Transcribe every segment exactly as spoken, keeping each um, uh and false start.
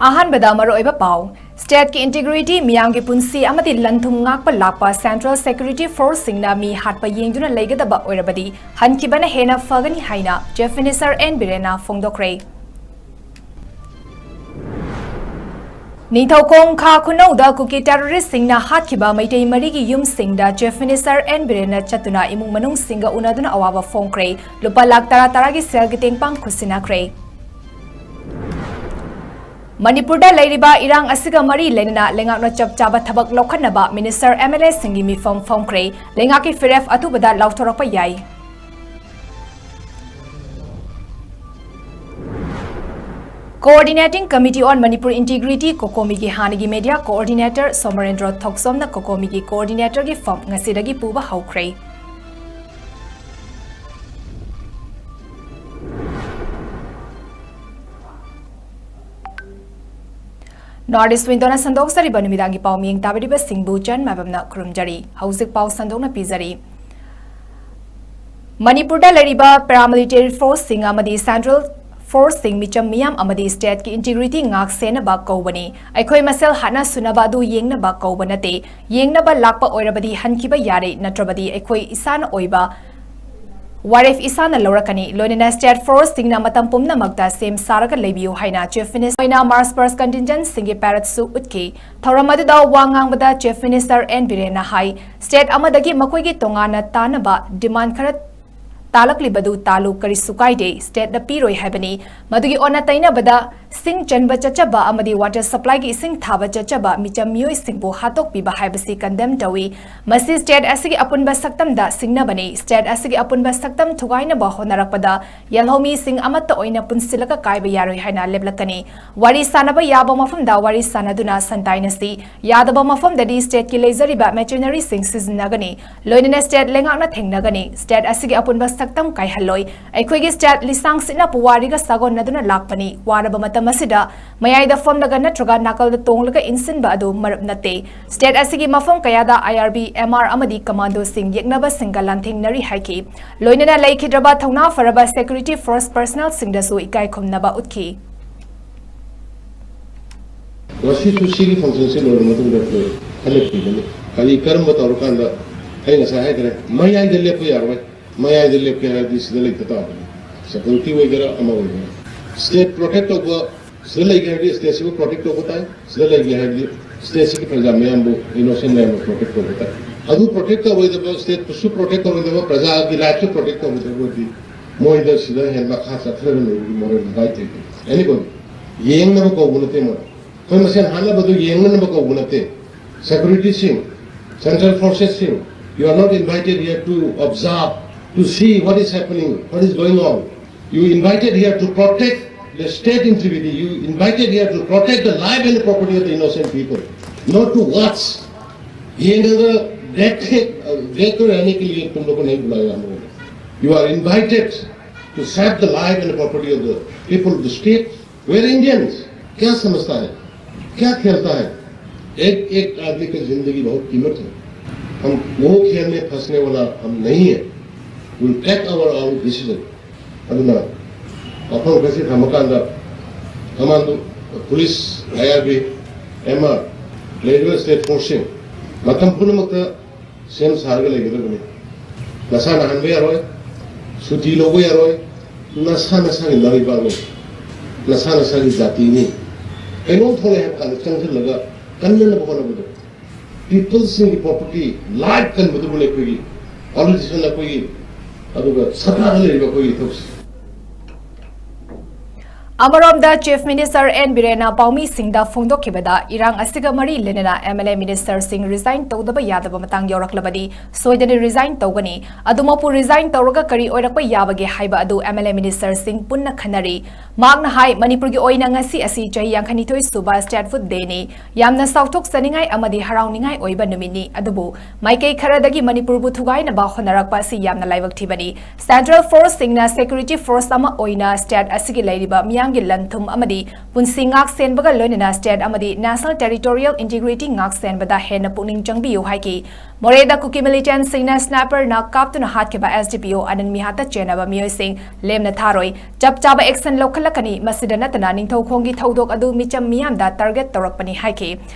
ꯑꯍꯥꯟꯕꯗ ꯃꯔꯨꯑꯣꯏꯕ ꯄꯥꯎ꯫ Stateꯀꯤ integrity, ꯃꯤꯌꯥꯝꯒꯤ ꯄꯨꯟꯁꯤ ꯑꯃꯗꯤ ꯂꯟ-ꯊꯨꯝ ꯉꯥꯛꯄ ꯂꯥꯛꯄ Central Security Forceꯁꯤꯡꯅ ꯃꯤ ꯍꯥꯠꯄ ꯌꯦꯡꯗꯨꯅ ꯂꯩꯒꯗꯕ ꯑꯣꯏꯔꯕꯗꯤ ꯍꯟꯈꯤꯕꯅ ꯍꯦꯟꯅ ꯐꯒꯅꯤ ꯍꯥꯏꯅ Chief Minister N ꯕꯤꯔꯦꯟꯅ ꯐꯣꯡꯗꯣꯛꯈ꯭ꯔꯦ꯫ ꯅꯤꯡꯊꯧꯈꯣꯡ ꯈꯥ ꯈꯨꯅꯧꯗ ꯀꯨꯀꯤ terroristꯁꯤꯡꯅ ꯍꯥꯠꯈꯤꯕ ꯃꯩꯇꯩ ꯃꯔꯤꯒꯤ ꯌꯨꯝꯁꯤꯡꯗ Chief Minister N ꯕꯤꯔꯦꯟꯅ ꯆꯠꯇꯨꯅ ꯏꯃꯨꯡ ꯃꯅꯨꯡꯁꯤꯡꯒ ꯎꯅꯗꯨꯅ ꯑꯋꯥꯕ ꯐꯣꯡꯈ꯭ꯔꯦ꯫ ꯂꯨꯄꯥ ꯂꯥꯈ ꯇꯔꯥ ꯇꯔꯥꯒꯤ ꯁꯦꯜꯒꯤ ꯇꯦꯡꯄꯥꯡ ꯈꯨꯠꯁꯤꯟꯅꯈ꯭ꯔꯦ꯫ ꯃꯅꯤꯄꯨꯔꯗ ꯂꯩꯔꯤꯕ ꯏꯔꯥꯡ ꯑꯁꯤꯒ ꯃꯔꯤ ꯂꯩꯅꯅ ꯂꯩꯉꯥꯛꯅ ꯆꯞ ꯆꯥꯕ ꯊꯕꯛ ꯂꯧꯈꯠꯅꯕ Minister MLAꯁꯤꯡꯒꯤ ꯃꯤꯐꯝ ꯐꯝꯈ꯭ꯔꯦ꯫ ꯂꯩꯉꯥꯛꯀꯤ ꯐꯤꯔꯦꯞ ꯑꯊꯨꯕꯗ ꯂꯥꯎꯊꯣꯔꯛꯄ ꯌꯥꯏ꯫ Coordinating Committee on Manipur Integrity, COCOMIꯒꯤ ꯍꯥꯟꯅꯒꯤ media coordinator ꯁꯣꯃꯔꯦꯟꯗ꯭ꯔꯣ ꯊꯣꯛꯆꯣꯝꯅ COCOMIꯒꯤ coordinatorꯒꯤ ꯐꯝ ꯉꯁꯤꯗꯒꯤ ꯄꯨꯕ ꯍꯧꯈ꯭ꯔꯦ꯫ North East Windowꯅ ꯁꯟꯗꯣꯛꯆꯔꯤꯕ ꯅꯨꯃꯤꯗꯥꯡꯒꯤ ꯄꯥꯎ ꯃꯤꯌꯦꯡ ꯇꯥꯕꯤꯔꯤꯕꯁꯤꯡꯕꯨ ꯆꯟ ꯃꯥꯏꯕꯝꯅ ꯈꯨꯔꯨꯝꯖꯔꯤ꯫ ꯍꯧꯖꯤꯛ ꯄꯥꯎ ꯁꯟꯗꯣꯛꯅ ꯄꯤꯖꯔꯤ꯫ ꯃꯅꯤꯄꯨꯔꯗ ꯂꯩꯔꯤꯕ paramilitary forceꯁꯤꯡ ꯑꯃꯗꯤ Central Forceꯁꯤꯡ ꯃꯤꯆꯝ ꯃꯤꯌꯥꯝ ꯑꯃꯗꯤ stateꯀꯤ integrity ꯉꯥꯛ ꯁꯦꯟꯅꯕ ꯀꯧꯕꯅꯤ꯫ ꯑꯩꯈꯣꯏ ꯃꯁꯦꯜ ꯍꯥꯠꯅ ꯁꯨꯅꯕ ꯑꯗꯨ ꯌꯦꯡꯅꯕ ꯀꯧꯕ ꯅꯠꯇꯦ꯫ ꯌꯦꯡꯅꯕ ꯂꯥꯛꯄ ꯑꯣꯏꯔꯕꯗꯤ ꯍꯟꯈꯤꯕ ꯌꯥꯔꯦ, ꯅꯠꯇ꯭ꯔꯕꯗꯤ ꯑꯩꯈꯣꯏ ꯏꯁꯥꯅ ꯑꯣꯏꯕ ꯋꯥꯔꯦꯞ ꯏꯁꯥꯅ ꯂꯧꯔꯛꯀꯅꯤ꯫ ꯂꯣꯏꯅꯅ state forceꯁꯤꯡꯅ ꯃꯇꯝ ꯄꯨꯝꯅꯃꯛꯇ ꯁꯦꯝ ꯁꯥꯔꯒ ꯂꯩꯕꯤꯌꯨ ꯍꯥꯏꯅ Chief Minister ꯑꯣꯏꯅ March past contingentꯁꯤꯡꯒꯤ paradeꯁꯨ ꯎꯠꯈꯤ꯫ ꯊꯧꯔꯝ ꯑꯗꯨꯗ ꯋꯥ ꯉꯥꯡꯕꯗ Chief Minister N ꯕꯤꯔꯦꯟꯅ ꯍꯥꯏ, state ꯑꯃꯗꯒꯤ ꯃꯈꯣꯏꯒꯤ ꯇꯣꯉꯥꯟꯅ ꯇꯥꯅꯕ demand ꯈꯔ ꯇꯥꯂꯛꯂꯤꯕꯗꯨ ꯇꯥꯂꯨ, ꯀꯔꯤꯁꯨ ꯀꯥꯏꯗꯦ, stateꯅ ꯄꯤꯔꯣꯏ ꯍꯥꯏꯕꯅꯤ꯫ ꯃꯗꯨꯒꯤ ꯑꯣꯟꯅ ꯇꯩꯅꯕꯗ ꯁꯤꯡ ꯆꯟꯕ ꯆꯠꯆꯕ ꯑꯃꯗꯤ water supplyꯒꯤ ꯏꯁꯤꯡ ꯊꯥꯕ ꯆꯠꯆꯕ ꯃꯤꯆꯝ ꯃꯤꯑꯣꯏꯁꯤꯡꯕꯨ ꯍꯥꯠꯇꯣꯛꯄꯤꯕ ꯍꯥꯏꯕꯁꯤ condemn ꯇꯧꯏ꯫ ꯃꯁꯤ state ꯑꯁꯤꯒꯤ ꯑꯄꯨꯟꯕ ꯁꯛꯇꯝꯗ ꯁꯤꯡꯅꯕꯅꯤ꯫ State ꯑꯁꯤꯒꯤ ꯑꯄꯨꯟꯕ ꯁꯛꯇꯝ ꯊꯨꯒꯥꯏꯅꯕ ꯍꯣꯠꯅꯔꯛꯄꯗ ꯌꯦꯜꯍꯧꯃꯤꯁꯤꯡ ꯑꯃꯠꯇ ꯑꯣꯏꯅ ꯄꯨꯟꯁꯤꯜꯂꯒ ꯀꯥꯏꯕ ꯌꯥꯔꯣꯏ ꯍꯥꯏꯅ ꯂꯦꯞꯂꯛꯀꯅꯤ꯫ ꯋꯥꯔꯤ ꯁꯥꯅꯕ ꯌꯥꯕ ꯃꯐꯝꯗ ꯋꯥꯔꯤ ꯁꯥꯅꯗꯨꯅ ꯁꯟꯇꯥꯏꯅꯁꯤ꯫ ꯌꯥꯗꯕ ꯃꯐꯝꯗꯗꯤ stateꯀꯤ ꯂꯩꯖꯔꯤꯕ machineryꯁꯤꯡ ꯁꯤꯖꯤꯟꯅꯒꯅꯤ꯫ ꯂꯣꯏꯅꯅ state ꯂꯩꯉꯥꯛꯅ ꯊꯦꯡꯅꯒꯅꯤ꯫ State ꯑꯁꯤꯒꯤ ꯑꯄꯨꯟꯕ ꯁꯛꯇꯝ ꯀꯥꯏꯍꯜꯂꯣꯏ꯫ ꯑꯩꯈꯣꯏꯒꯤ state ꯂꯤꯁꯥꯡ ꯁꯤꯠꯅ ꯄꯨꯋꯥꯔꯤꯒ ꯁꯥꯒꯣꯟꯅꯗꯨꯅ ꯂꯥꯛꯄꯅꯤ꯫ ꯋꯥꯔꯕ ꯃꯇꯝ ꯑꯁꯤꯗ ꯃꯌꯥꯏꯗ ꯐꯝꯂꯒ ꯅꯠꯇ꯭ꯔꯒ ꯅꯥꯀꯜꯗ ꯇꯣꯡꯂꯒ ꯏꯟꯁꯤꯟꯕ ꯑꯗꯨ ꯃꯔꯨꯞ ꯅꯠꯇꯦ꯫ State ꯑꯁꯤꯒꯤ ꯃꯐꯝ ꯀꯌꯥꯗ IRB, MR ꯑꯃꯗꯤ commandoꯁꯤꯡ ꯌꯦꯛꯅꯕꯁꯤꯡꯒ ꯂꯥꯟꯊꯦꯡꯅꯔꯤ ꯍꯥꯏꯈꯤ꯫ ꯂꯣꯏꯅꯅ ꯂꯩꯈꯤꯗ꯭ꯔꯕ ꯊꯧꯅꯥ ꯐꯔꯕ security force personnelꯁꯤꯡꯗꯁꯨ ꯏꯀꯥꯏ ꯈꯨꯝꯅꯕ ꯎꯠꯈꯤ꯫ ꯉꯁꯤꯁꯨ ꯁꯤꯒꯤ ꯐꯪꯁꯟꯁꯤ ꯂꯣꯏꯔꯕ ꯃꯇꯨꯡꯗ ꯑꯩꯈꯣꯏ ꯈꯟꯅꯈꯤꯒꯅꯤ꯫ ꯀꯔꯤ, ꯀꯔꯝꯕ ꯇꯧꯔꯀꯥꯟꯗ, ꯑꯩ ꯉꯁꯥꯏ ꯍꯥꯏꯈ꯭ꯔꯦ, ꯃꯌꯥꯏꯗ ꯂꯦꯞꯄ ꯌꯥꯔꯣꯏ꯫ ꯃꯌꯥꯏꯗ ꯂꯦꯞꯀꯦ ꯍꯥꯏꯔꯗꯤ ꯁꯤꯗ ꯂꯩꯇ ꯇꯥꯕꯅꯤ꯫ ꯁꯦꯀ꯭ꯌꯨꯔꯤꯇꯤ ꯑꯣꯏꯒꯦꯔꯥ, ꯑꯃ ꯑꯣꯏꯒꯦꯔꯥ, ꯁ꯭ꯇꯦꯠ ꯄ꯭ꯔꯣꯇꯦꯛ ꯇꯧꯕ, ꯁꯤꯗ ꯂꯩꯒꯦ ꯍꯥꯏꯔꯗꯤ ꯁ꯭ꯇꯦꯠꯁꯤꯕꯨ ꯄ꯭ꯔꯣꯇꯦꯛ ꯇꯧꯕ ꯇꯥꯏ꯫ ꯁꯤꯗ ꯂꯩꯒꯦ ꯍꯥꯏꯔꯗꯤ ꯁ꯭ꯇꯦꯠꯁꯤꯒꯤ ꯄ꯭ꯔꯖꯥ ꯃꯌꯥꯝꯕꯨ, ꯏꯅꯣꯁꯦꯟ ꯃꯌꯥꯝꯕꯨ ꯄ꯭ꯔꯣꯇꯦꯛ ꯇꯧꯕ ꯇꯥꯏ꯫ ꯑꯗꯨ ꯄ꯭ꯔꯣꯇꯦꯛ ꯇꯧꯔꯣꯏꯗꯕ, ꯁ꯭ꯇꯦꯠꯄꯨꯁꯨ ꯄ꯭ꯔꯣꯇꯦꯛ ꯇꯧꯔꯣꯏꯗꯕ, ꯄ꯭ꯔꯖꯥꯒꯤ ꯔꯥꯏꯠꯁꯨ ꯄ꯭ꯔꯣꯇꯦꯛ ꯇꯧꯔꯣꯏꯗꯕ ꯑꯣꯏꯔꯗꯤ ꯃꯣꯏꯗ ꯁꯤꯗ ꯍꯦꯟꯅ ꯃꯈꯥ ꯆꯠꯊꯔꯒ ꯂꯩꯕꯒꯤ ꯃꯣꯔꯦꯜ ꯔꯥꯏꯠ ꯂꯩꯇꯦ꯫ ꯑꯦꯅꯤꯕꯣꯗꯤ ꯌꯦꯡꯅꯕ ꯀꯧꯕ ꯅꯠꯇꯦ ꯃꯣꯏ꯫ ꯑꯩꯈꯣꯏ ꯃꯁꯦꯟ ꯍꯥꯠꯅꯕꯗꯨ ꯌꯦꯡꯅꯅꯕ ꯀꯧꯕ ꯅꯠꯇꯦ꯫ ꯁꯦꯀ꯭ꯌꯨꯔꯤꯇꯤꯁꯤꯡ, central ꯐꯣꯔꯁꯦꯁꯁꯤꯡ, you are not invited here to observe, to see what is happening, what is going on. You invited here to protect the state integrity. You invited here to protect the life and the property of the innocent people, not to watch. ꯌꯦꯡꯉꯒ rate rate ꯀꯣ ꯔꯦꯍꯅꯦ ꯀꯦ ꯂꯤꯌꯦ ꯇꯨꯝ logo ꯅꯍꯤ ꯕꯨꯂꯥꯌꯥ ꯍꯝ logo ꯅꯦ. You are invited to save the life and the property of the people of the state. We're Indians. क्या समझता है, क्या खेलता है? एक एक आदमी की जिंदगी बहुत कीमत है। हम वो खेल में फंसने वाला हम नहीं है। We'll take our own decision. ꯑꯗꯨꯅ ꯋꯥꯐꯝ ꯈꯔꯁꯤ ꯊꯝꯃꯀꯥꯟꯗ ꯀꯃꯥꯟꯗꯣ, ꯄꯨꯂꯤꯁ, ꯑꯥꯏ ꯑꯥꯔ ꯕꯤ, ꯑꯦꯝ ꯑꯥꯔ, ꯂꯩꯔꯤꯕ ꯁ꯭ꯇꯦꯠ ꯐꯣꯔꯁꯁꯤꯡ ꯃꯇꯝ ꯄꯨꯝꯅꯃꯛꯇ ꯁꯦꯝ ꯁꯥꯔꯒ ꯂꯩꯒꯗꯕꯅꯤ꯫ ꯅꯁꯥ ꯅꯥꯍꯟꯕ ꯌꯥꯔꯣꯏ, ꯁꯨꯇꯤ ꯂꯧꯕ ꯌꯥꯔꯣꯏ, ꯅꯁꯥ ꯅꯁꯥꯒꯤ ꯂꯩꯕꯥꯛꯅꯤ, ꯅꯁꯥ ꯅꯁꯥꯒꯤ ꯖꯥꯇꯤꯅꯤ꯫ ꯀꯩꯅꯣꯝ ꯊꯣꯛꯂꯛꯑꯦ ꯍꯥꯏꯕ ꯀꯥꯟꯗ ꯆꯪꯁꯤꯜꯂꯒ ꯀꯟꯅꯅꯕ ꯍꯣꯠꯅꯕꯗꯣ꯫ ꯄꯤꯄꯜꯁꯤꯡꯒꯤ ꯄ꯭ꯔꯣꯄꯔꯇꯤ, ꯂꯥꯏꯐ ꯀꯟꯕꯗꯨꯕꯨꯅꯦ ꯑꯩꯈꯣꯏꯒꯤ ꯄꯣꯂꯤꯇꯤꯁꯤꯌꯟ ꯑꯩꯈꯣꯏꯒꯤ, ꯑꯗꯨꯒ ꯁꯔꯀꯥꯔꯗ ꯂꯩꯔꯤꯕ ꯑꯩꯈꯣꯏꯒꯤ ꯏꯊꯧꯁꯤ꯫ ꯑꯃꯔꯣꯝꯗ ꯆꯤꯐ ꯃꯤꯅꯤꯁꯇꯔ ꯑꯦꯟ ꯕꯤꯔꯦꯟꯅ ꯄꯥꯎꯃꯤꯁꯤꯡꯗ ꯐꯣꯡꯗꯣꯛꯈꯤꯕꯗ, ꯏꯔꯥꯡ ꯑꯁꯤꯒ ꯃꯔꯤ ꯂꯩꯅꯅ ꯑꯦꯝ ꯑꯦꯜ ꯑꯦ ꯃꯤꯅꯤꯁꯇꯔꯁꯤꯡ ꯔꯤꯖꯥꯏꯟ ꯇꯧꯗꯕ ꯌꯥꯗꯕ ꯃꯇꯥꯡ ꯌꯧꯔꯛꯂꯕꯗꯤ ꯁꯣꯏꯗꯅ ꯔꯤꯖꯥꯏꯟ ꯇꯧꯒꯅꯤ꯫ ꯑꯗꯨꯃꯛꯄꯨ ꯔꯤꯖꯥꯏꯟ ꯇꯧꯔꯒ ꯀꯔꯤ ꯑꯣꯏꯔꯛꯄ ꯌꯥꯕꯒꯦ ꯍꯥꯏꯕ ꯑꯗꯨ ꯑꯦꯝ ꯑꯦꯜ ꯑꯦ ꯃꯤꯅꯤꯁꯇꯔꯁꯤꯡ ꯄꯨꯟꯅ ꯈꯟꯅꯔꯤ꯫ ꯃꯍꯥꯛꯅ ꯍꯥꯏ, ꯃꯅꯤꯄꯨꯔꯒꯤ ꯑꯣꯏꯅ ꯉꯁꯤ ꯑꯁꯤ ꯆꯍꯤ ꯌꯥꯡꯈꯩꯅꯤꯊꯣꯏ ꯁꯨꯕ ꯁ꯭ꯇꯦꯠ ꯐꯨꯗ ꯗꯦꯅꯤ꯫ ꯌꯥꯝꯅ ꯆꯥꯎꯊꯣꯛꯆꯅꯤꯡꯉꯥꯏ ꯑꯃꯗꯤ ꯍꯔꯥꯎꯅꯤꯡꯉꯥꯏ ꯑꯣꯏꯕ ꯅꯨꯃꯤꯠꯅꯤ꯫ ꯑꯗꯨꯕꯨ ꯃꯥꯏꯀꯩ ꯈꯔꯗꯒꯤ ꯃꯅꯤꯄꯨꯔꯕꯨ ꯊꯨꯒꯥꯏꯅꯕ ꯍꯣꯠꯅꯔꯛꯄ ꯑꯁꯤ ꯌꯥꯝꯅ ꯂꯥꯏꯕꯛ ꯊꯤꯕꯅꯤ꯫ ꯁꯦꯟꯇ꯭ꯔꯦꯜ ꯐꯣꯔꯁꯁꯤꯡꯅ ꯁꯦꯀ꯭ꯌꯨꯔꯤꯇꯤ ꯐꯣꯔꯁ ꯑꯃ ꯑꯣꯏꯅ ꯁ꯭ꯇꯦꯠ ꯑꯁꯤꯒꯤ ꯂꯩꯔꯤꯕ ꯃꯤꯌꯥꯝ ꯒꯤ ꯂꯟ ꯊꯨꯝ ꯑꯃꯗꯤ ꯄꯨꯟꯁꯤ ꯉꯥꯛ ꯁꯦꯟꯕꯒ ꯂꯣꯏꯅꯅ state ꯑꯃꯗꯤ national territorial integrity ꯉꯥꯛ ꯁꯦꯟꯕꯗ ꯍꯦꯟꯅ ꯄꯨꯛꯅꯤꯡ ꯆꯪꯕꯤꯌꯨ ꯍꯥꯏꯈꯤ꯫ ꯃꯣꯔꯦꯗ ꯀꯨꯀꯤ militantꯁꯤꯡꯅ sniperꯅ ꯀꯥꯞꯇꯨꯅ ꯍꯥꯠꯈꯤꯕ SDPO ꯑꯅꯟ ꯃꯤꯍꯥꯠꯇ ꯆꯦꯟꯅꯕ ꯃꯤꯑꯣꯏꯁꯤꯡ ꯂꯦꯝꯅ ꯊꯥꯔꯣꯏ꯫ ꯆꯞ ꯆꯥꯕ action ꯂꯧꯈꯠꯂꯛꯀꯅꯤ꯫ ꯃꯁꯤꯗ ꯅꯠꯇꯅ ꯅꯤꯡꯊꯧꯈꯣꯡꯒꯤ ꯊꯧꯗꯣꯛ ꯑꯗꯨ ꯃꯤꯆꯝ ꯃꯤꯌꯥꯝꯗ target ꯇꯧꯔꯛꯄꯅꯤ ꯍꯥꯏꯈꯤ꯫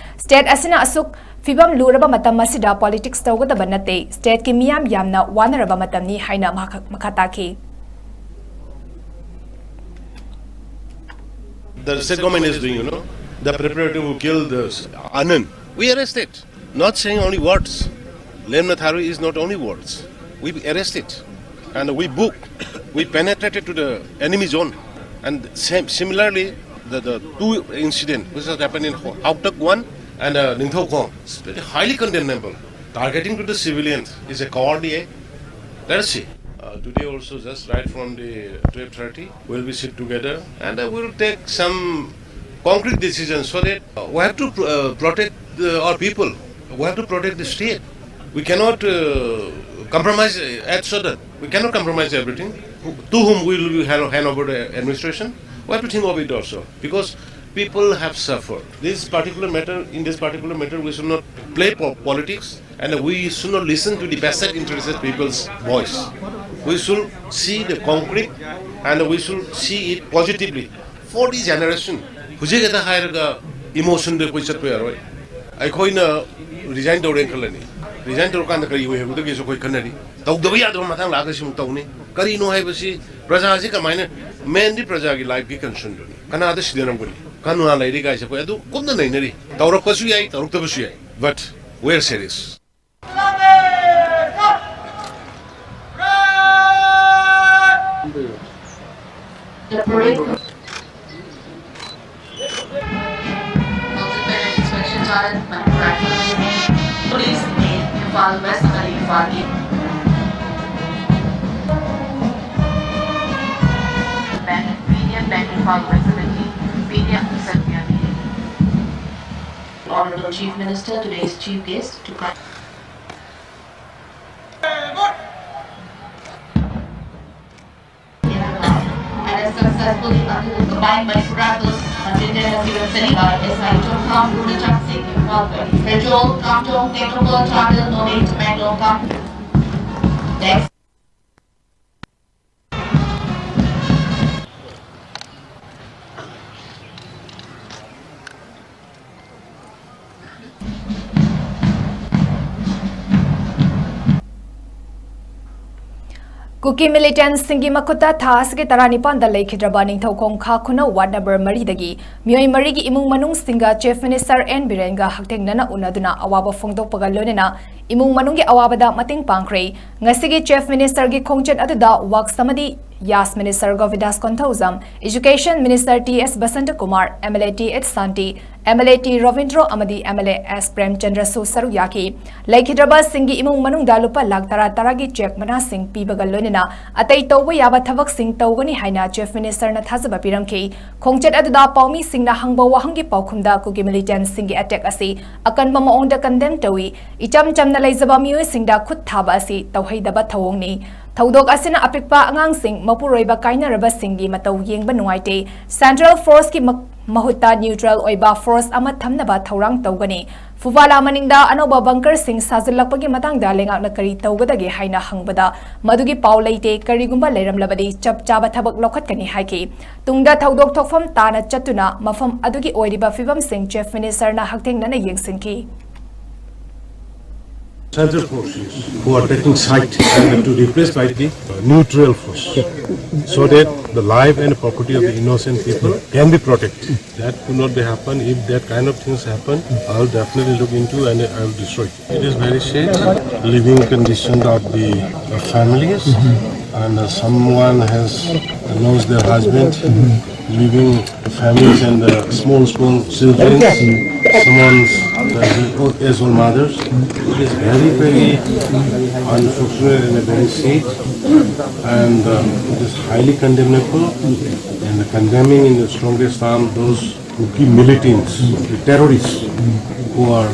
State ꯑꯁꯤꯅ ꯑꯁꯨꯛ ꯐꯤꯕꯝ ꯂꯨꯔꯕ ꯃꯇꯝ ꯑꯁꯤꯗ politics ꯇꯧꯒꯗꯕ ꯅꯠꯇꯦ꯫ Stateꯀꯤ ꯃꯤꯌꯥꯝ ꯌꯥꯝꯅ ꯋꯥꯅꯔꯕ ꯃꯇꯝꯅꯤ ꯍꯥꯏꯅ ꯃꯍꯥꯛ ꯃꯈꯥ ꯇꯥꯈꯤ꯫ The state government is doing, you know, the preparative to kill the Anand. We arrested. Not saying only words. Lemna Tharui is not only words. We arrested and we book. We penetrated to the enemy zone. And same, similarly, the, the two incident which has happened in Haoktak one and uh, Ningthaokong, it's very highly condemnable. Targeting to the civilians is a cowardly act. Let us see. Uh, today also, just right from the twelve thirty, we'll be sit together and uh, we'll take some concrete decisions so that uh, we have to pr- uh, protect uh, our people. We have to protect the state. We cannot uh, compromise at sudden. We cannot compromise everything. Who- To whom we will hand hand over the administration? We have to think of it also because people have suffered. This particular matter, in this particular matter, we should not play po- politics and we should not listen to the vested interested people's voice. We should see the concrete and we should see it positively. For the generation, ꯍꯧꯖꯤꯛ ꯍꯦꯛꯇ ꯍꯥꯏꯔꯒ emotionꯗ ꯑꯩꯈꯣꯏ ꯆꯠꯄ ꯌꯥꯔꯣꯏ꯫ ꯑꯩꯈꯣꯏꯅ resign ꯇꯧꯔꯦꯅ ꯈꯜꯂꯅꯤ꯫ Resign ꯇꯧꯔꯀꯥꯟꯗ ꯀꯔꯤ ꯑꯣꯏ ꯍꯥꯏꯕꯗꯒꯤꯁꯨ ꯑꯩꯈꯣꯏ ꯈꯟꯅꯔꯤ꯫ ꯇꯧꯗꯕ ꯌꯥꯗꯕ ꯃꯇꯥꯡ ꯂꯥꯛꯑꯒ ꯁꯤꯃꯨꯛ ꯇꯧꯅꯤ꯫ ꯀꯔꯤꯅꯣ ꯍꯥꯏꯕꯁꯤ ꯄ꯭ꯔꯖꯥꯁꯤ ꯀꯃꯥꯏꯅ, mainꯗꯤ ꯄ꯭ꯔꯖꯥꯒꯤ lifeꯀꯤ concernꯗꯨꯅꯤ꯫ ꯀꯅꯥꯗ ꯁꯤꯟꯅꯔꯝꯒꯅꯤ? ꯀꯅꯥ ꯂꯩꯔꯤ ꯀꯥꯏꯁꯦ ꯑꯩꯈꯣꯏ ꯑꯗꯨ ꯀꯨꯞꯅ ꯅꯩꯅꯔꯤ꯫ ꯇꯧꯔꯛꯄꯁꯨ ꯌꯥꯏ, ꯇꯧꯔꯛꯇꯕꯁꯨ ꯌꯥꯏ, but we are serious. The parade. Inspection Challenge Manipur. Police in Imphal West, Imphal East. Bank, P D M Bank Imphal West Committee, P D M Satya. Honorable Chief Minister, today's chief guest, to come. Successfully under the combined Manipur Rifles, Manipur Rifles, S I Chomthang, Rudrachak Singh, Imphal, Rajol, Kamjong, Tengnoupal, Chandel, Noney, Tamenglong, Kam-, Next. ꯀꯨꯀꯤ ꯃꯤꯂꯤꯇꯦꯟꯠꯁꯤꯡꯒꯤ ꯃꯈꯨꯠꯇ ꯊꯥ ꯑꯁꯤꯒꯤ ꯇꯔꯥꯅꯤꯄꯥꯟꯗ ꯂꯩꯈꯤꯗ꯭ꯔꯕ ꯅꯤꯡꯊꯧꯈꯣꯡ ꯈꯥ ꯈꯨꯅꯧ ward number ꯃꯔꯤꯗꯒꯤ ꯃꯤꯑꯣꯏ ꯃꯔꯤꯒꯤ ꯏꯃꯨꯡ ꯃꯅꯨꯡꯁꯤꯡꯒ chief minister and ꯕꯤꯔꯦꯟꯒ ꯍꯛꯊꯦꯡꯅꯅ ꯎꯅꯗꯨꯅ ꯑꯋꯥꯕ ꯐꯣꯡꯗꯣꯛꯄꯒ ꯂꯣꯏꯅꯅ ꯏꯃꯨꯡ ꯃꯅꯨꯡꯒꯤ ꯑꯋꯥꯕꯗ ꯃꯇꯦꯡ ꯄꯥꯡꯈ꯭ꯔꯦ꯫ ꯉꯁꯤꯒꯤ ꯆꯤꯐ ꯃꯤꯅꯤꯁꯇꯔꯒꯤ ꯈꯣꯡꯆꯠ ꯑꯗꯨꯗ ꯋꯥꯛꯁ ꯑꯃꯗꯤ ꯌꯥꯁ minister Govindas Konthoujam, education minister T S Basantakumar, M L A T H Shanti, M L A T Robindro ꯑꯃꯗꯤ ꯑꯦꯝ ꯑꯦꯜ ꯑꯦ ꯑꯦꯁ ꯄ꯭ꯔꯦꯝꯆꯟꯗ꯭ꯔꯁꯨ ꯁꯔꯨꯛ ꯌꯥꯈꯤ꯫ ꯂꯩꯈꯤꯗ꯭ꯔꯕꯁꯤꯡꯒꯤ ꯏꯃꯨꯡ ꯃꯅꯨꯡꯗ ꯂꯨꯄꯥ ꯂꯥꯈ ꯇꯔꯥ ꯇꯔꯥꯒꯤ ꯆꯦꯛ ꯃꯅꯥꯁꯤꯡ ꯄꯤꯕꯒ ꯂꯣꯏꯅꯅ ꯑꯇꯩ ꯇꯧꯕ ꯌꯥꯕ ꯊꯕꯛꯁꯤꯡ ꯇꯧꯒꯅꯤ ꯍꯥꯏꯅ ꯆꯤꯐ ꯃꯤꯅꯤꯁꯇꯔꯅ ꯊꯥꯖꯕ ꯄꯤꯔꯝꯈꯤ꯫ ꯈꯣꯡꯆꯠ ꯑꯗꯨꯗ ꯄꯥꯎꯃꯤꯁꯤꯡꯅ ꯍꯪꯕ ꯋꯥꯍꯪꯒꯤ ꯄꯥꯎꯈꯨꯝꯗ ꯀꯨꯀꯤ ꯃꯤꯂꯤꯇꯦꯟꯠꯁꯤꯡꯒꯤ ꯑꯦꯇꯦꯛ ꯑꯁꯤ ꯑꯀꯟꯕ ꯃꯑꯣꯡꯗ ꯀꯟꯗꯦꯝ ꯇꯧꯏ꯫ ꯏꯆꯝ ꯆꯝꯅ ꯂꯩꯖꯕ ꯃꯤꯑꯣꯏꯁꯤꯡꯗ ꯈꯨꯠ ꯊꯥꯕ ꯑꯁꯤ ꯇꯧꯍꯩꯗꯕ ꯊꯧꯑꯣꯡꯅꯤ꯫ ꯊꯧꯗꯣꯛ ꯑꯁꯤꯅ ꯑꯄꯤꯛꯄ ꯑꯉꯥꯡꯁꯤꯡ, ꯃꯄꯨꯔꯣꯏꯕ ꯀꯥꯏꯅꯔꯕꯁꯤꯡꯒꯤ ꯃꯇꯧ ꯌꯦꯡꯕ ꯅꯨꯡꯉꯥꯏꯇꯦ꯫ ꯁꯦꯟꯇ꯭ꯔꯦꯜ ꯐꯣꯔꯁꯀꯤ ꯃ-, ꯃꯍꯨꯠꯇ ꯅ꯭ꯌꯨꯇ꯭ꯔꯦꯜ ꯑꯣꯏꯕ ꯐꯣꯔꯁ ꯑꯃ ꯊꯝꯅꯕ ꯊꯧꯔꯥꯡ ꯇꯧꯒꯅꯤ꯫ ꯐꯨꯕꯥꯂꯥ ꯃꯅꯤꯡꯗ ꯑꯅꯧꯕ ꯕꯪꯀꯔꯁꯤꯡ ꯁꯥꯖꯤꯜꯂꯛꯄꯒꯤ ꯃꯇꯥꯡꯗ ꯂꯩꯉꯥꯛꯅ ꯀꯔꯤ ꯇꯧꯒꯗꯒꯦ ꯍꯥꯏꯅ ꯍꯪꯕꯗ, ꯃꯗꯨꯒꯤ ꯄꯥꯎ ꯂꯩꯇꯦ, ꯀꯔꯤꯒꯨꯝꯕ ꯂꯩꯔꯝꯂꯕꯗꯤ ꯆꯞ ꯆꯥꯕ ꯊꯕꯛ ꯂꯧꯈꯠꯀꯅꯤ ꯍꯥꯏꯈꯤ꯫ ꯇꯨꯡꯗ ꯊꯧꯗꯣꯛ ꯊꯣꯛꯐꯝ ꯇꯥꯅ ꯆꯠꯇꯨꯅ ꯃꯐꯝ ꯑꯗꯨꯒꯤ ꯑꯣꯏꯔꯤꯕ ꯐꯤꯕꯝꯁꯤꯡ ꯆꯤꯐ ꯃꯤꯅꯤꯁꯇꯔꯅ ꯍꯛꯊꯦꯡꯅꯅ ꯌꯦꯡꯁꯤꯟꯈꯤ꯫ Central forces who are taking side and to replace by the neutral force, so that the life and property of the innocent people can be protected. That could not be happen. If that kind of things happen, I'll definitely look into and I'll destroy it. It is very sad, living condition of the, uh, families, and, uh, someone has lost their husband, leaving families and, uh, small, small children, someone's, uh, as old mothers. It is very, very unfortunate and very sad, and, uh, it is highly condemnable, and condemning in the strongest term those Kuki militants, the terrorists who are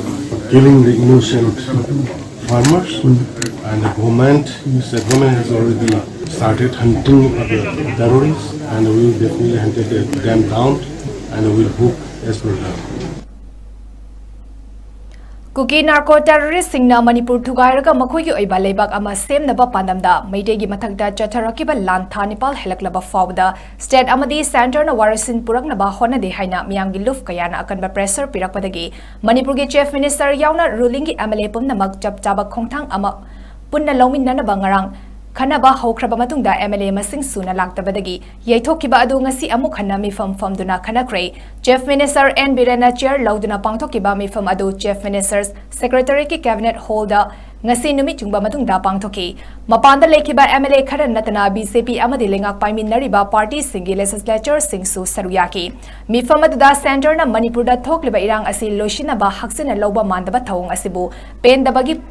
killing the innocent farmers, and the government, the government has already Started hunting of the terrorists, and we will definitely hunt them down, and we will hook as per the. Kuki narco ꯇꯦꯔꯣꯔꯤꯁꯁꯤꯡꯅ Manipur ꯊꯨꯒꯥꯏꯔꯒ ꯃꯈꯣꯏꯒꯤ ꯑꯣꯏꯕ ꯂꯩꯕꯥꯛ ꯑꯃ ꯁꯦꯝꯅꯕ ꯄꯥꯟꯗꯝꯗ ꯃꯩꯇꯩꯒꯤ ꯃꯊꯛꯇ ꯆꯠꯊꯔꯛꯈꯤꯕ ꯂꯥꯟ ꯊꯥ ꯅꯤꯄꯥꯜ ꯍꯦꯜꯂꯛꯂꯕ ꯐꯥꯎꯕꯗ ꯁ꯭ꯇꯦꯠ ꯑꯃꯗꯤ ꯁꯦꯟꯇꯔꯅ ꯋꯥꯔꯣꯏꯁꯤꯟ ꯄꯨꯔꯛꯅꯕ ꯍꯣꯠꯅꯗꯦ ꯍꯥꯏꯅ ꯃꯤꯌꯥꯝꯒꯤ ꯂꯨꯞ ꯀꯌꯥꯅ ꯑꯀꯟꯕ ꯄ꯭ꯔꯦꯁꯔ ꯄꯤꯔꯛꯄꯗꯒꯤ ꯃꯅꯤꯄꯨꯔꯒꯤ ꯆꯤꯐ ꯃꯤꯅꯤꯁꯇꯔ ꯌꯥꯎꯅ ꯔꯨꯂꯤꯡꯒꯤ ꯑꯦꯝ ꯑꯦꯜ ꯑꯦ ꯄꯨꯝꯅꯃꯛ ꯆꯞ ꯆꯥꯕ ꯈꯣꯡꯊꯥꯡ ꯑꯃ ꯄꯨꯟꯅ ꯂꯧꯃꯤꯟꯅꯅꯕ ꯉꯔꯥꯡ ꯈꯟꯅꯕ ꯍꯧꯈ꯭ꯔꯕ ꯃꯇꯨꯡꯗ ꯑꯦꯝ ꯑꯦꯜ ꯑꯦ ꯃꯁꯤꯡ ꯁꯨꯅ ꯂꯥꯛꯇꯕꯗꯒꯤ ꯌꯩꯊꯣꯛꯈꯤꯕ ꯑꯗꯨ ꯉꯁꯤ ꯑꯃꯨꯛ ꯍꯟꯅ ꯃꯤꯐꯝ ꯐꯝꯗꯨꯅ ꯈꯟꯅꯈ꯭ꯔꯦ꯫ ꯆꯤꯐ ꯃꯤꯅꯤꯁꯇꯔ ꯑꯦꯟ ꯕꯤꯔꯦꯟꯅ ꯆꯤꯌꯔ ꯂꯧꯗꯨꯅ ꯄꯥꯡꯊꯣꯛꯈꯤꯕ ꯃꯤꯐꯝ ꯑꯗꯨ ꯆꯤꯐ ꯃꯤꯅꯤꯁꯇꯔ ꯁꯦꯀ꯭ꯔꯦꯇꯔꯤꯒꯤ ꯀꯦꯕꯤꯅꯦꯠ ꯍꯣꯜꯗ ꯉꯁꯤ ꯅꯨꯃꯤꯠ ꯆꯨꯡꯕ ꯃꯇꯨꯡꯗ ꯄꯥꯡꯊꯣꯛꯈꯤ꯫ ꯃꯄꯥꯟꯗ ꯂꯩꯈꯤꯕ ꯑꯦꯝ ꯑꯦꯜ ꯑꯦ ꯈꯔ ꯅꯠꯇꯅ ꯕꯤ ꯖꯦ ꯄꯤ ꯑꯃꯗꯤ ꯂꯩꯉꯥꯛ ꯄꯥꯏꯃꯤꯟꯅꯔꯤꯕ ꯄꯥꯔꯇꯤꯁꯤꯡꯒꯤ ꯂꯦꯖꯤꯁꯂꯦꯆꯔꯁꯤꯡꯁꯨ ꯁꯔꯨꯛ ꯌꯥꯈꯤ꯫ ꯃꯤꯐꯝ ꯑꯗꯨꯗ ꯁꯦꯟꯇꯔꯅ ꯃꯅꯤꯄꯨꯔꯗ ꯊꯣꯛꯂꯤꯕ ꯏꯔꯥꯡ ꯑꯁꯤ ꯂꯣꯏꯁꯤꯟꯅꯕ ꯍꯛꯆꯤꯟꯅ ꯂꯧꯕ ꯃꯥꯟꯗꯕ ꯊꯧꯑꯣꯡ ꯑꯁꯤꯕꯨ ꯄꯦꯟꯗꯕꯒꯤ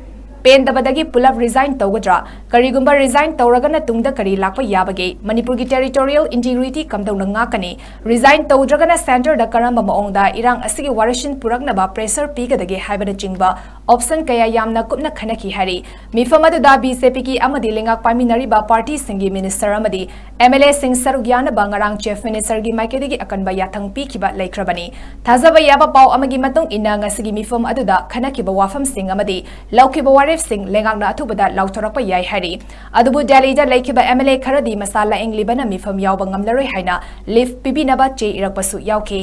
ꯄꯦꯟꯗꯕꯗꯒꯤ ꯄꯨꯂꯞ ꯔꯤꯖꯥꯏꯟ ꯇꯧꯒꯗ꯭ꯔꯥ? ꯀꯔꯤꯒꯨꯝꯕ ꯔꯤꯖꯥꯏꯟ ꯇꯧꯔꯒꯅ ꯇꯨꯡꯗ ꯀꯔꯤ ꯂꯥꯛꯄ ꯌꯥꯕꯒꯦ? ꯃꯅꯤꯄꯨꯔꯒꯤ ꯇꯦꯔꯤꯇꯣꯔꯤꯌꯦꯜ ꯏꯟꯇꯤꯒ꯭ꯔꯤꯇꯤ ꯀꯝꯗꯧꯅ ꯉꯥꯛꯀꯅꯤ? ꯔꯤꯖꯥꯏꯟ ꯇꯧꯗ꯭ꯔꯒꯅ ꯁꯦꯟꯇꯔꯗ ꯀꯔꯝꯕ ꯃꯑꯣꯡꯗ ꯏꯔꯥꯡ ꯑꯁꯤꯒꯤ ꯋꯥꯔꯣꯏꯁꯤꯟ ꯄꯨꯔꯛꯅꯕ ꯄ꯭ꯔꯦꯁꯔ ꯄꯤꯒꯗꯒꯦ ꯍꯥꯏꯕꯅꯆꯤꯡꯕ ꯑꯣꯞꯁꯟ ꯀꯌꯥ ꯌꯥꯝꯅ ꯀꯨꯞꯅ ꯈꯟꯅꯈꯤ ꯍꯥꯏꯔꯤ꯫ ꯃꯤꯐꯝ ꯑꯗꯨꯗ ꯕꯤ ꯖꯦ ꯄꯤꯒꯤ ꯑꯃꯗꯤ ꯂꯩꯉꯥꯛ ꯄꯥꯏꯃꯤꯟꯅꯔꯤꯕ ꯄꯥꯔꯇꯤꯁꯤꯡꯒꯤ ꯃꯤꯅꯤꯁꯇꯔ ꯑꯃꯗꯤ ꯑꯦꯝ ꯑꯦꯜ ꯑꯦꯁꯤꯡ ꯁꯔꯨꯛ ꯌꯥꯅꯕ ꯉꯔꯥꯡ ꯆꯤꯐ ꯃꯤꯅꯤꯁꯇꯔꯒꯤ ꯃꯥꯏꯀꯩꯗꯒꯤ ꯑꯀꯟꯕ ꯌꯥꯊꯪ ꯄꯤꯈꯤꯕ ꯂꯩꯈ꯭ꯔꯕꯅꯤ꯫ ꯊꯥꯖꯕ ꯌꯥꯕ ꯄꯥꯎ ꯑꯃꯒꯤ ꯃꯇꯨꯡ ꯏꯟꯅ ꯉꯁꯤꯒꯤ ꯃꯤꯐꯝ ꯑꯗꯨꯗ ꯈꯟꯅꯈꯤꯕ ꯋꯥꯐꯝꯁꯤꯡ ꯑꯃꯗꯤ ꯂꯧꯈꯤꯕ ꯋꯥꯔꯦꯞꯁꯤꯡ ꯂꯩꯉꯥꯛꯅ ꯑꯊꯨꯕꯗ ꯂꯥꯎꯊꯣꯔꯛꯄ ꯌꯥꯏ ꯍꯥꯏꯔꯤ꯫ ꯑꯗꯨꯕꯨ ꯗꯦꯜꯂꯤꯗ ꯂꯩꯈꯤꯕ ꯑꯦꯝ ꯑꯦꯜ ꯑꯦ ꯈꯔꯗꯤ ꯃꯁꯥ ꯂꯥꯌꯦꯡꯂꯤꯕꯅ ꯃꯤꯐꯝ ꯌꯥꯎꯕ ꯉꯝꯂꯔꯣꯏ ꯍꯥꯏꯅ ꯂꯤꯐ ꯄꯤꯕꯤꯅꯕ ꯆꯦ ꯏꯔꯛꯄꯁꯨ ꯌꯥꯎꯈꯤ꯫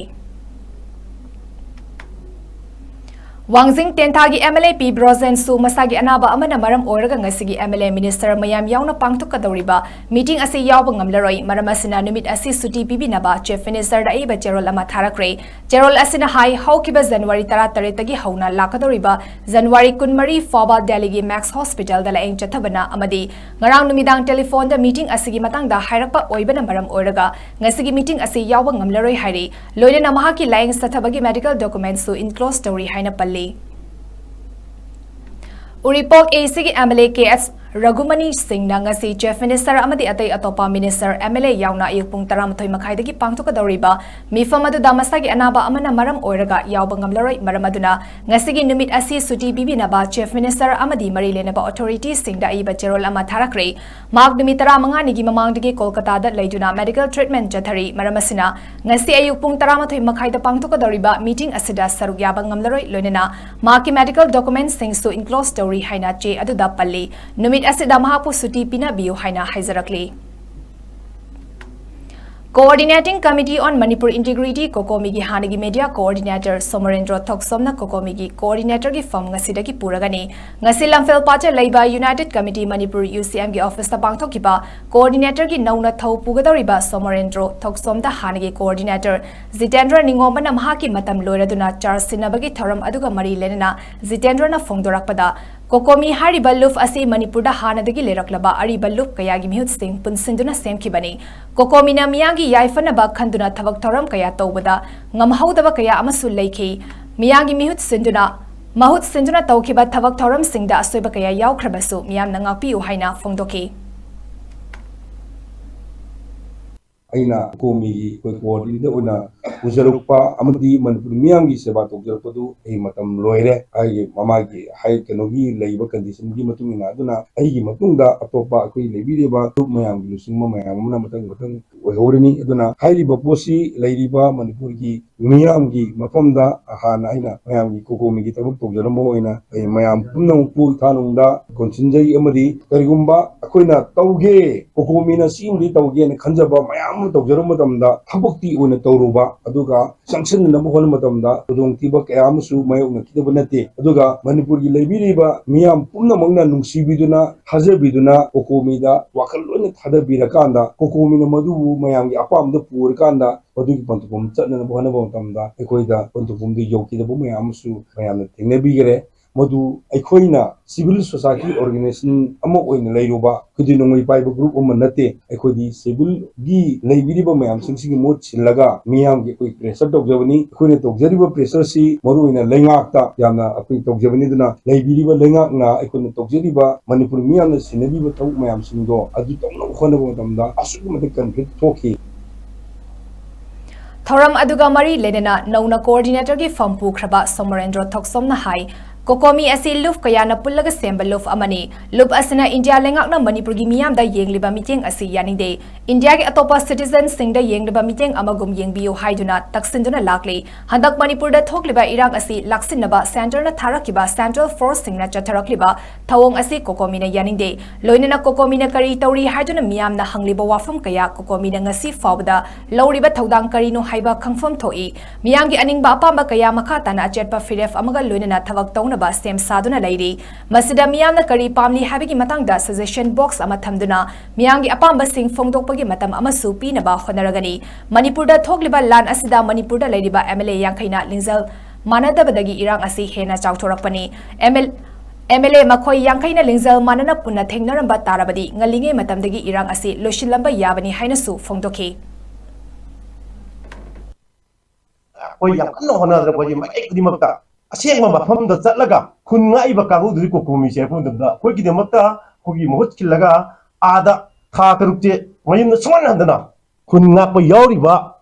ꯋꯥꯡꯖꯤꯡ ꯇꯦꯟꯊꯥꯒꯤ ꯑꯦꯝ ꯑꯦꯜ ꯑꯦ ꯄꯤ ꯕ꯭ꯔꯣꯖꯦꯟꯁꯨ ꯃꯁꯥꯒꯤ ꯑꯅꯥꯕ ꯑꯃꯅ ꯃꯔꯝ ꯑꯣꯏꯔꯒ ꯉꯁꯤꯒꯤ ꯑꯦꯝ ꯑꯦꯜ ꯑꯦ ꯃꯤꯅꯤꯁꯇꯔ ꯃꯌꯥꯝ ꯌꯥꯎꯅ ꯄꯥꯡꯊꯣꯛꯀꯗꯧꯔꯤꯕ ꯃꯤꯇꯤꯡ ꯑꯁꯤ ꯌꯥꯎꯕ ꯉꯝꯂꯔꯣꯏ꯫ ꯃꯔꯝ ꯑꯁꯤꯅ ꯅꯨꯃꯤꯠ ꯑꯁꯤ ꯁꯨꯇꯤ ꯄꯤꯕꯤꯅꯕ ꯆꯤꯐ ꯃꯤꯅꯤꯁꯇꯔꯗ ꯑꯏꯕ ꯆꯦꯔꯣꯜ ꯑꯃ ꯊꯥꯔꯛꯈ꯭ꯔꯦ꯫ ꯆꯦꯔꯣꯜ ꯑꯁꯤꯅ ꯍꯥꯏ, ꯍꯧꯈꯤꯕ ꯖꯅꯋꯥꯔꯤ ꯇꯔꯥꯇꯔꯦꯠꯇꯒꯤ ꯍꯧꯅ ꯂꯥꯛꯀꯗꯧꯔꯤꯕ ꯖꯅꯋꯥꯔꯤ ꯀꯨꯟꯃꯔꯤ ꯐꯥꯎꯕ ꯗꯦꯜꯂꯤꯒꯤ ꯃꯦꯛꯁ ꯍꯣꯁꯄꯤꯇꯥꯜꯗ ꯂꯥꯌꯦꯡ ꯆꯠꯊꯕꯅ ꯑꯃꯗꯤ ꯉꯔꯥꯡ ꯅꯨꯃꯤꯗꯥꯡ ꯇꯦꯂꯤꯐꯣꯟꯗ ꯃꯤꯇꯤꯡ ꯑꯁꯤꯒꯤ ꯃꯇꯥꯡꯗ ꯍꯥꯏꯔꯛꯄ ꯑꯣꯏꯕꯅ ꯃꯔꯝ ꯑꯣꯏꯔꯒ ꯉꯁꯤꯒꯤ ꯃꯤꯇꯤꯡ ꯑꯁꯤ ꯌꯥꯎꯕ ꯉꯝꯂꯔꯣꯏ ꯍꯥꯏꯔꯤ꯫ ꯂꯣꯏꯅꯅ ꯃꯍꯥꯛꯀꯤ ꯂꯥꯌꯦꯡ ꯆꯠꯊꯕꯒꯤ ꯃꯦꯗꯤꯀꯦꯜ ꯗꯣꯀꯨꯃꯦꯟꯠꯁꯨ ꯏꯟꯀ꯭ꯂꯣꯖ ꯇꯧꯔꯤ ꯍꯥꯏꯅ ꯄꯜꯂꯤ꯫ ꯎꯔꯤꯄꯣꯛ ꯑꯦ ꯁꯤꯒꯤ ꯑꯦꯝ ꯑꯦꯜ ꯑꯦ ꯀꯦ ꯑꯦꯁ ꯔꯘꯨꯃꯅꯤ ꯁꯤꯡꯅ ꯉꯁꯤ Chief Minister ꯑꯃꯗꯤ ꯑꯇꯩ ꯑꯇꯣꯞꯄ Minister, M L A ꯌꯥꯎꯅ ꯑꯌꯨꯛ ꯄꯨꯡ ꯇꯔꯥꯃꯥꯊꯣꯏ ꯃꯈꯥꯏꯗꯒꯤ ꯄꯥꯡꯊꯣꯛꯀꯗꯧꯔꯤꯕ ꯃꯤꯐꯝ ꯑꯗꯨꯗ ꯃꯁꯥꯒꯤ ꯑꯅꯥꯕ ꯑꯃꯅ ꯃꯔꯝ ꯑꯣꯏꯔꯒ ꯌꯥꯎꯕ ꯉꯝꯂꯔꯣꯏ꯫ ꯃꯔꯝ ꯑꯗꯨꯅ ꯉꯁꯤꯒꯤ ꯅꯨꯃꯤꯠ ꯑꯁꯤ ꯁꯨꯇꯤ ꯄꯤꯕꯤꯅꯕ Chief Minister ꯑꯃꯗꯤ ꯃꯔꯤ ꯂꯩꯅꯕ authority ꯁꯤꯡꯗ ꯑꯏꯕ ꯆꯦꯔꯣꯜ ꯑꯃ ꯊꯥꯔꯛꯈ꯭ꯔꯦ꯫ ꯃꯍꯥꯛ ꯅꯨꯃꯤꯠ ꯇꯔꯥꯃꯉꯥꯅꯤꯒꯤ ꯃꯃꯥꯡꯗꯒꯤ ꯀꯣꯜꯀꯇꯥꯗ ꯂꯩꯗꯨꯅ medical treatment ꯆꯠꯊꯔꯤ꯫ ꯃꯔꯝ ꯑꯁꯤꯅ ꯉꯁꯤ ꯑꯌꯨꯛ ꯄꯨꯡ ꯇꯔꯥꯃꯥꯊꯣꯏ ꯃꯈꯥꯏꯗ ꯄꯥꯡꯊꯣꯛꯀꯗꯧꯔꯤꯕ meeting ꯑꯁꯤꯗ ꯁꯔꯨꯛ ꯌꯥꯕ ꯉꯝꯂꯔꯣꯏ꯫ ꯂꯣꯏꯅꯅ ꯃꯍꯥꯛꯀꯤ medical documents ꯁꯤꯡꯁꯨ enclose ꯇꯧꯔꯤ ꯍꯥꯏꯅ ꯆꯦ ꯑꯗꯨꯗ ꯄꯜꯂꯤ꯫ ꯅꯨꯃꯤꯠ ꯑꯁꯤꯗ ꯃꯍꯥꯛꯄꯨ ꯁꯨꯇꯤ ꯄꯤꯅꯕꯤꯌꯨ ꯍꯥꯏꯅ ꯍꯥꯏꯖꯔꯛꯂꯤ꯫ Coordinating Committee on Manipur Integrity, COCOMI ꯒꯤ ꯍꯥꯟꯅꯒꯤ media coordinator ꯁꯣꯃꯔꯦꯟꯗ꯭ꯔꯣ ꯊꯣꯛꯆꯣꯝꯅ COCOMI ꯒꯤ coordinator ꯒꯤ ꯐꯝ ꯉꯁꯤꯗꯒꯤ ꯄꯨꯔꯒꯅꯤ꯫ ꯉꯁꯤ ꯂꯝꯐꯦꯜ ꯄꯥꯠꯇ ꯂꯩꯕ United Committee Manipur, U C M ꯒꯤ office ꯇ ꯄꯥꯡꯊꯣꯛꯈꯤꯕ coordinator ꯒꯤ ꯅꯧꯅ ꯊꯧ ꯄꯨꯒꯗꯧꯔꯤꯕ ꯁꯣꯃꯔꯦꯟꯗ꯭ꯔꯣ ꯊꯣꯛꯆꯣꯝꯗ ꯍꯥꯟꯅꯒꯤ coordinator ꯖꯤꯇꯦꯟꯗ꯭ꯔ ꯅꯤꯉꯣꯝꯕꯅ ꯃꯍꯥꯛꯀꯤ ꯃꯇꯝ ꯂꯣꯏꯔꯗꯨꯅ charge ꯁꯤꯟꯅꯕꯒꯤ ꯊꯧꯔꯝ ꯑꯗꯨꯒ ꯃꯔꯤ ꯂꯩꯅꯅ ꯖꯤꯇꯦꯟꯗ꯭ꯔꯅ ꯐꯣꯡꯗꯣꯔꯛꯄꯗ, COCOMI ꯍꯥꯏꯔꯤꯕ ꯂꯨꯞ ꯑꯁꯤ ꯃꯅꯤꯄꯨꯔꯗ ꯍꯥꯟꯅꯗꯒꯤ ꯂꯩꯔꯛꯂꯕ ꯑꯔꯤꯕ ꯂꯨꯞ ꯀꯌꯥꯒꯤ ꯃꯤꯍꯨꯠꯁꯤꯡ ꯄꯨꯟꯁꯤꯟꯗꯨꯅ ꯁꯦꯝꯈꯤꯕꯅꯤ꯫ COCOMI ꯅ ꯃꯤꯌꯥꯝꯒꯤ ꯌꯥꯏꯐꯅꯕ ꯈꯟꯗꯨꯅ ꯊꯕꯛ ꯊꯧꯔꯝ ꯀꯌꯥ ꯇꯧꯕꯗ ꯉꯝꯍꯧꯗꯕ ꯀꯌꯥ ꯑꯃꯁꯨ ꯂꯩꯈꯤ꯫ ꯃꯤꯌꯥꯝꯒꯤ ꯃꯤꯍꯨꯠ ꯁꯤꯟꯗꯨꯅ, ꯃꯍꯨꯠ ꯁꯤꯟꯗꯨꯅ ꯇꯧꯈꯤꯕ ꯊꯕꯛ ꯊꯧꯔꯝꯁꯤꯡꯗ ꯑꯁꯣꯏꯕ ꯀꯌꯥ ꯌꯥꯎꯈ꯭ꯔꯕꯁꯨ ꯃꯤꯌꯥꯝꯅ ꯉꯥꯛꯄꯤꯌꯨ ꯍꯥꯏꯅ ꯐꯣꯡꯗꯣꯛꯈꯤ꯫ ꯑꯩꯅ COCOMI ꯒꯤ ꯑꯩꯈꯣꯏ coordinator ꯑꯣꯏꯅ ꯄꯨꯖꯔꯛꯄ ꯑꯃꯗꯤ ꯃꯅꯤꯄꯨꯔ ꯃꯤꯌꯥꯝꯒꯤ ꯁꯦꯕꯥ ꯇꯧꯖꯔꯛꯄꯗꯨ ꯑꯩ ꯃꯇꯝ ꯂꯣꯏꯔꯦ꯫ ꯑꯩꯒꯤ ꯃꯃꯥꯒꯤ ꯍꯥꯏ ꯀꯩꯅꯣꯒꯤ ꯂꯩꯕ condition ꯒꯤ ꯃꯇꯨꯡ ꯏꯟꯅ, ꯑꯗꯨꯅ ꯑꯩꯒꯤ ꯃꯇꯨꯡꯗ ꯑꯇꯣꯞꯄ ꯑꯩꯈꯣꯏ ꯂꯩꯕꯤꯔꯤꯕ ꯂꯨꯞ ꯃꯌꯥꯝꯒꯤ ꯂꯨꯆꯤꯡꯕ ꯃꯌꯥꯝ ꯑꯃꯅ ꯃꯊꯪ ꯃꯊꯪ ꯑꯣꯏꯍꯧꯔꯅꯤ꯫ ꯑꯗꯨꯅ ꯍꯥꯏꯔꯤꯕ ꯄꯣꯠꯁꯤ ꯂꯩꯔꯤꯕ ꯃꯅꯤꯄꯨꯔꯒꯤ ꯃꯤꯌꯥꯝꯒꯤ ꯃꯐꯝꯗ ꯍꯥꯟꯅ ꯑꯩꯅ ꯃꯌꯥꯝꯒꯤ COCOMI ꯒꯤ ꯊꯕꯛ ꯇꯧꯖꯔꯝꯕ ꯑꯣꯏꯅ ꯑꯩ ꯃꯌꯥꯝ ꯄꯨꯝꯅꯃꯛꯄꯨ ꯏꯊꯥꯅꯨꯡꯗ ꯀꯣꯟꯁꯤꯟꯖꯩ꯫ ꯑꯃꯗꯤ ꯀꯔꯤꯒꯨꯝꯕ ꯑꯩꯈꯣꯏꯅ ꯇꯧꯒꯦ, COCOMI ꯅ ꯁꯤꯃꯗꯤ ꯇꯧꯒꯦꯅ ꯈꯟꯖꯕ ꯃꯌꯥꯝ ꯑꯃ ꯇꯧꯖꯔꯝꯕ ꯃꯇꯝꯗ ꯊꯕꯛꯇꯤ ꯑꯣꯏꯅ ꯇꯧꯔꯨꯕ, ꯑꯗꯨꯒ ꯆꯪꯁꯤꯟꯅꯅꯕ ꯍꯣꯠꯅꯕ ꯃꯇꯝꯗ ꯈꯨꯗꯣꯡꯊꯤꯕ ꯀꯌꯥ ꯑꯃꯁꯨ ꯃꯥꯌꯣꯛꯅꯈꯤꯗꯕ ꯅꯠꯇꯦ꯫ ꯑꯗꯨꯒ ꯃꯅꯤꯄꯨꯔꯒꯤ ꯂꯩꯕꯤꯔꯤꯕ ꯃꯤꯌꯥꯝ ꯄꯨꯝꯅꯃꯛꯅ ꯅꯨꯡꯁꯤꯕꯤꯗꯨꯅ, ꯊꯥꯖꯕꯤꯗꯨꯅ COCOMI ꯗ ꯋꯥꯈꯜ ꯂꯣꯏꯅ ꯊꯥꯗꯕꯤꯔꯀꯥꯟꯗ, COCOMI ꯅ ꯃꯗꯨꯕꯨ ꯃꯌꯥꯝꯒꯤ ꯑꯄꯥꯝꯕꯗ ꯄꯨꯔꯀꯥꯟꯗ ꯃꯗꯨꯒꯤ ꯄꯟꯊꯨꯡꯐꯝ ꯆꯠꯅꯅꯕ ꯍꯣꯠꯅꯕ ꯃꯇꯝꯗ ꯑꯩꯈꯣꯏꯗ ꯄꯟꯊꯨꯡꯐꯝꯗꯨ ꯌꯧꯈꯤꯗꯕ ꯃꯌꯥꯝ ꯑꯃꯁꯨ ꯃꯌꯥꯝꯅ ꯊꯦꯡꯅꯕꯤꯈꯔꯦ꯫ ꯃꯗꯨ ꯑꯩꯈꯣꯏꯅ civil society organization ꯑꯃ ꯑꯣꯏꯅ ꯂꯩꯔꯨꯕ, ꯑꯩꯈꯣꯏꯗꯤ ꯅꯣꯡꯃꯩ ꯄꯥꯏꯕ group ꯑꯃ ꯅꯠꯇꯦ꯫ ꯑꯩꯈꯣꯏꯗꯤ civilꯒꯤ ꯂꯩꯕꯤꯔꯤꯕ ꯃꯌꯥꯝꯁꯤꯡꯁꯤꯒꯤ ꯃꯍꯨꯠ ꯁꯤꯜꯂꯒ ꯃꯤꯌꯥꯝꯒꯤ ꯑꯩꯈꯣꯏ pressure ꯇꯧꯖꯕꯅꯤ꯫ ꯑꯩꯈꯣꯏꯅ ꯇꯧꯖꯔꯤꯕ pressureꯁꯤ ꯃꯔꯨꯑꯣꯏꯅ ꯂꯩꯉꯥꯛꯇ ꯌꯥꯝꯅ ꯑꯩꯈꯣꯏ ꯇꯧꯖꯕꯅꯤ꯫ ꯑꯗꯨꯅ ꯂꯩꯕꯤꯔꯤꯕ ꯂꯩꯉꯥꯛꯅ ꯑꯩꯈꯣꯏꯅ ꯇꯧꯖꯔꯤꯕ ꯃꯅꯤꯄꯨꯔ ꯃꯤꯌꯥꯝꯅ ꯁꯤꯟꯅꯕꯤꯕ ꯊꯕꯛ ꯃꯌꯥꯝꯁꯤꯡꯗꯣ ꯑꯗꯨ ꯇꯧꯅꯕ ꯍꯣꯠꯅꯕ ꯃꯇꯝꯗ ꯑꯁꯨꯛꯀꯤ ꯃꯇꯤꯛ conflict ꯊꯣꯛꯈꯤ꯫ ꯊꯧꯔꯝ ꯑꯗꯨꯒ ꯃꯔꯤ ꯂꯩꯅꯅ ꯅꯧꯅ coordinatorꯒꯤ ꯐꯝ ꯄꯨꯈ꯭ꯔꯕ ꯁꯣꯃꯣꯔꯦꯟꯗ꯭ꯔꯣ ꯊꯣꯛꯆꯣꯝꯅ ꯍꯥꯏ, COCOMI ꯑꯁꯤ ꯂꯨꯞ ꯀꯌꯥꯅ ꯄꯨꯜꯂꯒ ꯁꯦꯝꯕ ꯂꯨꯞ ꯑꯃꯅꯤ꯫ ꯂꯨꯞ ꯑꯁꯤꯅ ꯏꯟꯗꯤꯌꯥ ꯂꯩꯉꯥꯛꯅ ꯃꯅꯤꯄꯨꯔꯒꯤ ꯃꯤꯌꯥꯝꯗ ꯌꯦꯡꯂꯤꯕ ꯃꯤꯠꯌꯦꯡ ꯑꯁꯤ ꯌꯥꯅꯤꯡꯗꯦ꯫ ꯏꯟꯗꯤꯌꯥꯒꯤ ꯑꯇꯣꯞꯄ citizenꯁꯤꯡꯗ ꯌꯦꯡꯂꯤꯕ ꯃꯤꯠꯌꯦꯡ ꯑꯃꯒꯨꯝ ꯌꯦꯡꯕꯤꯌꯨ ꯍꯥꯏꯗꯨꯅ ꯇꯛꯁꯤꯟꯗꯨꯅ ꯂꯥꯛꯂꯤ꯫ ꯍꯟꯗꯛ ꯃꯅꯤꯄꯨꯔꯗ ꯊꯣꯛꯂꯤꯕ ꯏꯔꯥꯡ ꯑꯁꯤ ꯂꯥꯛꯁꯤꯟꯅꯕ centreꯅ ꯊꯥꯔꯛꯈꯤꯕ central forceꯁꯤꯡꯅ ꯆꯠꯊꯔꯛꯂꯤꯕ ꯊꯧꯑꯣꯡ ꯑꯁꯤ COCOMIꯅ ꯌꯥꯅꯤꯡꯗꯦ꯫ ꯂꯣꯏꯅꯅ COCOMIꯅ ꯀꯔꯤ ꯇꯧꯔꯤ ꯍꯥꯏꯗꯨꯅ ꯃꯤꯌꯥꯝꯅ ꯍꯪꯂꯤꯕ ꯋꯥꯐꯝ ꯀꯌꯥ COCOMIꯅ ꯉꯁꯤ ꯐꯥꯎꯕꯗ ꯂꯧꯔꯤꯕ ꯊꯧꯗꯥꯡ ꯀꯔꯤꯅꯣ ꯍꯥꯏꯕ ꯈꯪꯐꯝ ꯊꯣꯛꯏ꯫ ꯃꯤꯌꯥꯝꯒꯤ ꯑꯅꯤꯡꯕ ꯑꯄꯥꯝꯕ ꯀꯌꯥ ꯃꯈꯥ ꯇꯥꯅ ꯑꯆꯦꯠꯄ ꯐꯤꯔꯦꯞ ꯑꯃꯒ ꯂꯣꯏꯅꯅ ꯊꯕꯛ ꯇꯧꯅꯕ ꯁꯦꯝ ꯁꯥꯗꯨꯅ ꯂꯩꯔꯤ꯫ ꯃꯁꯤꯗ ꯃꯤꯌꯥꯝꯅ ꯀꯔꯤ ꯄꯥꯝꯂꯤ ꯍꯥꯏꯕꯒꯤ ꯃꯇꯥꯡꯗ suggestion box ꯑꯃ ꯊꯝꯗꯨꯅ ꯃꯤꯌꯥꯝꯒꯤ ꯑꯄꯥꯝꯕꯁꯤꯡ ꯐꯣꯡꯗꯣꯛꯄꯒꯤ ꯃꯇꯝ ꯑꯃꯁꯨ ꯄꯤꯅꯕ ꯍꯣꯠꯅꯔꯒꯅꯤ꯫ ꯃꯅꯤꯄꯨꯔꯗ ꯊꯣꯛꯂꯤꯕ ꯂꯥꯟ ꯑꯁꯤꯗ ꯃꯅꯤꯄꯨꯔꯗ ꯂꯩꯔꯤꯕ MLA ꯌꯥꯡꯈꯩꯅ ꯂꯤꯡꯖꯦꯜ ꯃꯥꯟꯅꯗꯕꯗꯒꯤ ꯏꯔꯥꯡ ꯑꯁꯤ ꯍꯦꯟꯅ ꯆꯥꯎꯊꯣꯔꯛꯄꯅꯤ꯫ MLA ꯃꯈꯣꯏ ꯌꯥꯡꯈꯩꯅ ꯂꯤꯡꯖꯦꯜ ꯃꯥꯟꯅꯅ ꯄꯨꯟꯅ ꯊꯦꯡꯅꯔꯝꯕ ꯇꯥꯔꯕꯗꯤ ꯉꯜꯂꯤꯉꯩ ꯃꯇꯝꯗꯒꯤ ꯏꯔꯥꯡ ꯑꯁꯤ ꯂꯣꯏꯁꯤꯜꯂꯝꯕ ꯌꯥꯕꯅꯤ ꯍꯥꯏꯅꯁꯨ ꯐꯣꯡꯗꯣꯛꯈꯤ꯫ ꯑꯩꯈꯣꯏ ꯌꯥꯝ ꯀꯟꯅ ꯍꯣꯠꯅꯗꯅ ꯑꯩꯈꯣꯏꯒꯤ ꯃꯥꯏꯀꯩ ꯈꯨꯗꯤꯡꯃꯛꯇ ꯑꯁꯦꯡꯕ ꯃꯐꯝꯗ ꯆꯠꯂꯒ ꯈꯨꯟ ꯉꯥꯛꯏꯕ ꯀꯥꯡꯕꯨꯗꯨꯗꯤ COCOMIꯁꯦ ꯍꯥꯏꯕ ꯃꯇꯝꯗ ꯑꯩꯈꯣꯏꯒꯤꯗꯃꯛꯇ ꯑꯩꯈꯣꯏꯒꯤ ꯃꯍꯨꯠ ꯁꯤꯜꯂꯒ ꯑꯥꯗ ꯊꯥ ꯇꯔꯨꯛꯁꯦ ꯃꯌꯨꯝꯗ ꯁꯨꯡꯍꯟ ꯍꯟꯗꯅ ꯈꯨꯟ ꯉꯥꯛꯄ ꯌꯥꯎꯔꯤꯕ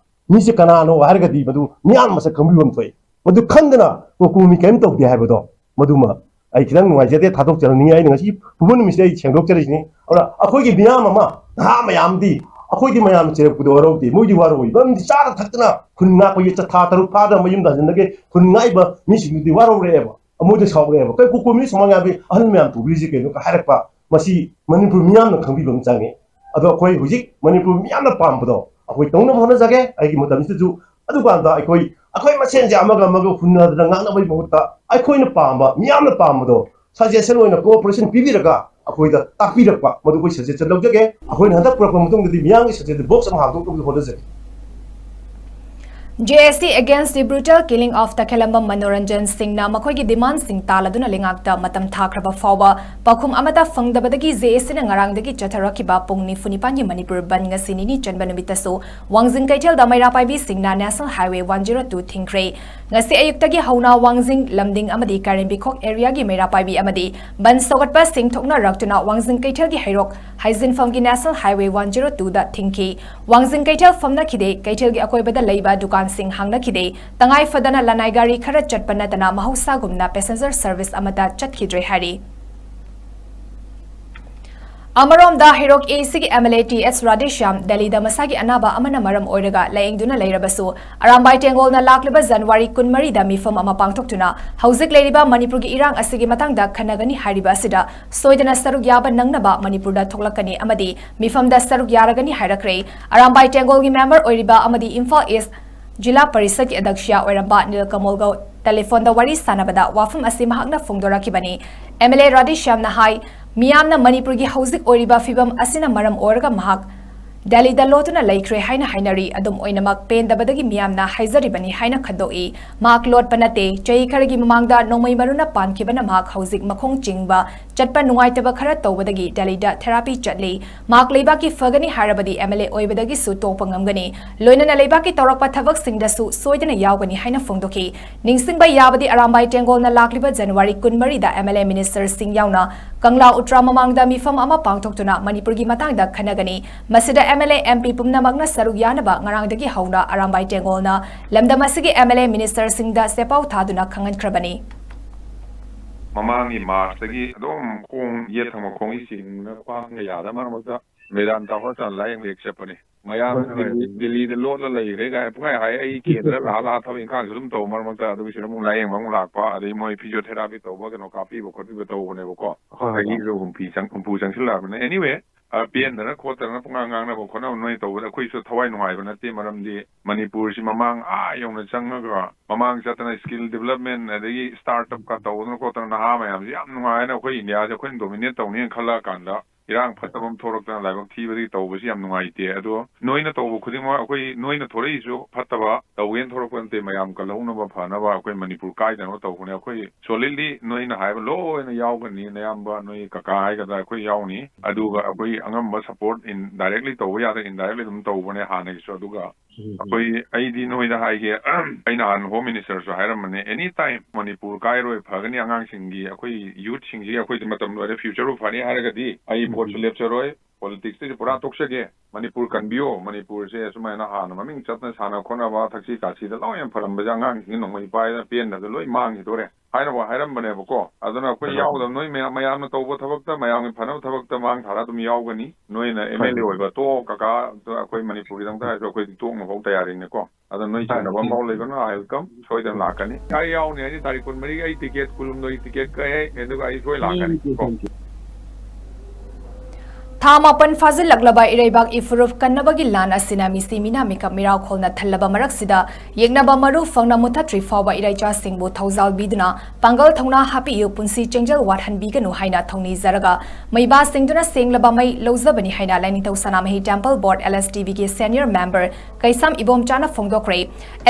ꯃꯤꯁꯦ ꯀꯅꯥꯅꯣ ꯍꯥꯏꯔꯒꯗꯤ ꯃꯗꯨ ꯃꯤꯌꯥꯝ ꯃꯁꯛ ꯈꯪꯕꯤꯕ ꯑꯃ ꯊꯣꯛꯏ꯫ ꯃꯗꯨ ꯈꯪꯗꯅ COCOMI ꯀꯔꯤꯝ ꯇꯧꯗꯦ ꯍꯥꯏꯕꯗꯣ ꯃꯗꯨꯃ ꯑꯩ ꯈꯤꯇꯪ ꯅꯨꯡꯉꯥꯏꯖꯗꯦ, ꯊꯥꯗꯣꯛꯆꯔꯛꯅꯤꯡꯉꯤ꯫ ꯑꯩꯅ ꯉꯁꯤ ꯄꯨꯝꯕ ꯅꯨꯃꯤꯠꯁꯤꯗ ꯑꯩ ꯁꯦꯡꯗꯣꯛꯆꯔꯤꯁꯤꯅꯤ꯫ ꯑꯗꯨꯅ ꯑꯩꯈꯣꯏꯒꯤ ꯃꯤꯌꯥꯝ ꯑꯃ, ꯅꯍꯥ ꯃꯌꯥꯝꯗꯤ ꯑꯩꯈꯣꯏꯗꯤ ꯃꯌꯥꯝꯅ ꯆꯩꯔꯛꯄꯗ ꯋꯥꯔꯧꯗꯦ, ꯃꯣꯏꯗꯤ ꯋꯥꯔꯧꯏ꯫ ꯃꯔꯝꯗꯤ ꯆꯥꯗ ꯊꯛꯇꯅ ꯈꯨꯟ ꯉꯥꯛꯄꯒꯤ ꯆ-, ꯊꯥ ꯇꯔꯨꯛ ꯐꯥꯗꯅ ꯃꯌꯨꯝꯗ ꯍꯟꯖꯤꯟꯅꯒꯦ ꯈꯨꯟ ꯉꯥꯛꯏꯕ ꯃꯤꯁꯤꯡꯗꯨꯗꯤ ꯋꯥꯔꯧꯔꯛꯑꯦꯕ, ꯃꯣꯏꯗ ꯁꯥꯎꯔꯛꯑꯦꯕ꯫ "ꯀꯩ COCOMI ꯁꯨꯃꯥꯏꯅ ꯌꯥꯕꯤ ꯑꯍꯜ ꯃꯌꯥꯝ ꯄꯨꯕꯤꯔꯤꯁꯤ ꯀꯩꯅꯣ?" ꯀ ꯍꯥꯏꯔꯛꯄ꯫ ꯃꯁꯤ ꯃꯅꯤꯄꯨꯔ ꯃꯤꯌꯥꯝꯅ ꯈꯪꯕꯤꯕ ꯑꯃ ꯆꯪꯉꯤ꯫ ꯑꯗꯣ ꯑꯩꯈꯣꯏ ꯍꯧꯖꯤꯛ ꯃꯅꯤꯄꯨꯔ ꯃꯤꯌꯥꯝꯅ ꯄꯥꯝꯕꯗꯣ ꯑꯩꯈꯣꯏ ꯇꯧꯅꯕ ꯍꯣꯠꯅꯖꯒꯦ꯫ ꯑꯩꯒꯤ ꯃꯇꯝꯁꯤꯗꯁꯨ ꯑꯗꯨꯀꯥꯟꯗ ꯑꯩꯈꯣꯏ, ꯑꯩꯈꯣꯏ ꯃꯁꯦꯟꯁꯦ ꯑꯃꯒ ꯑꯃꯒ ꯍꯨꯟꯅꯗꯅ ꯉꯥꯡꯅꯕꯒꯤ ꯃꯍꯨꯠꯇ ꯑꯩꯈꯣꯏꯅ ꯄꯥꯝꯕ, ꯃꯤꯌꯥꯝꯅ ꯄꯥꯝꯕꯗꯣ suggestion ꯑꯣꯏꯅ cooperation ꯄꯤꯕꯤꯔꯒ ꯑꯩꯈꯣꯏꯗ ꯇꯥꯛꯄꯤꯔꯛꯄ, ꯃꯗꯨ ꯑꯩꯈꯣꯏ suggestion ꯂꯧꯖꯒꯦ꯫ ꯑꯩꯈꯣꯏꯅ ꯍꯟꯗꯛ ꯄꯨꯔꯛꯄ ꯃꯇꯨꯡꯗꯗꯤ ꯃꯤꯌꯥꯝꯒꯤ suggestion box ꯑꯃ ꯍꯥꯡꯗꯣꯛꯅꯕ ꯍꯣꯠꯅꯖꯒꯦ꯫ J A C against the brutal killing of ꯇꯈꯦꯂꯝꯕꯝ Manoranjan ꯁꯤꯡꯅ ꯃꯈꯣꯏꯒꯤ ꯗꯤꯃꯥꯟꯁꯤꯡ ꯇꯥꯜꯂꯗꯨꯅ ꯂꯩꯉꯥꯛꯇ ꯃꯇꯝ ꯊꯥꯈ꯭ꯔꯕ ꯐꯥꯎꯕ ꯄꯥꯎꯈꯨꯝ ꯑꯃꯠꯇ ꯐꯪꯗꯕꯗꯒꯤ J A Cꯅ ꯉꯔꯥꯡꯗꯒꯤ ꯆꯠꯊꯔꯛꯈꯤꯕ ꯄꯨꯡ ꯅꯤꯐꯨ ꯅꯤꯄꯥꯟꯒꯤ ꯃꯅꯤꯄꯨꯔ ꯕꯟꯗ ꯉꯁꯤ ꯅꯤꯅꯤ ꯆꯟꯕ ꯅꯨꯃꯤꯠꯇꯁꯨ ꯋꯥꯡꯖꯤꯡ ꯀꯩꯊꯦꯜꯗ ꯃꯩꯔꯥ ꯄꯥꯏꯕꯤꯁꯤꯡꯅ National Highway one zero two ꯊꯤꯡꯈ꯭ꯔꯦ꯫ ꯉꯁꯤ ꯑꯌꯨꯛꯇꯒꯤ ꯍꯧꯅ ꯋꯥꯡꯖꯤꯡ, ꯂꯝꯗꯤꯡ ꯑꯃꯗꯤ ꯀꯥꯏꯔꯦꯝꯕꯤꯈꯣꯛ areaꯒꯤ ꯃꯩꯔꯥ ꯄꯥꯏꯕꯤ ꯑꯃꯗꯤ ꯕꯟꯗ ꯁꯧꯒꯠꯄꯁꯤꯡ ꯊꯣꯛꯅꯔꯛꯇꯨꯅ ꯋꯥꯡꯖꯤꯡ ꯀꯩꯊꯦꯜꯒꯤ ꯍꯩꯔꯣꯛ ꯍꯥꯏꯖꯤꯟꯐꯝꯒꯤ National Highway one zero twoꯗ ꯊꯤꯡꯈꯤ꯫ ꯋꯥꯡꯖꯤꯡ ꯀꯩꯊꯦꯜ ꯐꯝꯅꯈꯤꯗꯦ꯫ ꯀꯩꯊꯦꯜꯒꯤ ꯑꯀꯣꯏꯕꯗ ꯂꯩꯕ ꯗꯨꯀꯥꯟꯁꯤꯡ ꯍꯥꯡꯅꯈꯤꯗꯦ꯫ ꯇꯉꯥꯏ ꯐꯗꯅ ꯂꯅꯥꯏ ꯒꯥꯔꯤ ꯈꯔ ꯆꯠꯄ ꯅꯠꯇꯅ ꯃꯍꯧꯁꯥꯒꯨꯝꯅ passenger service ꯑꯃꯠꯇ ꯆꯠꯈꯤꯗ꯭ꯔꯦ ꯍꯥꯏꯔꯤ꯫ ꯑꯃꯔꯣꯝꯗ ꯍꯩꯔꯣꯛ ACꯒꯤ MLA T S ꯔꯥꯙꯦꯁ꯭ꯌꯥꯝ ꯗꯦꯜꯂꯤꯗ ꯃꯁꯥꯒꯤ ꯑꯅꯥꯕ ꯑꯃꯅ ꯃꯔꯝ ꯑꯣꯏꯔꯒ ꯂꯥꯌꯦꯡꯗꯨꯅ ꯂꯩꯔꯕꯁꯨ, ꯑꯔꯥꯝꯕꯥꯏ ꯇꯦꯡꯒꯣꯜꯅ ꯂꯥꯛꯂꯤꯕ ꯖꯅꯋꯥꯔꯤ ꯀꯨꯟꯃꯔꯤꯗ ꯃꯤꯐꯝ ꯑꯃ ꯄꯥꯡꯊꯣꯛꯇꯨꯅ ꯍꯧꯖꯤꯛ ꯂꯩꯔꯤꯕ ꯃꯅꯤꯄꯨꯔꯒꯤ ꯏꯔꯥꯡ ꯑꯁꯤꯒꯤ ꯃꯇꯥꯡꯗ ꯈꯟꯅꯒꯅꯤ ꯍꯥꯏꯔꯤꯕ ꯑꯁꯤꯗ ꯁꯣꯏꯗꯅ ꯁꯔꯨꯛ ꯌꯥꯕ ꯅꯪꯅꯕ ꯃꯅꯤꯄꯨꯔꯗ ꯊꯣꯛꯂꯛꯀꯅꯤ ꯑꯃꯗꯤ ꯃꯤꯐꯝꯗ ꯁꯔꯨꯛ ꯌꯥꯔꯒꯅꯤ ꯍꯥꯏꯔꯛꯈ꯭ꯔꯦ꯫ ꯑꯔꯥꯝꯕꯥꯏ ꯇꯦꯡꯒꯣꯜꯒꯤ member ꯑꯣꯏꯔꯤꯕ ꯑꯃꯗꯤ ꯏꯝꯐꯥꯜ East ꯖꯤꯂꯥ ꯄꯔꯤꯁꯠꯀꯤ ꯑꯗ꯭ꯌꯛꯁ ꯑꯣꯏꯔꯝꯕ ꯅꯤꯜꯀꯃꯜꯒ ꯇꯦꯂꯤꯐꯣꯟꯗ ꯋꯥꯔꯤ ꯁꯥꯟꯅꯕꯗ ꯋꯥꯐꯝ ꯑꯁꯤ ꯃꯍꯥꯛꯅ ꯐꯣꯡꯗꯣꯔꯛꯈꯤꯕꯅꯤ꯫ MLA ꯔꯥꯙꯦꯁ꯭ꯌꯥꯝꯅ ꯍꯥꯏ, ꯃꯤꯌꯥꯝꯅ ꯃꯅꯤꯄꯨꯔꯒꯤ ꯍꯧꯖꯤꯛ ꯑꯣꯏꯔꯤꯕ ꯐꯤꯕꯝ ꯑꯁꯤꯅ ꯃꯔꯝ ꯑꯣꯏꯔꯒ ꯃꯍꯥꯛ ꯗꯦꯜꯂꯤꯗ ꯂꯣꯠꯇꯨꯅ ꯂꯩꯈ꯭ꯔꯦ ꯍꯥꯏꯅ ꯍꯥꯏꯅꯔꯤ꯫ ꯑꯗꯨꯝ ꯑꯣꯏꯅꯃꯛ, ꯄꯦꯟꯗꯕꯗꯒꯤ ꯃꯤꯌꯥꯝꯅ ꯍꯥꯏꯖꯔꯤꯕꯅꯤ ꯍꯥꯏꯅ ꯈꯟꯗꯣꯛꯏ꯫ ꯃꯍꯥꯛ ꯂꯣꯠꯄ ꯅꯠꯇꯦ꯫ ꯆꯍꯤ ꯈꯔꯒꯤ ꯃꯃꯥꯡꯗ ꯅꯣꯡꯃꯩ ꯃꯔꯨꯅ ꯄꯥꯟꯈꯤꯕꯅ ꯃꯍꯥꯛ ꯍꯧꯖꯤꯛ ꯃꯈꯣꯡ ꯆꯤꯡꯕ ꯆꯠꯄ ꯅꯨꯡꯉꯥꯏꯇꯕ ꯈꯔ ꯇꯧꯕꯗꯒꯤ ꯗꯦꯜꯂꯤꯗ therapy ꯆꯠꯂꯤ꯫ ꯃꯍꯥꯛ ꯂꯩꯕꯥꯛꯀꯤ ꯐꯒꯅꯤ ꯍꯥꯏꯔꯕꯗꯤ MLA ꯑꯣꯏꯕꯗꯒꯤꯁꯨ ꯇꯣꯛꯄ ꯉꯝꯒꯅꯤ꯫ ꯂꯣꯏꯅꯅ ꯂꯩꯕꯥꯛꯀꯤ ꯇꯧꯔꯛꯄ ꯊꯕꯛꯁꯤꯡꯗꯁꯨ ꯁꯣꯏꯗꯅ ꯌꯥꯎꯒꯅꯤ ꯍꯥꯏꯅ ꯐꯣꯡꯗꯣꯛꯈꯤ꯫ ꯅꯤꯡꯁꯤꯡꯕ ꯌꯥꯕꯗꯤ, ꯑꯔꯥꯝꯕꯥꯏ ꯇꯦꯡꯒꯣꯜꯅ ꯂꯥꯛꯂꯤꯕ ꯖꯅꯋꯥꯔꯤ ꯀꯨꯟꯃꯔꯤꯗ MLA ministerꯁꯤꯡ ꯌꯥꯎꯅ ꯀꯪꯂꯥ ꯎꯇ꯭ꯔꯥ ꯃꯃꯥꯡꯗ ꯃꯤꯐꯝ ꯑꯃ ꯄꯥꯡꯊꯣꯛꯇꯨꯅ ꯃꯅꯤꯄꯨꯔꯒꯤ ꯃꯇꯥꯡꯗ ꯈꯟꯅꯒꯅꯤ꯫ ꯃꯁꯤꯗ MLA, MP ꯄꯨꯝꯅꯃꯛꯅ ꯁꯔꯨꯛ ꯌꯥꯅꯕ ꯉꯔꯥꯡꯗꯒꯤ ꯍꯧꯅ ꯑꯔꯥꯝꯕꯥꯏ ꯇꯦꯡꯒꯣꯜꯅ ꯂꯝꯗꯝ ꯑꯁꯤꯒꯤ MLA ministerꯁꯤꯡꯗ ꯆꯦꯄꯥꯎ ꯊꯥꯗꯨꯅ ꯈꯪꯍꯟꯈ꯭ꯔꯕꯅꯤ꯫ ꯃꯃꯥꯡꯒꯤ Marchꯇꯒꯤ ꯑꯗꯨꯝ ꯈꯣꯡ ꯌꯦꯠ ꯊꯪꯕ ꯈꯣꯡꯒꯤ ꯆꯤꯡꯅ ꯈ꯭ꯋꯥꯡꯒ ꯌꯥꯗ ꯃꯔꯛ ꯃꯔꯛꯇ ꯃꯦꯗꯥꯟ ꯇꯥꯕ ꯆꯥꯡ ꯂꯥꯌꯦꯡꯕ ꯍꯦꯛ ꯆꯠꯄꯅꯤ꯫ ꯃꯌꯥꯝ ꯍꯣꯏ, ꯍꯣꯏ꯫ ꯗꯤꯜꯂꯤ-, ꯗꯤꯜꯂꯤꯗ ꯂꯣꯠꯂ ꯂꯩꯈ꯭ꯔꯦ ꯀꯥꯏꯅ ꯄꯨꯡꯍꯥꯏ ꯍꯥꯏ꯫ ꯑꯩ ꯀꯦꯟꯗ꯭ꯔ ꯂꯥꯛꯑ ꯂꯥꯛꯑ ꯊꯕꯛ ꯏꯪꯈꯥꯡꯁꯨ ꯑꯗꯨꯝ ꯇꯧꯕ, ꯃꯔꯛ ꯃꯔꯛꯇ ꯑꯗꯨꯒꯤꯁꯨ ꯑꯃꯨꯛ ꯂꯥꯌꯦꯡꯕ ꯑꯃꯨꯛ ꯂꯥꯛꯄ, ꯑꯗꯩ ꯃꯣꯏ physiotherapy ꯇꯧꯕ, ꯀꯩꯅꯣ ꯀꯥꯞꯄꯤꯕ ꯈꯣꯠꯄꯤꯕ ꯇꯧꯕꯅꯦꯕꯀꯣ꯫ ꯍꯣꯏ, ꯍꯣꯏ꯫ ꯆꯍꯤꯁꯨ ꯍꯨꯝꯐꯨ ꯆꯪ-, ꯍꯨꯝꯐꯨ ꯆꯪꯁꯤꯜꯂꯛꯑꯕꯅꯤꯅ꯫ Anyway, ꯑ, ꯄꯦꯟꯗꯅ ꯈꯣꯠꯇꯅ ꯄꯨꯡꯉꯥꯡ ꯉꯥꯡꯅꯕ ꯈꯣꯠꯅꯕ ꯅꯣꯏ ꯇꯧꯕꯗ ꯑꯩꯈꯣꯏꯁꯨ ꯊꯋꯥꯏ ꯅꯨꯡꯉꯥꯏꯕ ꯅꯠꯇꯦ꯫ ꯃꯔꯝꯗꯤ ꯃꯅꯤꯄꯨꯔꯁꯤ ꯃꯃꯥꯡ ꯑꯥ ꯌꯧꯅ ꯆꯪꯉꯒ, ꯃꯃꯥꯡ ꯆꯠꯇꯅ skill development ꯑꯗꯒꯤ startupꯀ ꯇꯧꯗꯅ ꯈꯣꯠꯇꯅ ꯅꯍꯥ ꯃꯌꯥꯝꯁꯤ ꯌꯥꯝ ꯅꯨꯡꯉꯥꯏꯅ ꯑꯩꯈꯣꯏ ꯏꯟꯗꯤꯌꯥꯁꯦ ꯑꯩꯈꯣꯏꯅ dominate ꯇꯧꯅꯤꯅ ꯈꯜꯂꯛꯑꯀꯥꯟꯗ, ꯏꯔꯥꯡ ꯐꯠꯇꯕ ꯑꯃ ꯊꯣꯛꯂꯛꯇꯅ ꯂꯥꯏꯕꯛ ꯊꯤꯕꯗꯒꯤ ꯇꯧꯕꯁꯤ ꯌꯥꯝ ꯅꯨꯡꯉꯥꯏꯇꯦ꯫ ꯑꯗꯣ ꯅꯣꯏꯅ ꯇꯧꯕ ꯈꯨꯗꯤꯡꯃꯛ, ꯑꯩꯈꯣꯏ, ꯅꯣꯏꯅ ꯊꯣꯔꯛꯏꯁꯨ ꯐꯠꯇꯕ ꯇꯧꯒꯦꯅ ꯊꯣꯔꯛꯄ ꯅꯠꯇꯦ, ꯃꯌꯥꯝ ꯀꯜꯍꯧꯅꯕ ꯐꯅꯕ ꯑꯩꯈꯣꯏ ꯃꯅꯤꯄꯨꯔ ꯀꯥꯏꯗꯅꯕ ꯇꯧꯕꯅꯦ꯫ ꯑꯩꯈꯣꯏ solidly ꯅꯣꯏꯅ ꯍꯥꯏꯕ ꯂꯣꯏꯅ ꯌꯥꯎꯒꯅꯤ, ꯅꯌꯥꯝꯕ ꯅꯣꯏ ꯀꯀꯥ ꯍꯥꯏꯒꯗ꯭ꯔꯥ, ꯑꯩꯈꯣꯏ ꯌꯥꯎꯅꯤ꯫ ꯑꯗꯨꯒ ꯑꯩꯈꯣꯏ ꯑꯉꯝꯕ support indirectly ꯇꯧꯕ ꯌꯥꯗ꯭ꯔꯥ, indirectly ꯑꯗꯨꯝ ꯇꯧꯕꯅꯦ ꯍꯥꯟꯅꯒꯤꯁꯨ꯫ ꯑꯗꯨꯒ ꯑꯩꯈꯣꯏ, ꯑꯩꯗꯤ ꯅꯣꯏꯗ ꯍꯥꯏꯒꯦ, ꯑꯩ ꯅꯍꯥꯟ Home Minister ꯁꯨ ꯍꯥꯏꯔꯝꯕꯅꯦ, any time ꯃꯅꯤꯄꯨꯔ ꯀꯥꯏꯔꯣꯏ, ꯐꯒꯅꯤ, ꯑꯉꯥꯡꯁꯤꯡꯒꯤ, ꯑꯩꯈꯣꯏ youth ꯁꯤꯡꯁꯤꯒꯤ ꯑꯩꯈꯣꯏꯁꯦ ꯃꯇꯝ ꯂꯣꯏꯔꯦ, future ꯕꯨ ꯐꯅꯤ ꯍꯥꯏꯔꯒꯗꯤ ꯑꯩ vote ꯁꯨ ꯂꯦꯞꯆꯔꯣꯏ, politics ꯇꯩꯁꯨ ꯄꯨꯔꯥ ꯇꯣꯛꯆꯒꯦ꯫ ꯃꯅꯤꯄꯨꯔ ꯀꯟꯕꯤꯌꯣ, ꯃꯅꯤꯄꯨꯔꯁꯦ ꯑꯁꯨꯃꯥꯏꯅ ꯍꯥꯟꯅ ꯃꯃꯤꯡ ꯆꯠꯅ ꯁꯥꯟꯅ ꯈꯣꯠꯅꯕ, ꯊꯛꯁꯤ ꯈꯥꯁꯤꯗ ꯂꯣꯏꯅ ꯐꯔꯝꯕꯁꯦ ꯑꯉꯥꯡꯁꯤꯡꯁꯤ ꯅꯣꯡꯃꯩ ꯄꯥꯏꯗꯅ ꯄꯦꯟꯗꯕꯗ ꯂꯣꯏ ꯃꯥꯡꯈꯤꯗꯣꯔꯦ ꯍꯥꯏꯅꯕ ꯍꯥꯏꯔꯝꯕꯅꯦꯕꯀꯣ꯫ ꯑꯗꯨꯅ ꯑꯩꯈꯣꯏ ꯌꯥꯎꯒꯗꯕ, ꯅꯣꯏ ꯃꯌꯥꯝ, ꯃꯌꯥꯝꯅ ꯇꯧꯕ ꯊꯕꯛꯇ, ꯃꯌꯥꯝꯒꯤ ꯐꯅꯕ ꯊꯕꯛꯇ ꯃꯥꯡ ꯊꯥꯔ ꯑꯗꯨꯝ ꯌꯥꯎꯒꯅꯤ꯫ ꯅꯣꯏꯅ MLA ꯑꯣꯏꯕ ꯇꯣꯛꯑꯣ ꯀꯀꯥ, ꯑꯩꯈꯣꯏ ꯃꯅꯤꯄꯨꯔꯒꯤꯗꯃꯛꯇ ꯍꯥꯏꯔꯁꯨ ꯑꯩꯈꯣꯏꯗꯤ ꯇꯣꯛꯅꯕ ꯇꯌꯥꯔꯤꯅꯤꯀꯣ꯫ ꯑꯗꯣ ꯅꯣꯏ ꯆꯤꯡꯅꯕ ꯑꯃꯐꯥꯎ ꯂꯩꯒꯅꯨ, I will come, ꯁꯣꯏꯗꯅ ꯂꯥꯛꯀꯅꯤ꯫ ꯑꯩ ꯌꯥꯎꯅꯤ ꯍꯥꯏꯗꯤ ꯇꯥꯔꯤꯛ ꯀꯨꯟꯃꯔꯤꯒꯤ ꯑꯩ ticket, ꯀꯨꯟꯍꯨꯝꯗꯣꯏ ticket ꯀꯛꯑꯦ, ꯑꯗꯨꯒ ꯑꯩ ꯁꯣꯏ ꯂꯥꯛꯀꯅꯤ ꯀꯣ꯫ ꯊꯥ ꯃꯥꯄꯟ ꯐꯥꯖꯤꯜꯂꯛꯂꯕ ꯏꯔꯩꯕꯥꯛ ꯏꯐꯨꯔꯨꯞ ꯀꯟꯅꯕꯒꯤ ꯂꯥꯟ ꯑꯁꯤꯅ ꯃꯤꯁꯤ ꯃꯤꯅꯥ ꯃꯤꯀꯞ ꯃꯤꯔꯥꯎ ꯈꯣꯜꯅ ꯊꯜꯂꯕ ꯃꯔꯛꯁꯤꯗ, ꯌꯦꯛꯅꯕ ꯃꯔꯨ ꯐꯪꯅ ꯃꯨꯠꯊꯠꯇ꯭ꯔꯤ ꯐꯥꯎꯕ ꯏꯔꯩꯆꯥꯁꯤꯡꯕꯨ ꯊꯧꯖꯥꯜꯕꯤꯗꯨꯅ ꯄꯥꯡꯒꯜ ꯊꯧꯅꯥ ꯍꯥꯞꯄꯤꯌꯨ, ꯄꯨꯟꯁꯤ ꯆꯦꯡꯖꯦꯜ ꯋꯥꯠꯍꯟꯕꯤꯒꯅꯨ ꯍꯥꯏꯅ ꯊꯧꯅꯤꯖꯔꯒ, ꯃꯩꯕꯥꯁꯤꯡꯗꯨꯅ ꯁꯦꯡꯂꯕ ꯃꯩ ꯂꯧꯖꯕꯅꯤ ꯍꯥꯏꯅ ꯂꯥꯏꯅꯤꯡꯊꯧ ꯁꯅꯥꯃꯍꯤ Temple Board, LSTB ꯒꯤ senior member ꯀꯩꯁꯥꯝ ꯏꯕꯣꯝꯆꯥꯅ ꯐꯣꯡꯗꯣꯛꯈ꯭ꯔꯦ꯫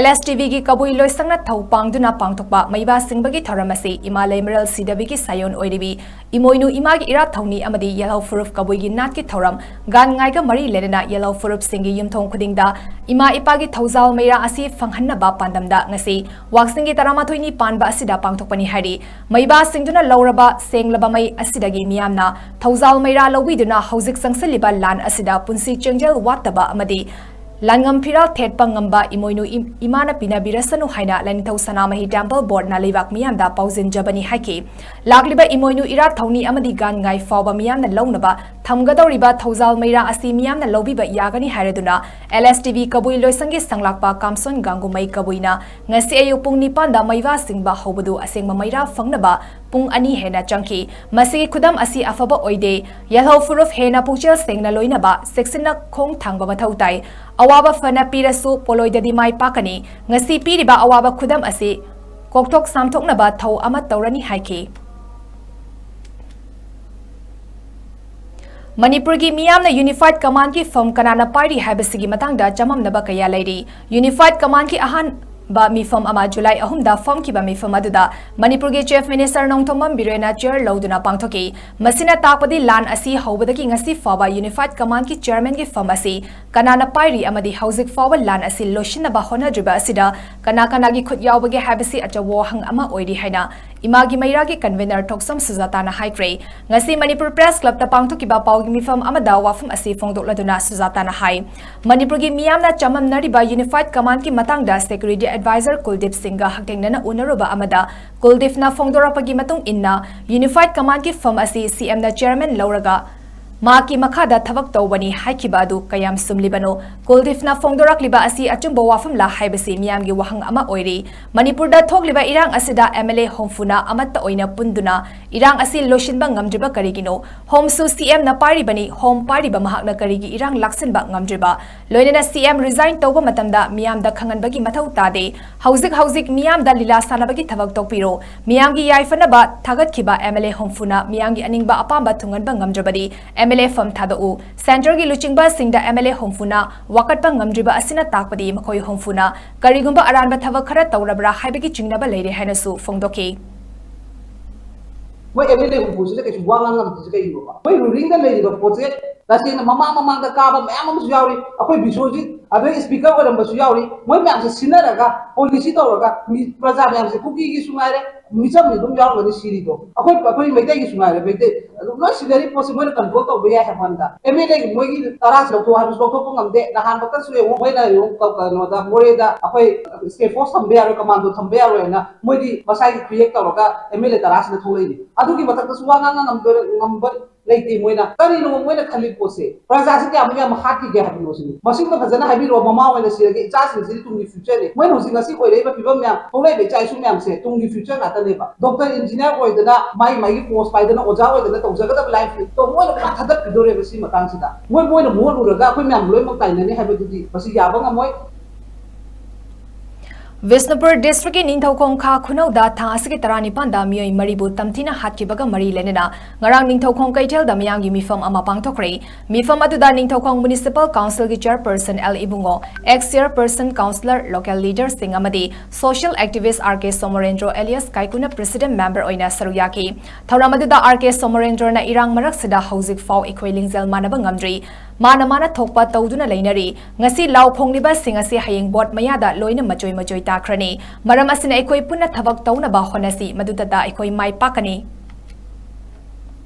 LSTB ꯒꯤ ꯀꯕꯨꯏ ꯂꯣꯏꯁꯪꯅ ꯊꯧ ꯄꯥꯡꯗꯨꯅ ꯄꯥꯡꯊꯣꯛꯄ ꯃꯩꯕꯥ ꯁꯤꯡꯕꯒꯤ ꯊꯧꯔꯝ ꯑꯁꯤ ꯏꯃꯥ ꯂꯩꯃꯔꯦꯜ ꯁꯤꯗꯕꯤꯒꯤ ꯁꯥꯏꯑꯣꯟ ꯑꯣꯏꯔꯤꯕꯤ ꯏꯃꯣꯏꯅꯨ ꯏꯃꯥꯒꯤ ꯏꯔꯥꯠ ꯊꯧꯅꯤ ꯑꯃꯗꯤ ꯌꯦꯜꯍꯧ ꯐꯨꯔꯨꯞ ꯀꯕꯨꯏꯒꯤ ꯅꯥꯠꯀꯤ ꯊꯧꯔꯝ ꯒꯥꯟ ꯉꯥꯏꯒ ꯃꯔꯤ ꯂꯩꯅꯅ ꯌꯦꯜꯍꯧ ꯐꯨꯔꯨꯞꯁꯤꯡꯒꯤ ꯌꯨꯝꯊꯣꯡ ꯈꯨꯗꯤꯡꯗ ꯏꯃꯥ ꯏꯄꯥꯒꯤ ꯊꯧꯖꯥꯜ ꯃꯩꯔꯥ ꯑꯁꯤ ꯐꯪꯍꯟꯅꯕ ꯄꯥꯟꯗꯝꯗ ꯉꯁꯤ ꯋꯥꯛꯆꯤꯡꯒꯤ ꯇꯔꯥꯃꯥꯊꯣꯏꯅꯤ ꯄꯥꯟꯕ ꯑꯁꯤꯗ ꯄꯥꯡꯊꯣꯛꯄꯅꯤ ꯍꯥꯏꯔꯤ꯫ ꯃꯩꯕꯥꯁꯤꯡꯗꯨꯅ ꯂꯧꯔꯕ ꯁꯦꯡꯂꯕ ꯃꯩ ꯑꯁꯤꯗꯒꯤ ꯃꯤꯌꯥꯝꯅ ꯊꯧꯖꯥꯜ ꯃꯩꯔꯥ ꯂꯧꯕꯤꯗꯨꯅ ꯍꯧꯖꯤꯛ ꯆꯪꯁꯤꯜꯂꯤꯕ ꯂꯥꯟ ꯑꯁꯤꯗ ꯄꯨꯟꯁꯤ ꯆꯦꯡꯖꯦꯜ ꯋꯥꯠꯇꯕ ꯑꯃꯗꯤ ꯂꯥꯟꯉꯝ ꯐꯤꯔꯥꯜ ꯊꯦꯠꯄ ꯉꯝꯕ ꯏꯃꯣꯏꯅꯨ ꯏ-, ꯏꯃꯥꯅ ꯄꯤꯅꯕꯤꯔꯁꯅꯨ ꯍꯥꯏꯅ ꯂꯥꯏꯅꯤꯡꯊꯧ ꯁꯅꯥꯃꯍꯤ Temple Board ꯅ ꯂꯩꯕꯥꯛ ꯃꯤꯌꯥꯝꯗ ꯄꯥꯎꯖꯦꯟꯖꯕꯅꯤ ꯍꯥꯏꯈꯤ꯫ ꯂꯥꯛꯂꯤꯕ ꯏꯃꯣꯏꯅꯨ ꯏꯔꯥꯠ ꯊꯧꯅꯤ ꯑꯃꯗꯤ ꯒꯥꯟ ꯉꯥꯏ ꯐꯥꯎꯕ ꯃꯤꯌꯥꯝꯅ ꯂꯧꯅꯕ ꯊꯝꯒꯗꯧꯔꯤꯕ ꯊꯧꯖꯥꯜ ꯃꯩꯔꯥ ꯑꯁꯤ ꯃꯤꯌꯥꯝꯅ ꯂꯧꯕꯤꯕ ꯌꯥꯒꯅꯤ ꯍꯥꯏꯔꯗꯨꯅ, LSTB ꯀꯕꯨꯏ ꯂꯣꯏꯁꯪꯒꯤ ꯁꯪꯂꯥꯛꯄ ꯀꯥꯝꯁꯣꯟ ꯒꯥꯡꯒꯨꯃꯩ ꯀꯕꯨꯏꯅ ꯉꯁꯤ ꯑꯌꯨꯛ ꯄꯨꯡ ꯅꯤꯄꯥꯟꯗ ꯃꯩꯕꯥ ꯁꯤꯡꯕ ꯍꯧꯕꯗꯨ ꯑꯁꯦꯡꯕ ꯃꯩꯔꯥ ꯐꯪꯅꯕ ꯄꯨꯡ ꯑꯅꯤ ꯍꯦꯟꯅ ꯆꯪꯈꯤ꯫ ꯃꯁꯤꯒꯤ ꯈꯨꯗꯝ ꯑꯁꯤ ꯑꯐꯕ ꯑꯣꯏꯗꯦ꯫ ꯌꯦꯜꯍꯧ ꯐꯨꯔꯨꯞ ꯍꯦꯟꯅ ꯄꯨꯛꯆꯦꯜ ꯁꯦꯡꯅ ꯂꯣꯏꯅꯕ, ꯆꯦꯛꯁꯤꯟꯅ ꯈꯣꯡ ꯊꯥꯡꯕ ꯃꯊꯧ ꯇꯥꯏ꯫ ꯑꯋꯥꯕ ꯐꯅ ꯄꯤꯔꯁꯨ ꯄꯣꯂꯣꯏꯗꯗꯤ ꯃꯥꯏ ꯄꯥꯛꯀꯅꯤ꯫ ꯉꯁꯤ ꯄꯤꯔꯤꯕ ꯑꯋꯥꯕ ꯈꯨꯗꯝ ꯑꯁꯤ ꯀꯣꯛꯊꯣꯛ ꯁꯥꯝꯊꯣꯛꯅꯕ ꯊꯧ ꯑꯃ ꯇꯧꯔꯅꯤ ꯍꯥꯏꯈꯤ꯫ ꯃꯅꯤꯄꯨꯔꯒꯤ ꯃꯤꯌꯥꯝꯅ ꯌꯨꯅꯤꯐꯥꯏꯗ ꯀꯃꯥꯟꯗꯀꯤ ꯐꯝ ꯀꯅꯥꯅ ꯄꯥꯏꯔꯤ ꯍꯥꯏꯕꯁꯤꯒꯤ ꯃꯇꯥꯡꯗ ꯆꯃꯝꯅꯕ ꯀꯌꯥ ꯂꯩꯔꯤ꯫ ꯌꯨꯅꯤꯐꯥꯏꯗ ꯀꯃꯥꯟꯗꯀꯤ ꯑꯍꯥꯟꯕ ꯃꯤꯐꯝ ꯑꯃ ꯖꯨꯂꯥꯏ ꯑꯍꯨꯝꯗ ꯐꯝꯈꯤꯕ ꯃꯤꯐꯝ ꯑꯗꯨꯗ ꯃꯅꯤꯄꯨꯔꯒꯤ ꯆꯤꯐ ꯃꯤꯅꯤꯁꯇꯔ ꯅꯣꯡꯊꯣꯝꯕꯝ ꯕꯤꯔꯦꯟꯅ ꯆꯤꯌꯔ ꯂꯧꯗꯨꯅ ꯄꯥꯡꯊꯣꯛꯈꯤ꯫ ꯃꯁꯤꯅ ꯇꯥꯛꯄꯗꯤ ꯂꯥꯟ ꯑꯁꯤ ꯍꯧꯕꯗꯒꯤ ꯉꯁꯤ ꯐꯥꯎꯕ ꯌꯨꯅꯤꯐꯥꯏꯗ ꯀꯃꯥꯟꯗꯀꯤ ꯆꯤꯌꯔꯃꯦꯟꯒꯤ ꯐꯝ ꯑꯁꯤ ꯀꯅꯥꯅ ꯄꯥꯏꯔꯤ ꯑꯃꯗꯤ ꯍꯧꯖꯤꯛ ꯐꯥꯎꯕ ꯂꯥꯟ ꯑꯁꯤ ꯂꯣꯏꯁꯤꯟꯅꯕ ꯍꯣꯠꯅꯗ꯭ꯔꯤꯕ ꯑꯁꯤꯗ ꯀꯅꯥ ꯀꯅꯥꯒꯤ ꯈꯨꯠ ꯌꯥꯎꯕꯒꯦ ꯍꯥꯏꯕꯁꯤ ꯑꯆꯧꯕ ꯋꯥꯍꯪ ꯑꯃ ꯑꯣꯏꯔꯤ ꯍꯥꯏꯅ ꯏꯃꯥꯒꯤ ꯃꯩꯔꯥꯒꯤ ꯀꯟꯚꯦꯅꯔ ꯊꯣꯛꯆꯝ ꯁꯨꯖꯥꯇꯥꯅ ꯍꯥꯏꯈ꯭ꯔꯦ꯫ ꯉꯁꯤ ꯃꯅꯤꯄꯨꯔ ꯄ꯭ꯔꯦꯁ ꯀ꯭ꯂꯕꯇ ꯄꯥꯡꯊꯣꯛꯈꯤꯕ ꯄꯥꯎꯒꯤ ꯃꯤꯐꯝ ꯑꯃꯗ ꯋꯥꯐꯝ ꯑꯁꯤ ꯐꯣꯡꯗꯣꯛꯂꯗꯨꯅ ꯁꯨꯖꯥꯇꯥꯅ ꯍꯥꯏ, ꯃꯅꯤꯄꯨꯔꯒꯤ ꯃꯤꯌꯥꯝꯅ ꯆꯃꯝꯅꯔꯤꯕ ꯌꯨꯅꯤꯐꯥꯏꯗ ꯀꯃꯥꯟꯗꯀꯤ ꯃꯇꯥꯡꯗ ꯁꯦꯀ꯭ꯌꯨꯔꯤꯇꯤ ꯑꯦꯗꯚꯥꯏꯖꯔ ꯀꯨꯜꯗꯤꯞ ꯁꯤꯡꯒ ꯍꯛꯊꯦꯡꯅꯅ ꯎꯅꯔꯨꯕ ꯑꯃꯗ ꯀꯨꯜꯗꯤꯞꯅ ꯐꯣꯡꯗꯣꯔꯛꯄꯒꯤ ꯃꯇꯨꯡ ꯏꯟꯅ ꯌꯨꯅꯤꯐꯥꯏꯗ ꯀꯃꯥꯟꯗꯀꯤ ꯐꯝ ꯑꯁꯤ ꯁꯤ ꯑꯦꯝꯅ ꯆꯤꯌꯔꯃꯦꯟ ꯂꯧꯔꯒ ꯃꯍꯥꯛꯀꯤ ꯃꯈꯥꯗ ꯊꯕꯛ ꯇꯧꯕꯅꯤ ꯍꯥꯏꯈꯤꯕ ꯑꯗꯨ ꯀꯌꯥꯝ ꯆꯨꯝꯂꯤꯕꯅꯣ? ꯀꯨꯜꯗꯤꯞꯅ ꯐꯣꯡꯗꯣꯔꯛꯂꯤꯕ ꯑꯁꯤ ꯑꯆꯨꯝꯕ ꯋꯥꯐꯝꯂꯥ ꯍꯥꯏꯕꯁꯤ ꯃꯤꯌꯥꯝꯒꯤ ꯋꯥꯍꯪ ꯑꯃ ꯑꯣꯏꯔꯤ꯫ ꯃꯅꯤꯄꯨꯔꯗ ꯊꯣꯛꯂꯤꯕ ꯏꯔꯥꯡ ꯑꯁꯤꯗ ꯑꯦꯝ ꯑꯦꯜ ꯑꯦ ꯍꯨꯝꯐꯨꯅ ꯑꯃꯠꯇ ꯑꯣꯏꯅ ꯄꯨꯟꯗꯨꯅ ꯏꯔꯥꯡ ꯑꯁꯤ ꯂꯣꯏꯁꯤꯟꯕ ꯉꯝꯗ꯭ꯔꯤꯕ ꯀꯔꯤꯒꯤꯅꯣ? ꯍꯣꯝꯁꯨ ꯁꯤ ꯑꯦꯝꯅ ꯄꯥꯏꯔꯤꯕꯅꯤ, ꯍꯣꯝ ꯄꯥꯏꯔꯤꯕ ꯃꯍꯥꯛꯅ ꯀꯔꯤꯒꯤ ꯏꯔꯥꯡ ꯂꯥꯛꯁꯤꯟꯕ ꯉꯝꯗ꯭ꯔꯤꯕ? ꯂꯣꯏꯅꯅ ꯁꯤ ꯑꯦꯝ ꯔꯤꯖꯥꯏꯟ ꯇꯧꯕ ꯃꯇꯝꯗ ꯃꯤꯌꯥꯝꯗ ꯈꯪꯍꯟꯕꯒꯤ ꯃꯊꯧ ꯇꯥꯗꯦ꯫ ꯍꯧꯖꯤꯛ ꯍꯧꯖꯤꯛ ꯃꯤꯌꯥꯝꯗ ꯂꯤꯂꯥ ꯁꯥꯟꯅꯕꯒꯤ ꯊꯕꯛ ꯇꯣꯛꯄꯤꯔꯣ꯫ ꯃꯤꯌꯥꯝꯒꯤ ꯌꯥꯏꯐꯅꯕ ꯊꯥꯒꯠꯈꯤꯕ ꯑꯦꯝ ꯑꯦꯜ ꯑꯦ ꯍꯨꯝꯐꯨꯅ ꯃꯤꯌꯥꯝꯒꯤ ꯑꯅꯤꯡꯕ ꯑꯄꯥꯝꯕ ꯊꯨꯡꯍꯟꯕ ꯉꯝꯗ꯭ꯔꯕꯗꯤ ꯑꯦꯝ ꯑꯦꯜ ꯑꯦ ꯐꯝ ꯊꯥꯗꯣꯛꯎ꯫ ꯁꯦꯟꯇꯔꯒꯤ ꯂꯨꯆꯤꯡꯕꯁꯤꯡꯗ ꯑꯦꯝ ꯑꯦꯜ ꯑꯦ ꯍꯨꯝꯐꯨꯅ ꯋꯥꯀꯠꯄ ꯉꯝꯗ꯭ꯔꯤꯕ ꯑꯁꯤꯅ ꯇꯥꯛꯄꯗꯤ ꯃꯈꯣꯏ ꯍꯨꯝꯐꯨꯅ ꯀꯔꯤꯒꯨꯝꯕ ꯑꯔꯥꯟꯕ ꯊꯕꯛ ꯈꯔ ꯇꯧꯔꯕ꯭ꯔꯥ ꯍꯥꯏꯕꯒꯤ ꯆꯤꯡꯅꯕ ꯂꯩꯔꯦ ꯍꯥꯏꯅꯁꯨ ꯐꯣꯡꯗꯣꯛꯈꯤ꯫ ꯃꯣꯏ ꯑꯦꯝ ꯑꯦꯜ ꯑꯦ ꯍꯨꯝꯐꯨꯁꯤꯗ ꯀꯩꯁꯨ ꯋꯥ ꯉꯥꯡ ꯉꯝꯗ꯭ꯔꯤꯁꯦ ꯀꯩꯒꯤꯅꯣꯕ? ꯃꯣꯏ ꯔꯨꯂꯤꯡꯗ ꯂꯩꯔꯤꯕ ꯄꯣꯠꯁꯦ ꯇꯁꯦꯡꯅ ꯃꯃꯥꯡ ꯃꯃꯥꯡꯗ ꯀꯥꯕ ꯃꯌꯥꯝ ꯑꯃꯁꯨ ꯌꯥꯎꯔꯤ꯫ ꯑꯩꯈꯣꯏ ꯕꯤꯁꯣꯖꯤꯠ ꯑꯗꯩ ꯁ꯭ꯄꯤꯀꯔ ꯑꯣꯏꯔꯝꯕꯁꯨ ꯌꯥꯎꯔꯤ꯫ ꯃꯣꯏ ꯃꯌꯥꯝꯁꯦ ꯁꯤꯟꯅꯔꯒ ꯄꯣꯂꯤꯁꯤ ꯇꯧꯔꯒ ꯃꯤ ꯄ꯭ꯔꯖꯥ ꯃꯌꯥꯝꯁꯦ, ꯀꯨꯀꯤꯒꯤꯁꯨ ꯉꯥꯏꯔꯦ, ꯃꯤꯆꯝꯒꯤ ꯑꯗꯨꯝ ꯌꯥꯎꯔꯝꯒꯅꯤ ꯁꯤꯔꯤꯗꯣ꯫ ꯑꯩꯈꯣꯏ ꯑꯩꯈꯣꯏ ꯃꯩꯇꯩꯒꯤꯁꯨ ꯉꯥꯏꯔꯦ, ꯃꯩꯇꯩ ꯑꯗꯨꯝ ꯂꯣꯏ ꯁꯤꯟꯅꯔꯤ ꯄꯣꯠꯁꯦ ꯃꯣꯏꯅ ꯀꯟꯇ꯭ꯔꯣꯜ ꯇꯧꯕ ꯌꯥꯏ ꯍꯥꯏꯕ ꯋꯥꯅꯤꯗ꯫ ꯑꯦꯝ ꯑꯦꯜ ꯑꯦꯒꯤ ꯃꯣꯏꯒꯤ ꯇꯔꯥꯁꯦ ꯂꯧꯊꯣꯛꯑꯣ ꯍꯥꯏꯕꯁꯨ ꯂꯧꯊꯣꯛꯄ ꯉꯝꯗꯦ꯫ ꯅꯍꯥꯟꯃꯛꯇꯁꯨ ꯌꯦꯡꯉꯨ, ꯃꯣꯏꯅ ꯌꯦꯡꯉꯨ ꯀ- ꯀꯩꯅꯣꯗ ꯃꯣꯔꯦꯗ ꯑꯩꯈꯣꯏ ꯁ꯭ꯇꯦꯠ ꯐꯣꯔꯁ ꯊꯝꯕ ꯌꯥꯔꯣꯏ, ꯀꯃꯥꯟꯗꯣ ꯊꯝꯕ ꯌꯥꯔꯣꯏ ꯍꯥꯏꯅ ꯃꯣꯏꯗꯤ ꯃꯁꯥꯒꯤ ꯀ꯭ꯔꯤꯌꯦꯠ ꯇꯧꯔꯒ ꯑꯦꯝ ꯑꯦꯜ ꯑꯦ ꯇꯔꯥꯁꯤꯅ ꯊꯣꯛꯂꯛꯏꯅꯤ꯫ ꯑꯗꯨꯒꯤ ꯃꯊꯛꯇꯁꯨ ꯋꯥ ꯉꯥꯡ ꯉꯝꯗꯣꯏ ꯉꯝꯕ ꯂꯩꯇꯦ꯫ ꯃꯣꯏꯅ ꯀꯔꯤꯅꯣ ꯃꯣꯏꯅ ꯈꯜꯂꯤ ꯄꯣꯠꯁꯦ, ꯄ꯭ꯔꯖꯥꯁꯦ ꯀꯌꯥꯃꯨꯛ ꯌꯥꯝ ꯍꯥꯠꯈꯤꯒꯦ ꯍꯥꯏꯕꯅꯣ ꯁꯤꯅꯤ꯫ ꯃꯁꯤꯃ ꯐꯖꯅ ꯍꯥꯏꯕꯤꯔꯛꯑꯣ, ꯃꯃꯥ ꯑꯣꯏꯅ ꯁꯤꯔꯒꯦ, ꯏꯆꯥꯁꯤꯡꯁꯤꯗꯤ ꯇꯨꯡꯒꯤ ꯐ꯭ꯌꯨꯆꯔꯅꯤ꯫ ꯃꯣꯏꯅ ꯍꯧꯖꯤꯛ ꯉꯁꯤ ꯑꯣꯏꯔꯛꯏꯕ ꯐꯤꯕꯝ ꯃꯌꯥꯝ, ꯊꯣꯛꯂꯛꯏꯕ ꯏꯆꯥ ꯏꯁꯨ ꯃꯌꯥꯝꯁꯦ ꯇꯨꯡꯒꯤ ꯐ꯭ꯌꯨꯆꯔ ꯉꯥꯛꯇꯅꯦꯕ꯫ ꯗꯣꯛꯇꯔ, ꯏꯟꯖꯤꯅꯤꯌꯥꯔ ꯑꯣꯏꯗꯅ, ꯃꯥꯏ ꯃꯥꯏꯒꯤ ꯄꯣꯁ ꯄꯥꯏꯗꯅ, ꯑꯣꯖꯥ ꯑꯣꯏꯗꯅ ꯇꯧꯖꯒꯗꯕ ꯂꯥꯏꯐꯇꯣ ꯃꯣꯏꯅ ꯄꯨꯔꯥ ꯊꯥꯗꯠꯄꯤꯗꯣꯔꯦꯕ ꯁꯤ ꯃꯇꯥꯡꯁꯤꯗ꯫ ꯃꯣꯏ ꯃꯣꯏꯅ ꯃꯣꯠꯂꯨꯔꯒ ꯑꯩꯈꯣꯏ ꯃꯌꯥꯝ ꯂꯣꯏꯅꯃꯛ ꯇꯥꯏꯅꯅꯤ ꯍꯥꯏꯕꯗꯨꯗꯤ ꯃꯁꯤ ꯌꯥꯕ ꯉꯝꯃꯣꯏ꯫ ꯕꯤꯁꯅꯨꯄꯨꯔ ꯗꯤꯁꯇ꯭ꯔꯤꯛꯀꯤ ꯅꯤꯡꯊꯧꯈꯣꯡ ꯈꯥ ꯈꯨꯅꯧꯗ ꯊꯥ ꯑꯁꯤꯒꯤ ꯇꯔꯥꯅꯤꯄꯥꯟꯗ ꯃꯤꯑꯣꯏ ꯃꯔꯤꯕꯨ ꯇꯝꯊꯤꯅ ꯍꯥꯠꯈꯤꯕꯒ ꯃꯔꯤ ꯂꯩꯅꯅ ꯉꯔꯥꯡ ꯅꯤꯡꯊꯧꯈꯣꯡ ꯀꯩꯊꯦꯜꯗ ꯃꯤꯌꯥꯝꯒꯤ ꯃꯤꯐꯝ ꯑꯃ ꯄꯥꯡꯊꯣꯛꯈ꯭ꯔꯦ꯫ ꯃꯤꯐꯝ ꯑꯗꯨꯗ ꯅꯤꯡꯊꯧꯈꯣꯡ ꯃ꯭ꯌꯨꯅꯤꯁꯤꯄꯥꯜ ꯀꯥꯎꯟꯁꯤꯜꯒꯤ ꯆꯤꯌꯔꯄꯔꯁꯟ ꯑꯦꯜ ꯏꯕꯨꯡꯉꯣ, ꯑꯦꯛꯁ ꯆꯤꯌꯔꯄꯔꯁꯟ, ꯀꯥꯎꯟꯁꯤꯂꯔ, ꯂꯣꯀꯦꯜ ꯂꯤꯗꯔꯁꯤꯡ ꯑꯃꯗꯤ ꯁꯣꯁꯤꯌꯦꯜ ꯑꯦꯛꯇꯤꯚꯤꯁ꯭ꯠ ꯑꯥꯔ ꯀꯦ ꯁꯣꯃꯣꯔꯦꯟꯗ꯭ꯔꯣ ꯑꯦꯂꯤꯌꯥꯁ ꯀꯥꯏꯀꯨꯅ ꯄ꯭ꯔꯦꯁꯤꯗꯦꯟꯠ ꯃꯦꯝꯕꯔ ꯑꯣꯏꯅ ꯁꯔꯨꯛ ꯌꯥꯈꯤ꯫ ꯊꯧꯔꯝ ꯑꯗꯨꯗ ꯑꯥꯔ ꯀꯦ ꯁꯣꯃꯣꯔꯦꯟꯗ꯭ꯔꯣꯅ ꯏꯔꯥꯡ ꯃꯔꯛꯁꯤꯗ ꯍꯧꯖꯤꯛ ꯐꯥꯎ ꯑꯩꯈꯣꯏ ꯂꯤꯡꯖꯦꯜ ꯃꯥꯟꯅꯕ ꯉꯝꯗ꯭ꯔꯤ꯫ ꯃꯥꯅ ꯃꯥꯅ ꯊꯣꯛꯄ ꯇꯧꯗꯨꯅ ꯂꯩꯅꯔꯤ꯫ ꯉꯁꯤ ꯂꯥꯎ ꯈꯣꯡꯂꯤꯕꯁꯤꯡ ꯑꯁꯤ ꯍꯌꯦꯡ ꯚꯣꯠ ꯃꯌꯥꯗ ꯂꯣꯏꯅ ꯃꯆꯣꯏ ꯃꯆꯣꯏ ꯇꯥꯈ꯭ꯔꯅꯤ꯫ ꯃꯔꯝ ꯑꯁꯤꯅ ꯑꯩꯈꯣꯏ ꯄꯨꯟꯅ ꯊꯕꯛ ꯇꯧꯅꯕ ꯍꯣꯠꯅꯁꯤ, ꯃꯗꯨꯗꯇ ꯑꯩꯈꯣꯏ ꯃꯥꯏ ꯄꯥꯛꯀꯅꯤ꯫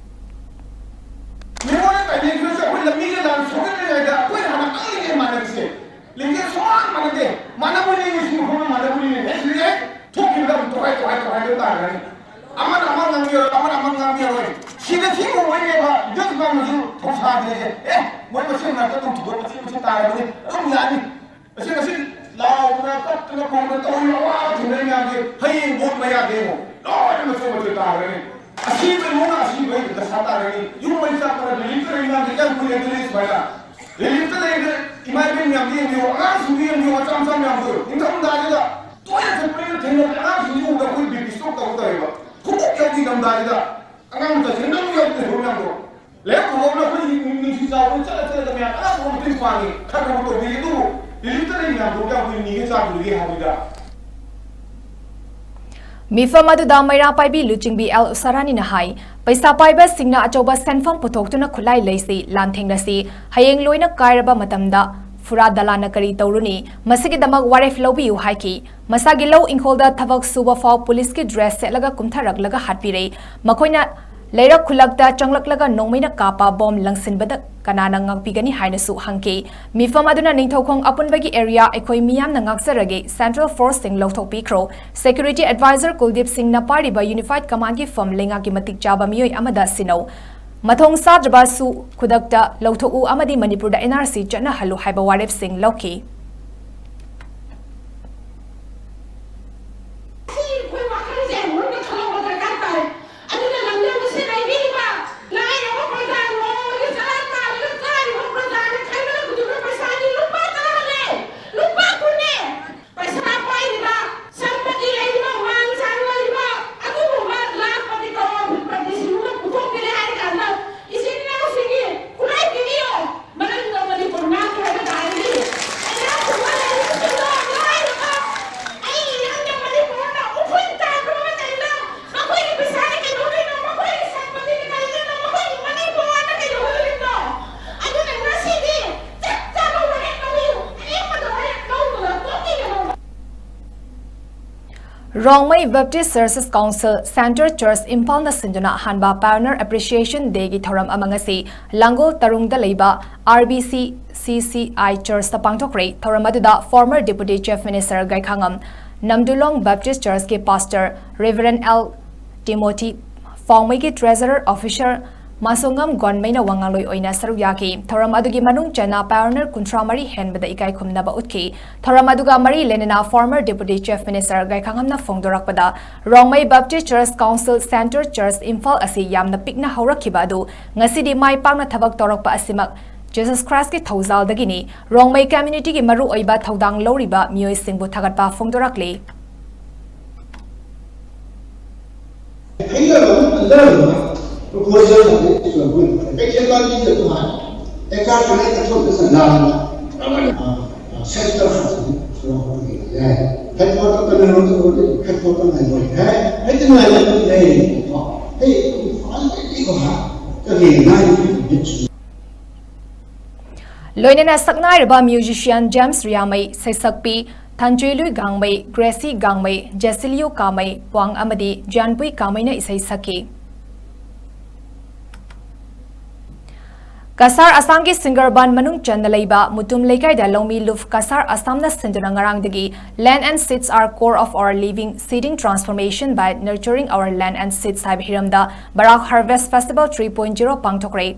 ꯃꯤꯑꯣꯏ ꯀꯩꯅꯣꯁꯦ ꯑꯩꯈꯣꯏ ꯂꯝꯕꯤꯒ ꯂꯥꯟ ꯁꯣꯛꯅꯔꯤꯉꯩꯗ ꯑꯩꯈꯣꯏꯅ ꯍꯥꯟꯅ ꯈꯪꯉꯤꯅꯦ ꯃꯥꯟꯅꯔꯤꯁꯦ꯫ ꯂꯤꯡꯖꯦꯜ ꯁꯨꯃꯥꯟ ꯃꯥꯟꯅꯗꯦ꯫ ꯃꯥꯟꯅꯕ ꯂꯦꯡꯉꯤꯁꯤ ꯃꯐꯝꯗ ꯃꯥꯟꯅꯕ ꯂꯦꯡꯉꯤ꯫ ꯍꯦꯛ ꯁꯤꯗ ꯍꯦꯛ ꯊꯣꯛꯈꯤꯕꯗ ꯑꯃꯨꯛ ꯇꯣꯈꯥꯏ ꯇꯣꯈꯥꯏ ꯇꯣꯈꯥꯏ ꯂꯣꯏ ꯇꯥꯈ꯭ꯔꯅꯤ꯫ ꯑꯃꯅ ꯑꯃ ꯉꯥꯡꯕꯤꯔꯣꯏ, ꯑꯃꯅ ꯑꯃ ꯉꯥꯡꯕꯤꯔꯣꯏ꯫ ꯁꯤꯗ ꯁꯤ ꯎꯕꯩꯅꯦꯕ ꯏꯗꯁ ꯉꯥꯡꯕꯁꯨ ꯊꯧꯁꯥꯗ꯭ꯔꯤꯁꯦ꯫ ꯑꯦ, ꯃꯣꯏ ꯃꯁꯦꯟ ꯃꯔꯛꯇ ꯑꯗꯨꯝ ꯊꯨꯗꯣꯛ ꯃꯆꯤꯟ ꯃꯆꯤꯟ ꯇꯥꯔꯕꯅꯤ, ꯑꯗꯨꯝ ꯌꯥꯅꯤ꯫ ꯑꯁꯤ ꯉꯁꯤ ꯂꯥꯎꯗꯅ ꯀꯞꯇꯅ ꯈꯣꯡꯗꯅ ꯇꯧꯔꯤꯕ ꯑꯋꯥꯕ ꯊꯦꯡꯅꯔꯤ ꯃꯌꯥꯝꯁꯦ ꯍꯌꯦꯡ ꯚꯣꯠ ꯃꯌꯥꯗ ꯌꯦꯡꯉꯣ, ꯂꯣꯏꯅ ꯃꯆꯣꯏ ꯃꯆꯣꯏ ꯇꯥꯈ꯭ꯔꯅꯤ꯫ ꯑꯁꯤꯕ ꯏꯃꯨꯡꯅ ꯑꯁꯤꯕ ꯗꯁꯥ ꯇꯥꯔꯅꯤ꯫ ꯌꯨꯝ ꯃꯩ ꯆꯥꯛꯄꯅ ꯔꯤꯂꯤꯐꯇ ꯂꯩ ꯃꯌꯥꯝꯁꯦ ꯀꯌꯥꯝ ꯀꯨꯏꯔꯦ ꯑꯗꯨꯅꯤ ꯁꯨꯃꯥꯏꯅ? ꯔꯤꯂꯤꯐꯇ ꯂꯩꯔꯤꯕ ꯏꯃꯥ ꯏꯕꯦꯟ ꯃꯌꯥꯝꯗꯨ ꯌꯦꯡꯕꯤꯌꯨ, ꯑꯉꯥꯡꯁꯤꯡꯗꯨ ꯌꯦꯡꯕꯤꯌꯨ, ꯃꯆꯥ ꯃꯆꯥ ꯃꯌꯥꯝꯗꯨ꯫ ꯅꯤꯡꯊꯝꯊꯥꯗꯨꯗ ꯇꯣꯏꯅ ꯆꯠꯄꯅꯤꯅ ꯊꯦꯡꯅꯕ ꯑꯉꯥꯡꯁꯤꯡꯗꯨ ꯎꯕꯗ ꯑꯩꯈꯣꯏ ꯕꯤ ꯄꯤ ꯁ꯭ꯇ꯭ꯔꯣꯛ ꯇꯧꯕ ꯇꯧꯋꯦꯕ꯫ ꯈꯨꯗꯛ ꯌꯧꯕꯤ ꯅꯤꯡꯊꯝꯊꯥꯁꯤꯗ ꯑꯉꯥꯡ ꯃꯆꯥꯁꯤꯡ ꯅꯪ ꯌꯧꯕ ꯂꯩꯍꯧ ꯃꯌꯥꯝꯗꯣ꯫ ꯂꯩꯍꯧ ꯈꯨꯂꯣꯝꯅ ꯑꯩꯈꯣꯏ ꯅꯨꯡꯁꯤ ꯆꯥꯎꯕ ꯆꯠꯂ ꯆꯠꯂꯒ ꯃꯌꯥꯝ ꯑꯉꯥꯡ ꯈꯨꯂꯣꯝ ꯃꯇꯦꯡ ꯄꯥꯡꯉꯤ꯫ ꯈꯔ ꯈꯔ ꯇꯧꯕꯤꯔꯤ꯫ ꯑꯗꯨꯕꯨ ꯔꯤꯂꯤꯐꯇ ꯂꯩ ꯃꯌꯥꯝꯗꯣ ꯀꯌꯥꯝ ꯀꯨꯏꯅ ꯅꯤꯒꯦ ꯆꯥꯗꯣꯔꯤꯒꯦ ꯍꯥꯏꯕꯅꯤꯗ꯫ ꯃꯤꯐꯝ ꯑꯗꯨꯗ ꯃꯩꯔꯥ ꯄꯥꯏꯕꯤ ꯂꯨꯆꯤꯡꯕꯤ ꯑꯦꯜ ꯎꯁꯥꯔꯥꯅꯤꯅ ꯍꯥꯏ, ꯄꯩꯁꯥ ꯄꯥꯏꯕꯁꯤꯡꯅ ꯑꯆꯧꯕ ꯁꯦꯟꯐꯝ ꯄꯨꯊꯣꯛꯇꯨꯅ ꯈꯨꯠꯂꯥꯏ ꯂꯩꯁꯤ ꯂꯥꯟꯊꯦꯡꯅꯁꯤ, ꯍꯌꯦꯡ ꯂꯣꯏꯅ ꯀꯥꯏꯔꯕ ꯃꯇꯝꯗ ꯐꯨꯔꯥ ꯗꯂꯥꯅ ꯀꯔꯤ ꯇꯧꯔꯨꯅꯤ? ꯃꯁꯤꯒꯤꯗꯃꯛ ꯋꯥꯔꯦꯞ ꯂꯧꯕꯤꯌꯨ ꯍꯥꯏꯈꯤ꯫ ꯃꯁꯥꯒꯤ ꯂꯧ ꯏꯪꯈꯣꯜꯗ ꯊꯕꯛ ꯁꯨꯕ ꯐꯥꯎ ꯄꯨꯂꯤꯁꯀꯤ ꯗ꯭ꯔꯦꯁ ꯁꯦꯠꯂꯒ ꯀꯨꯝꯊꯔꯛꯂꯒ ꯍꯥꯠꯄꯤꯔꯦ꯫ ꯃꯈꯣꯏꯅ ꯂꯩꯔꯛ ꯈꯨꯜꯂꯛꯇ ꯆꯪꯂꯛꯂꯒ ꯅꯣꯡꯃꯩꯅ ꯀꯥꯞꯄ ꯕꯣꯝ ꯂꯪꯁꯤꯟꯕꯗ ꯀꯅꯥꯅ ꯉꯥꯛꯄꯤꯒꯅꯤ ꯍꯥꯏꯅꯁꯨ ꯍꯪꯈꯤ꯫ ꯃꯤꯐꯝ ꯑꯗꯨꯅ ꯅꯤꯡꯊꯧꯈꯣꯡ ꯑꯄꯨꯟꯕꯒꯤ ꯑꯦꯔꯤꯌꯥ ꯑꯩꯈꯣꯏ ꯃꯤꯌꯥꯝꯅ ꯉꯥꯛꯆꯔꯒꯦ, ꯁꯦꯟꯇ꯭ꯔꯦꯜ ꯐꯣꯔꯁꯁꯤꯡ ꯂꯧꯊꯣꯛꯄꯤꯈ꯭ꯔꯣ, ꯁꯦꯀ꯭ꯌꯨꯔꯤꯇꯤ ꯑꯦꯗꯚꯥꯏꯖꯔ ꯀꯨꯜꯗꯤꯞ ꯁꯤꯡꯅ ꯄꯥꯏꯔꯤꯕ ꯌꯨꯅꯤꯐꯥꯏꯗ ꯀꯃꯥꯟꯒꯤ ꯐꯝ ꯂꯩꯉꯥꯛꯀꯤ ꯃꯇꯤꯛ ꯆꯥꯕ ꯃꯤꯑꯣꯏ ꯑꯃꯗ ꯁꯤꯟꯅꯧ, ꯃꯊꯣꯡ ꯆꯥꯗ꯭ꯔꯕꯁꯨ ꯈꯨꯗꯛꯇ ꯂꯧꯊꯣꯛꯎ ꯑꯃꯗꯤ ꯃꯅꯤꯄꯨꯔꯗ ꯑꯦꯟ ꯑꯥꯔ ꯁꯤ ꯆꯠꯅꯍꯜꯂꯨ ꯍꯥꯏꯕ ꯋꯥꯔꯦꯞꯁꯤꯡ ꯂꯧꯈꯤ꯫ ꯑꯁꯤ ꯑꯩꯈꯣꯏ ꯋꯥꯈꯜꯁꯦ ꯃꯨꯟꯅ ꯈꯜꯍꯧꯕ ꯗꯔꯀꯥꯔ ꯇꯥꯏ꯫ ꯑꯗꯨꯅ ꯂꯝꯗꯝ ꯑꯁꯤꯗ ꯂꯩꯕꯤꯔꯤꯕ ꯂꯥꯏꯔꯕ ꯄ꯭ꯔꯖꯥ, ꯅꯣꯡꯃꯒꯤ ꯆꯔꯥ ꯇꯥꯜꯂꯒ ꯆꯥꯔꯤꯕ ꯄ꯭ꯔꯖꯥꯅ ꯈꯟꯒꯗꯕꯗꯨꯅ ꯄꯩꯁꯥꯗꯤ ꯂꯨꯄꯥ ꯇꯔꯥꯅꯦ, ꯂꯨꯄꯥ ꯀꯨꯟꯅꯦ꯫ ꯄꯩꯁꯥ ꯄꯥꯏꯔꯤꯕ Rongmei Baptist Churches Council Centre Church ꯏꯝꯐꯥꯜꯅ ꯁꯤꯟꯗꯨꯅ ꯑꯍꯥꯟꯕ Pioneer Appreciation Dayꯒꯤ ꯊꯧꯔꯝ ꯑꯃ ꯉꯁꯤ ꯂꯥꯡꯒꯣꯜ ꯇꯔꯨꯡꯗ ꯂꯩꯕ R B C C C I Churchꯇ ꯄꯥꯡꯊꯣꯛꯈ꯭ꯔꯦ꯫ ꯊꯧꯔꯝ ꯑꯗꯨꯗ former Deputy Chief Minister ꯒꯥꯏꯈꯥꯉꯝ ꯅꯝꯗꯨꯂꯣꯡ Baptist Churchꯀꯤ Pastor Reverend L Timothy, ꯐꯥꯎꯃꯩꯒꯤ Treasurer Officer ꯃꯥꯁꯣꯉꯝ ꯒꯣꯟꯃꯩꯅ ꯋꯥꯉꯥꯡꯂꯣꯏ ꯑꯣꯏꯅ ꯁꯔꯨꯛ ꯌꯥꯈꯤ꯫ ꯊꯧꯔꯝ ꯑꯗꯨꯒꯤ ꯃꯅꯨꯡ ꯆꯟꯅ pioneer ꯀꯨꯟꯊ꯭ꯔꯥ ꯃꯔꯤ ꯍꯦꯟꯕꯗ ꯏꯀꯥꯏ ꯈꯨꯝꯅꯕ ꯎꯠꯈꯤ꯫ ꯊꯧꯔꯝ ꯑꯗꯨꯒ ꯃꯔꯤ ꯂꯩꯅꯅ former Deputy Chief Minister ꯒꯥꯏꯈꯥꯉꯝꯅ ꯐꯣꯡꯗꯣꯔꯛꯄꯗ, Rongmei Baptist Church Council Centre Church Imphal ꯑꯁꯤ ꯌꯥꯝꯅ ꯄꯤꯛꯅ ꯍꯧꯔꯛꯈꯤꯕ ꯑꯗꯨ ꯉꯁꯤꯗꯤ ꯃꯥꯏ ꯄꯥꯛꯅ ꯊꯕꯛ ꯇꯧꯔꯛꯄ ꯑꯁꯤꯃꯛ Jesus Christꯀꯤ ꯊꯧꯖꯥꯜꯗꯒꯤꯅꯤ꯫ ꯔꯣꯡꯃꯩ communityꯒꯤ ꯃꯔꯨꯑꯣꯏꯕ ꯊꯧꯗꯥꯡ ꯂꯧꯔꯤꯕ ꯃꯤꯑꯣꯏꯁꯤꯡꯕꯨ ꯊꯥꯒꯠꯄ ꯐꯣꯡꯗꯣꯔꯛꯂꯤ꯫ ꯂꯣꯏꯅꯅ ꯁꯛꯅꯥꯏꯔꯕ musician James ꯔꯤꯌꯥꯃꯩ, ꯁꯩꯁꯛꯄꯤ ꯊꯟꯆꯨꯏꯂꯨꯏ ꯒꯥꯡꯃꯩ, ꯒ꯭ꯔꯦꯁꯤ ꯒꯥꯡꯃꯩ, ꯖꯦꯁꯤꯂꯤꯌꯨ ꯀꯥꯃꯩ ꯄ꯭ꯋꯥꯡ ꯑꯃꯗꯤ ꯖꯥꯟꯄꯨꯏ ꯀꯥꯃꯩꯅ ꯏꯁꯩ ꯁꯛꯈꯤ꯫ ꯀꯁꯥꯔ ꯑꯁꯥꯝꯒꯤ ꯁꯤꯡꯒꯔꯕꯥꯟ ꯃꯅꯨꯡ ꯆꯟꯅ ꯂꯩꯕ ꯃꯨꯇꯨꯝ ꯂꯩꯀꯥꯏꯗ ꯂꯧꯃꯤ ꯂꯨꯞ ꯀꯁꯥꯔ ꯑꯁꯥꯝꯅ ꯁꯤꯟꯗꯨꯅ ꯉꯔꯥꯡꯗꯒꯤ Land and Seeds Are Core of Our Living, Seeding Transformation by Nurturing Our Land and Seeds ꯍꯥꯏꯕ ꯍꯤꯔꯝꯗ Barak Harvest Festival three point zero ꯄꯥꯡꯊꯣꯛꯈ꯭ꯔꯦ꯫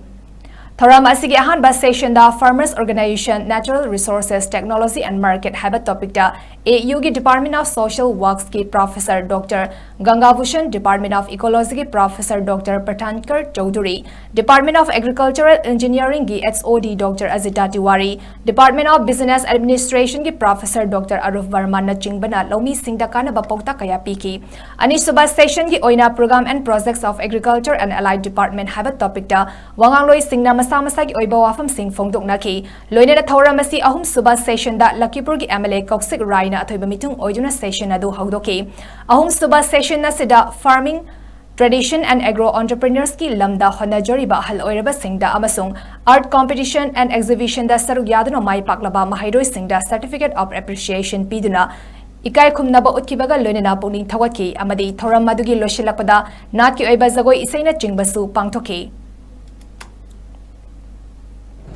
ꯊꯧꯔꯝ ꯑꯁꯤꯒꯤ ꯑꯍꯥꯟꯕ sessionꯗ Farmers Organization, Natural Resources, Technology and Market ꯍꯥꯏꯕ topicꯇ A U ꯒꯤ Department of Social Worksꯀꯤ Professor Doctor ꯒꯪꯒꯥꯚꯨꯁꯟ, Department of Ecologyꯒꯤ Professor Doctor ꯄ꯭ꯔꯊꯥꯟꯀꯔ Chaudhuri, Department of Agricultural Engineeringꯒꯤ H O D Doctor ꯑꯖꯤꯇꯥ ꯇꯤꯋꯥꯔꯤ, Department of Business Administrationꯒꯤ Professor Doctor ꯑꯔꯨꯞ ꯕꯔꯃꯥꯅꯆꯤꯡꯕꯅ ꯂꯧꯃꯤꯁꯤꯡꯗ ꯀꯥꯟꯅꯕ ꯄꯥꯎꯇꯥꯛ ꯀꯌꯥ ꯄꯤꯈꯤ꯫ ꯑꯅꯤꯁꯨꯕ sessionꯒꯤ ꯑꯣꯏꯅ Program and Projects of Agriculture and Allied Department ꯍꯥꯏꯕ topicꯇ ꯋꯥꯉꯥꯡꯂꯣꯏꯁꯤꯡꯅ ꯃꯁꯥ ꯃꯁꯥꯒꯤ ꯑꯣꯏꯕ ꯋꯥꯐꯝꯁꯤꯡ ꯐꯣꯡꯗꯣꯛꯅꯈꯤ꯫ ꯂꯣꯏꯅꯅ ꯊꯧꯔꯝ ꯑꯁꯤ ꯑꯍꯨꯝꯁꯨꯕ sessionꯗ ꯂꯈꯤꯄꯨꯔꯒꯤ M L A ꯀꯧꯁꯤꯛ ꯔꯥꯏꯅ ꯑꯊꯣꯏꯕ ꯃꯤꯊꯨꯡ ꯑꯣꯏꯗꯨꯅ session ꯑꯗꯨ ꯍꯧꯗꯣꯛꯈꯤ꯫ ꯑꯍꯨꯝꯁꯨꯕ session ꯑꯁꯤꯗ farming, tradition and agro entrepreneursꯀꯤ ꯂꯝꯗ ꯍꯣꯠꯅꯖꯔꯤꯕ ꯑꯍꯜ ꯑꯣꯏꯔꯕꯁꯤꯡꯗ ꯑꯃꯁꯨꯡ art competition and exhibitionꯗ ꯁꯔꯨꯛ ꯌꯥꯗꯨꯅ ꯃꯥꯏ ꯄꯥꯛꯂꯕ ꯃꯍꯩꯔꯣꯏꯁꯤꯡꯗ Certificate of Appreciation ꯄꯤꯗꯨꯅ ꯏꯀꯥꯏ ꯈꯨꯝꯅꯕ ꯎꯠꯈꯤꯕꯒ ꯂꯣꯏꯅꯅ ꯄꯨꯛꯅꯤꯡ ꯊꯧꯒꯠꯈꯤ ꯑꯃꯗꯤ ꯊꯧꯔꯝ ꯑꯗꯨꯒꯤ ꯂꯣꯏꯁꯤꯜꯂꯛꯄꯗ ꯅꯥꯠꯀꯤ ꯑꯣꯏꯕ ꯖꯒꯣꯏ ꯏꯁꯩꯅꯆꯤꯡꯕꯁꯨ ꯄꯥꯡꯊꯣꯛꯈꯤ꯫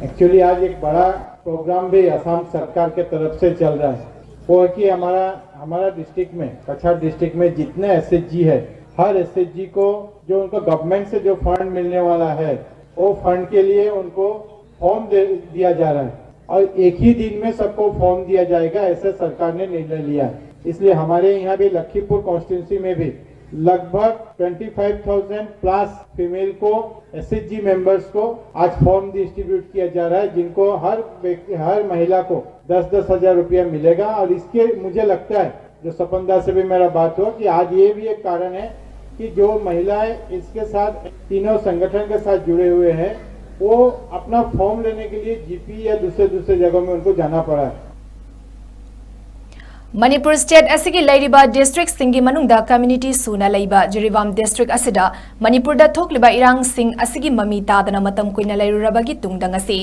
एक्चुअली आज एक बड़ा प्रोग्राम भी असम सरकार के तरफ से चल रहा है। वो है कि हमारा हमारा डिस्ट्रिक्ट में, कछार डिस्ट्रिक्ट में जितने एसएचजी है, हर एसएचजी को जो उनको गवर्नमेंट से जो फंड मिलने वाला है, वो फंड के लिए उनको फॉर्म दे दिया जा रहा है और एक ही दिन में सबको फॉर्म दिया जाएगा, ऐसे सरकार ने निर्णय लिया है। इसलिए हमारे यहाँ भी लखीमपुर कॉन्स्टिट्यूंसी में भी लगभग twenty five thousand plus female को, एसएचजी मेंबर्स को आज फॉर्म डिस्ट्रीब्यूट किया जा रहा है, जिनको हर व्यक्ति, हर महिला को दस दस हजार रुपया मिलेगा। और इसके मुझे लगता है, जो सपन दा से भी मेरा बात हुआ, कि आज ये भी एक कारण है कि जो महिलाएं इसके साथ, तीनों संगठन के साथ जुड़े हुए हैं, वो अपना फॉर्म लेने के लिए जीपी या दूसरे दूसरे जगहों में उनको जाना पड़ा है। ꯃꯅꯤꯄꯨꯔ ꯁ꯭ꯇꯦꯠ ꯑꯁꯤꯒꯤ ꯂꯩꯔꯤꯕ ꯗꯤꯁꯇ꯭ꯔꯤꯛꯁꯤꯡꯒꯤ ꯃꯅꯨꯡꯗ ꯀꯝꯌꯨꯅꯤꯇꯤ ꯁꯨꯅ ꯂꯩꯕ ꯖꯤꯔꯤꯕꯥꯝ ꯗꯤꯁꯇ꯭ꯔꯤꯛ ꯑꯁꯤꯗ ꯃꯅꯤꯄꯨꯔꯗ ꯊꯣꯛꯂꯤꯕ ꯏꯔꯥꯡꯁꯤꯡ ꯑꯁꯤꯒꯤ ꯃꯃꯤ ꯇꯥꯗꯅ ꯃꯇꯝ ꯀꯨꯏꯅ ꯂꯩꯔꯨꯔꯕꯒꯤ ꯇꯨꯡꯗ ꯉꯁꯤ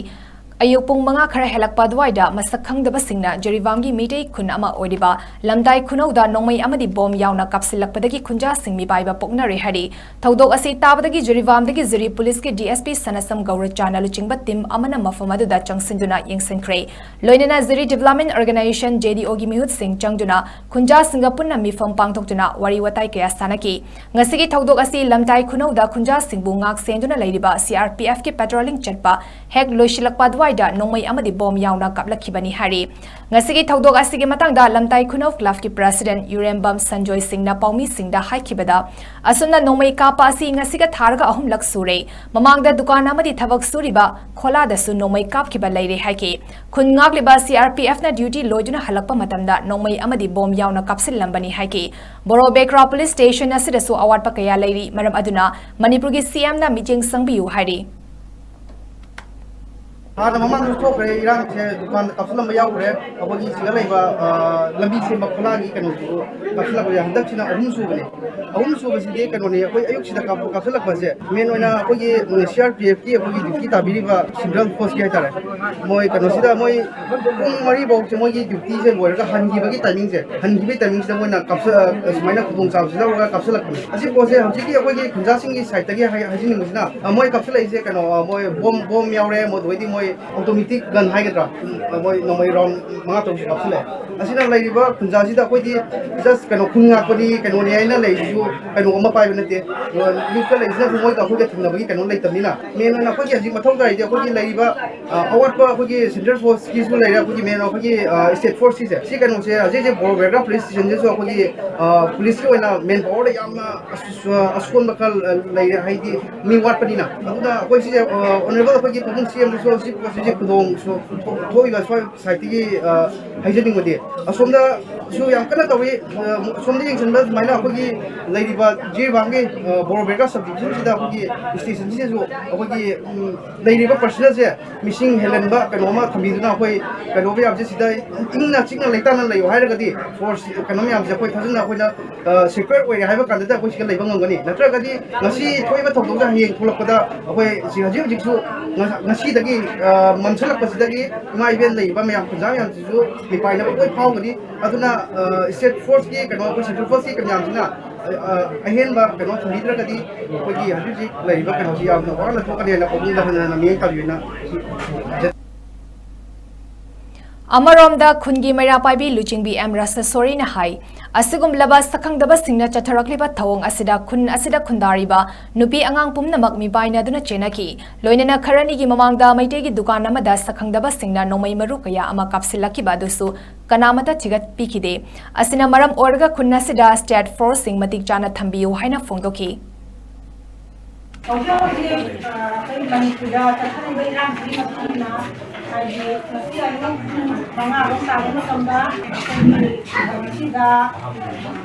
ꯑꯌꯨꯛ ꯄꯨꯡ ꯃꯉꯥ ꯈꯔ ꯍꯦꯜꯂꯛꯄ ꯑꯗꯨꯋꯥꯏꯗ ꯃꯁꯛ ꯈꯪꯗꯕꯁꯤꯡꯅ ꯖꯤꯔꯤꯕꯥꯝꯒꯤ ꯃꯤꯇꯩ ꯈꯨꯟ ꯑꯃ ꯑꯣꯏꯔꯤꯕ ꯂꯝꯗꯥꯏ ꯈꯨꯅꯧꯗ ꯅꯣꯡꯃꯩ ꯑꯃꯗꯤ ꯕꯣꯝ ꯌꯥꯎꯅ ꯀꯥꯞꯁꯤꯜꯂꯛꯄꯗꯒꯤ ꯈꯨꯟꯖꯥꯁꯤꯡ ꯃꯤꯄꯥꯏꯕ ꯄꯣꯛꯅꯔꯦ ꯍꯥꯏꯔꯤ꯫ ꯊꯧꯗꯣꯛ ꯑꯁꯤ ꯇꯥꯕꯗꯒꯤ ꯖꯤꯔꯤꯕꯥꯝꯗꯒꯤ ꯖꯤꯔꯤ ꯄꯨꯂꯤꯁꯀꯤ ꯗꯤꯑꯦꯁꯄꯤ ꯁꯅꯁꯝ ꯒꯧꯔꯆꯥꯅ ꯂꯨꯆꯤꯡꯕ ꯇꯤꯝ ꯑꯃꯅ ꯃꯐꯝ ꯑꯗꯨꯗ ꯆꯪꯁꯤꯟꯗꯨꯅ ꯌꯦꯡꯁꯤꯟꯈ꯭ꯔꯦ꯫ ꯂꯣꯏꯅꯅ ꯖꯤꯔꯤ ꯗꯤꯕꯂꯞꯃꯦꯟ ꯑꯣꯔꯒꯅꯥꯏꯖꯦꯁꯟ, ꯖꯦꯗꯤꯑꯣꯒꯤ ꯃꯤꯍꯨꯠꯁꯤꯡ ꯆꯪꯗꯨꯅ ꯈꯨꯟꯖꯥꯁꯤꯡꯒ ꯄꯨꯟꯅ ꯃꯤꯐꯝ ꯄꯥꯡꯊꯣꯛꯇꯨꯅ ꯋꯥꯔꯤ ꯋꯥꯇꯥꯏ ꯀꯌꯥ ꯁꯥꯟꯅꯈꯤ꯫ ꯉꯁꯤꯒꯤ ꯊꯧꯗꯣꯛ ꯑꯁꯤ ꯂꯝꯇꯥꯏ ꯈꯨꯅꯧꯗ ꯈꯨꯟꯖꯥꯁꯤꯡꯕꯨ ꯉꯥꯛ ꯁꯦꯟꯗꯨꯅ ꯂꯩꯔꯤꯕ ꯁꯤꯑꯥꯔꯄꯤꯑꯦꯐꯀꯤ ꯄꯦꯇ꯭ꯔꯣꯂꯤꯡ ꯆꯠꯄ ꯍꯦꯛ ꯂꯣꯏꯁꯤꯜꯂꯛꯄ ꯑꯗꯨꯋꯥꯏꯗ ꯅꯣꯡꯃꯩ ꯑꯃꯗꯤ ꯕꯣꯝ ꯌꯥꯎꯅ ꯀꯥꯞꯂꯛꯈꯤꯕꯅꯤ ꯍꯥꯏꯔꯤ꯫ ꯉꯁꯤꯒꯤ ꯊꯧꯗꯣꯛ ꯑꯁꯤꯒꯤ ꯃꯇꯥꯡꯗ ꯂꯝꯇꯥꯏ ꯈꯨꯅꯧ ꯀ꯭ꯂꯕꯀꯤ ꯄ꯭ꯔꯦꯁꯤꯗꯦꯟꯠ ꯌꯨꯔꯦꯝꯕꯝ ꯁꯟꯖꯣꯏ ꯁꯤꯡꯅ ꯄꯥꯎꯃꯤꯁꯤꯡꯗ ꯍꯥꯏꯈꯤꯕꯗ, ꯑꯁꯨꯝꯅ ꯅꯣꯡꯃꯩ ꯀꯥꯞꯄ ꯑꯁꯤ ꯉꯁꯤꯒ ꯊꯥꯔꯒ ꯑꯍꯨꯝꯂꯛ ꯁꯨꯔꯦ꯫ ꯃꯃꯥꯡꯗ ꯗꯨꯀꯥꯟ ꯑꯃꯗꯤ ꯊꯕꯛ ꯁꯨꯔꯤꯕ ꯈꯣꯂꯥꯗꯁꯨ ꯅꯣꯡꯃꯩ ꯀꯥꯞꯈꯤꯕ ꯂꯩꯔꯦ ꯍꯥꯏꯈꯤ꯫ ꯈꯨꯟ ꯉꯥꯛꯂꯤꯕ ꯁꯤꯑꯥꯔꯄꯤꯑꯦꯐꯅ ꯗ꯭ꯌꯨꯇꯤ ꯂꯣꯏꯗꯨꯅ ꯍꯜꯂꯛꯄ ꯃꯇꯝꯗ ꯅꯣꯡꯃꯩ ꯑꯃꯗꯤ ꯕꯣꯝ ꯌꯥꯎꯅ ꯀꯥꯞꯁꯤꯜꯂꯝꯕꯅꯤ ꯍꯥꯏꯈꯤ꯫ ꯕꯣꯔꯣ ꯕꯦꯀ꯭ꯔꯥ ꯄꯨꯂꯤꯁ ꯁ꯭ꯇꯦꯁꯟ ꯑꯁꯤꯗꯁꯨ ꯑꯋꯥꯠꯄ ꯀꯌꯥ ꯂꯩꯔꯤ, ꯃꯔꯝ ꯑꯗꯨꯅ ꯃꯅꯤꯄꯨꯔꯒꯤ ꯁꯤꯑꯦꯝꯅ ꯃꯤꯠꯌꯦꯡ ꯆꯪꯕꯤꯌꯨ ꯍꯥꯏꯔꯤ꯫ ꯍꯥꯟꯅ ꯃꯃꯥꯡꯗꯁꯨ ꯊꯣꯛꯈ꯭ꯔꯦ, ꯏꯔꯥꯡꯁꯦ ꯗꯨꯀꯥꯟꯗ ꯀꯥꯞꯁꯤꯜꯂꯝꯕ ꯌꯥꯎꯈ꯭ꯔꯦ꯫ ꯑꯩꯈꯣꯏꯒꯤ ꯁꯤꯗ ꯂꯩꯕ, ꯑ, ꯂꯝꯕꯤ ꯁꯦꯝꯕ ꯈꯨꯂꯥꯒꯤ ꯀꯩꯅꯣꯁꯤꯁꯨ ꯀꯥꯞꯁꯤꯜꯂꯛꯄꯁꯦ ꯍꯟꯗꯛꯁꯤꯅ ꯑꯍꯨꯝ ꯁꯨꯕꯅꯦ꯫ ꯑꯍꯨꯝ ꯁꯨꯕꯁꯤꯗꯤ ꯀꯩꯅꯣꯅꯦ, ꯑꯩꯈꯣꯏ ꯑꯌꯨꯛꯁꯤꯗ ꯀꯥꯞ-, ꯀꯥꯞꯁꯤꯜꯂꯛꯄꯁꯦ ꯃꯦꯟ ꯑꯣꯏꯅ ꯑꯩꯈꯣꯏꯒꯤ ꯁꯤ ꯑꯥꯔ ꯄꯤ ꯑꯦꯐꯀꯤ ꯑꯩꯈꯣꯏꯒꯤ ꯗ꯭ꯌꯨꯇꯤ ꯇꯥꯕꯤꯔꯤꯕ ꯁꯦꯟꯇ꯭ꯔꯦꯜ ꯐꯣꯔꯁꯀꯤ ꯍꯥꯏꯇꯥꯔꯦ, ꯃꯣꯏ ꯀꯩꯅꯣꯁꯤꯗ ꯃꯣꯏ ꯄꯨꯡ ꯃꯔꯤ ꯐꯥꯎꯁꯦ ꯃꯣꯏꯒꯤ ꯗ꯭ꯌꯨꯇꯤꯁꯦ ꯂꯣꯏꯔꯒ ꯍꯟꯈꯤꯕꯒꯤ ꯇꯥꯏꯃꯤꯡꯁꯦ, ꯍꯟꯈꯤꯕꯒꯤ ꯇꯥꯏꯃꯤꯡꯁꯤꯗ ꯃꯣꯏꯅ ꯀꯥꯞꯁ-, ꯑ, ꯁꯨꯃꯥꯏꯅ ꯈꯨꯗꯣꯡꯆꯥꯕꯁꯤ ꯂꯧꯔꯒ ꯀꯥꯞꯁꯤꯜꯂꯛꯄꯅꯦ꯫ ꯑꯁꯤ ꯄꯣꯠꯁꯦ ꯍꯧꯖꯤꯛꯀꯤ ꯑꯩꯈꯣꯏꯒꯤ ꯈꯨꯟꯖꯥꯁꯤꯡꯒꯤ ꯁꯥꯏꯠꯇꯒꯤ ꯍꯥꯏ-, ꯍꯥꯏꯖꯅꯤꯡꯕꯁꯤꯅ, ꯑ, ꯃꯣꯏ ꯀꯥꯞꯁꯤꯜꯂꯛꯏꯁꯦ ꯀꯩꯅꯣ, ꯑ, ꯃꯣꯏ ꯕꯣꯝ, ꯕꯣꯝ ꯌꯥꯎꯔꯦ, ꯑꯗꯨꯗꯩꯗꯤ ꯃꯣꯏ ꯑꯣꯇꯣꯃꯦꯇꯤꯛ ꯒꯟ ꯍꯥꯏꯒꯗ꯭ꯔꯥ, ꯎꯝ, ꯃꯣꯏ ꯅꯣꯡꯃꯩ ꯔꯥꯎꯟ ꯃꯉꯥ ꯇꯔꯨꯛꯁꯦ ꯀꯥꯞꯁꯤꯜꯂꯛꯑꯦ꯫ ꯑꯁꯤꯅ ꯂꯩꯔꯤꯕ ꯈꯨꯟꯖꯥꯁꯤꯗ ꯑꯩꯈꯣꯏꯗꯤ ꯖꯁ ꯀꯩꯅꯣ, ꯈꯨꯟ ꯉꯥꯛꯄꯅꯤ, ꯀꯩꯅꯣꯅꯤ ꯍꯥꯏꯅ ꯂꯩꯔꯤꯁꯤꯁꯨ ꯀꯩꯅꯣ ꯑꯃ ꯄꯥꯏꯕ ꯅꯠꯇꯦ, ꯑꯗꯨꯒ ꯌꯨꯠꯇ ꯂꯩꯔꯤꯁꯤꯅꯁꯨ ꯃꯣꯏꯒ ꯑꯩꯈꯣꯏꯒ ꯊꯦꯡꯅꯕꯒꯤ ꯀꯩꯅꯣ ꯂꯩꯇꯕꯅꯤꯅ꯫ ꯃꯦꯟ ꯑꯣꯏꯅ ꯑꯩꯈꯣꯏꯒꯤ ꯍꯧꯖꯤꯛ ꯃꯊꯧ ꯇꯥꯔꯤꯗꯤ ꯑꯩꯈꯣꯏꯒꯤ ꯂꯩꯔꯤꯕ, ꯑ, ꯑꯋꯥꯠꯄ ꯑꯩꯈꯣꯏꯒꯤ ꯁꯦꯟꯇ꯭ꯔꯦꯜ ꯐꯣꯔꯁꯀꯤꯁꯨ ꯂꯩꯔꯦ, ꯑꯩꯈꯣꯏꯒꯤ ꯃꯦꯟ ꯑꯩꯈꯣꯏꯒꯤ, ꯑ, ꯁ꯭ꯇꯦꯠ ꯐꯣꯔꯁꯀꯤꯁꯦ, ꯁꯤ ꯀꯩꯅꯣꯁꯦ ꯍꯧꯖꯤꯛ ꯍꯧꯖꯤꯛ ꯕꯣꯔꯣꯕꯦꯔꯒ ꯄꯨꯂꯤꯁ ꯁ꯭ꯇꯦꯁꯟꯁꯤꯁꯨ ꯑꯩꯈꯣꯏꯒꯤ, ꯑ, ꯄꯨꯂꯤꯁꯀꯤ ꯑꯣꯏꯅ ꯃꯦꯟ ꯄꯥꯋꯔꯗ ꯌꯥꯝꯅ ꯑꯁ-, ꯑꯁꯣꯟꯕ ꯈꯔ ꯂꯩꯔꯦ, ꯍꯥꯏꯗꯤ ꯃꯤ ꯋꯥꯠꯄꯅꯤꯅ꯫ ꯑꯗꯨꯅ ꯑꯩꯈꯣꯏ ꯁꯤꯁꯦ, ꯑ, ꯑꯣꯅꯔꯦꯕꯜ ꯑꯩꯈꯣꯏꯒꯤ ꯄꯥꯕꯨꯡ ꯁꯤ ꯑꯦꯝꯗꯁꯨ ꯁꯤ ꯄꯣꯠꯁꯤꯁꯦ ꯈꯨꯗꯣꯡ ꯁꯨ-, ꯊꯣꯛꯏꯕ ꯁ꯭ꯋꯥꯏ ꯁꯥꯏꯠꯇꯒꯤ, ꯑ, ꯍꯥꯏꯖꯅꯤꯡꯕꯗꯤ ꯑꯁꯣꯝꯗꯁꯨ ꯌꯥꯝ ꯀꯟꯅ ꯇꯧꯏ꯫ ꯑ, ꯑꯁꯣꯝꯗ ꯌꯦꯡꯁꯤꯟꯕ ꯁꯨꯃꯥꯏꯅ ꯑꯩꯈꯣꯏꯒꯤ ꯂꯩꯔꯤꯕ ꯖꯤꯔꯤꯕꯥꯝꯒꯤ, ꯑ, ꯕꯣꯔꯣꯕꯦꯔꯒ ꯁꯕ ꯗꯤꯕꯤꯖꯟꯁꯤꯗ ꯑꯩꯈꯣꯏꯒꯤ ꯁ꯭ꯇꯦꯁꯟꯁꯤꯗꯁꯨ ꯑꯩꯈꯣꯏꯒꯤ, ꯎꯝ, ꯂꯩꯔꯤꯕ ꯄꯔꯁꯅꯦꯜꯁꯦ ꯃꯤꯁꯤꯡ ꯍꯦꯜꯍꯟꯕ ꯀꯩꯅꯣ ꯑꯃ ꯊꯝꯕꯤꯗꯨꯅ ꯑꯩꯈꯣꯏ ꯀꯩꯅꯣ ꯃꯌꯥꯝꯁꯦ ꯁꯤꯗ ꯏꯪꯅ ꯆꯤꯛꯅ ꯂꯩꯇꯥꯅ ꯂꯩꯌꯨ ꯍꯥꯏꯔꯒꯗꯤ ꯐꯣꯔꯁ ꯀꯩꯅꯣ ꯃꯌꯥꯝꯁꯦ ꯑꯩꯈꯣꯏ ꯐꯖꯅ ꯑꯩꯈꯣꯏꯅ, ꯑ, ꯁꯦꯀ꯭ꯌꯣꯔ ꯑꯣꯏꯔꯦ ꯍꯥꯏꯕ ꯀꯥꯟꯗꯗꯤ ꯑꯩꯈꯣꯏ ꯁꯤꯗ ꯂꯩꯕ ꯉꯝꯒꯅꯤ꯫ ꯅꯠꯇ꯭ꯔꯒꯗꯤ ꯉꯁꯤ ꯊꯣꯛꯏꯕ ꯊꯧꯗꯣꯛꯁꯦ ꯍꯌꯦꯡ ꯊꯣꯛꯂꯛꯄꯗ ꯑꯩꯈꯣꯏ ꯁꯤ ꯍꯧꯖꯤꯛ ꯍꯧꯖꯤꯛꯁꯨ ꯉ-, ꯉꯁꯤꯗꯒꯤ, ꯑ, ꯃꯝꯁꯤꯜꯂꯛꯄꯁꯤꯗꯒꯤ ꯏꯃꯥ ꯏꯕꯦꯟ ꯂꯩꯔꯤꯕ ꯃꯌꯥꯝ ꯈꯨꯟꯖꯥ ꯃꯌꯥꯝꯁꯤꯁꯨ ꯃꯤꯄꯥꯏꯅꯕ ꯂꯣꯏ ꯐꯥꯎꯒꯅꯤ꯫ ꯑꯗꯨꯅ, ꯑ, ꯁ꯭ꯇꯦꯠ ꯐꯣꯔꯁꯀꯤ ꯀꯩꯅꯣ, ꯑꯩꯈꯣꯏ ꯁꯦꯟꯇ꯭ꯔꯦꯜ ꯐꯣꯔꯁꯀꯤ ꯃꯌꯥꯝꯁꯤꯅ, ꯑ, ꯑ, ꯑꯍꯦꯟꯕ ꯀꯩꯅꯣ ꯊꯝꯕꯤꯗ꯭ꯔꯒꯗꯤ ꯑꯩꯈꯣꯏꯒꯤ ꯍꯧꯖꯤꯛ ꯍꯧꯖꯤꯛ ꯂꯩꯔꯤꯕ ꯀꯩꯅꯣꯁꯤ ꯌꯥꯝꯅ ꯋꯥꯅ ꯊꯣꯛꯀꯅꯤ ꯍꯥꯏꯅ ꯄꯥꯕꯨꯡꯗ ꯍꯟꯅ ꯍꯟꯅ ꯃꯤꯠꯌꯦꯡ ꯇꯥꯕꯤꯌꯨꯅ ꯍꯥꯏꯖ-, ꯑꯃꯔꯣꯝꯗ ꯈꯨꯟꯒꯤ ꯃꯩꯔꯥ ꯄꯥꯏꯕꯤ ꯂꯨꯆꯤꯡꯕꯤ ꯑꯦꯝ ꯔꯥꯁꯦꯁꯣꯔꯤꯅ ꯍꯥꯏ, ꯑꯁꯤꯒꯨꯝꯂꯕ ꯁꯛꯈꯪꯗꯕꯁꯤꯡꯅ ꯆꯠꯊꯔꯛꯂꯤꯕ ꯊꯧꯑꯣꯡ ꯑꯁꯤꯗ ꯈꯨꯟ ꯑꯁꯤꯗ ꯈꯨꯟꯗꯥꯔꯤꯕ ꯅꯨꯄꯤ ꯑꯉꯥꯡ ꯄꯨꯝꯅꯃꯛ ꯃꯤꯄꯥꯏꯅꯗꯨꯅ ꯆꯦꯟꯅꯈꯤ꯫ ꯂꯣꯏꯅꯅ ꯈꯔꯅꯤꯒꯤ ꯃꯃꯥꯡꯗ ꯃꯩꯇꯩꯒꯤ ꯗꯨꯀꯥꯟ ꯑꯃꯗ ꯁꯛꯈꯪꯗꯕꯁꯤꯡꯅ ꯅꯣꯡꯃꯩ ꯃꯔꯨ ꯀꯌꯥ ꯑꯃ ꯀꯥꯞꯁꯤꯜꯂꯛꯈꯤꯕ ꯑꯗꯨꯁꯨ ꯀꯅꯥꯃꯠꯇ ꯊꯤꯒꯠꯄꯤꯈꯤꯗꯦ꯫ ꯑꯁꯤꯅ ꯃꯔꯝ ꯑꯣꯏꯔꯒ ꯈꯨꯟ ꯑꯁꯤꯗ ꯁ꯭ꯇꯦꯠ ꯐꯣꯔꯁꯁꯤꯡ ꯃꯇꯤꯛ ꯆꯥꯅ ꯊꯝꯕꯤꯌꯨ ꯍꯥꯏꯅ ꯐꯣꯡꯗꯣꯛꯈꯤ꯫ ꯍꯧꯖꯤꯛ ꯍꯧꯖꯤꯛ, ꯑ, ꯑꯩꯈꯣꯏ ꯃꯅꯤꯄꯨꯔꯗ ꯆꯠꯊꯔꯤꯕ ꯏꯔꯥꯡꯁꯤꯒꯤ ꯃꯇꯨꯡ ꯏꯟꯅ, ꯍꯥꯏꯗꯤ ꯉꯁꯤ ꯑꯌꯨꯛ ꯄꯨꯡ ꯃꯉꯥ ꯔꯣꯝ ꯇꯥꯕ ꯃꯇꯝꯗ ꯑꯩꯈꯣꯏꯒꯤ ꯈꯨꯡꯒꯪ ꯑꯁꯤꯗ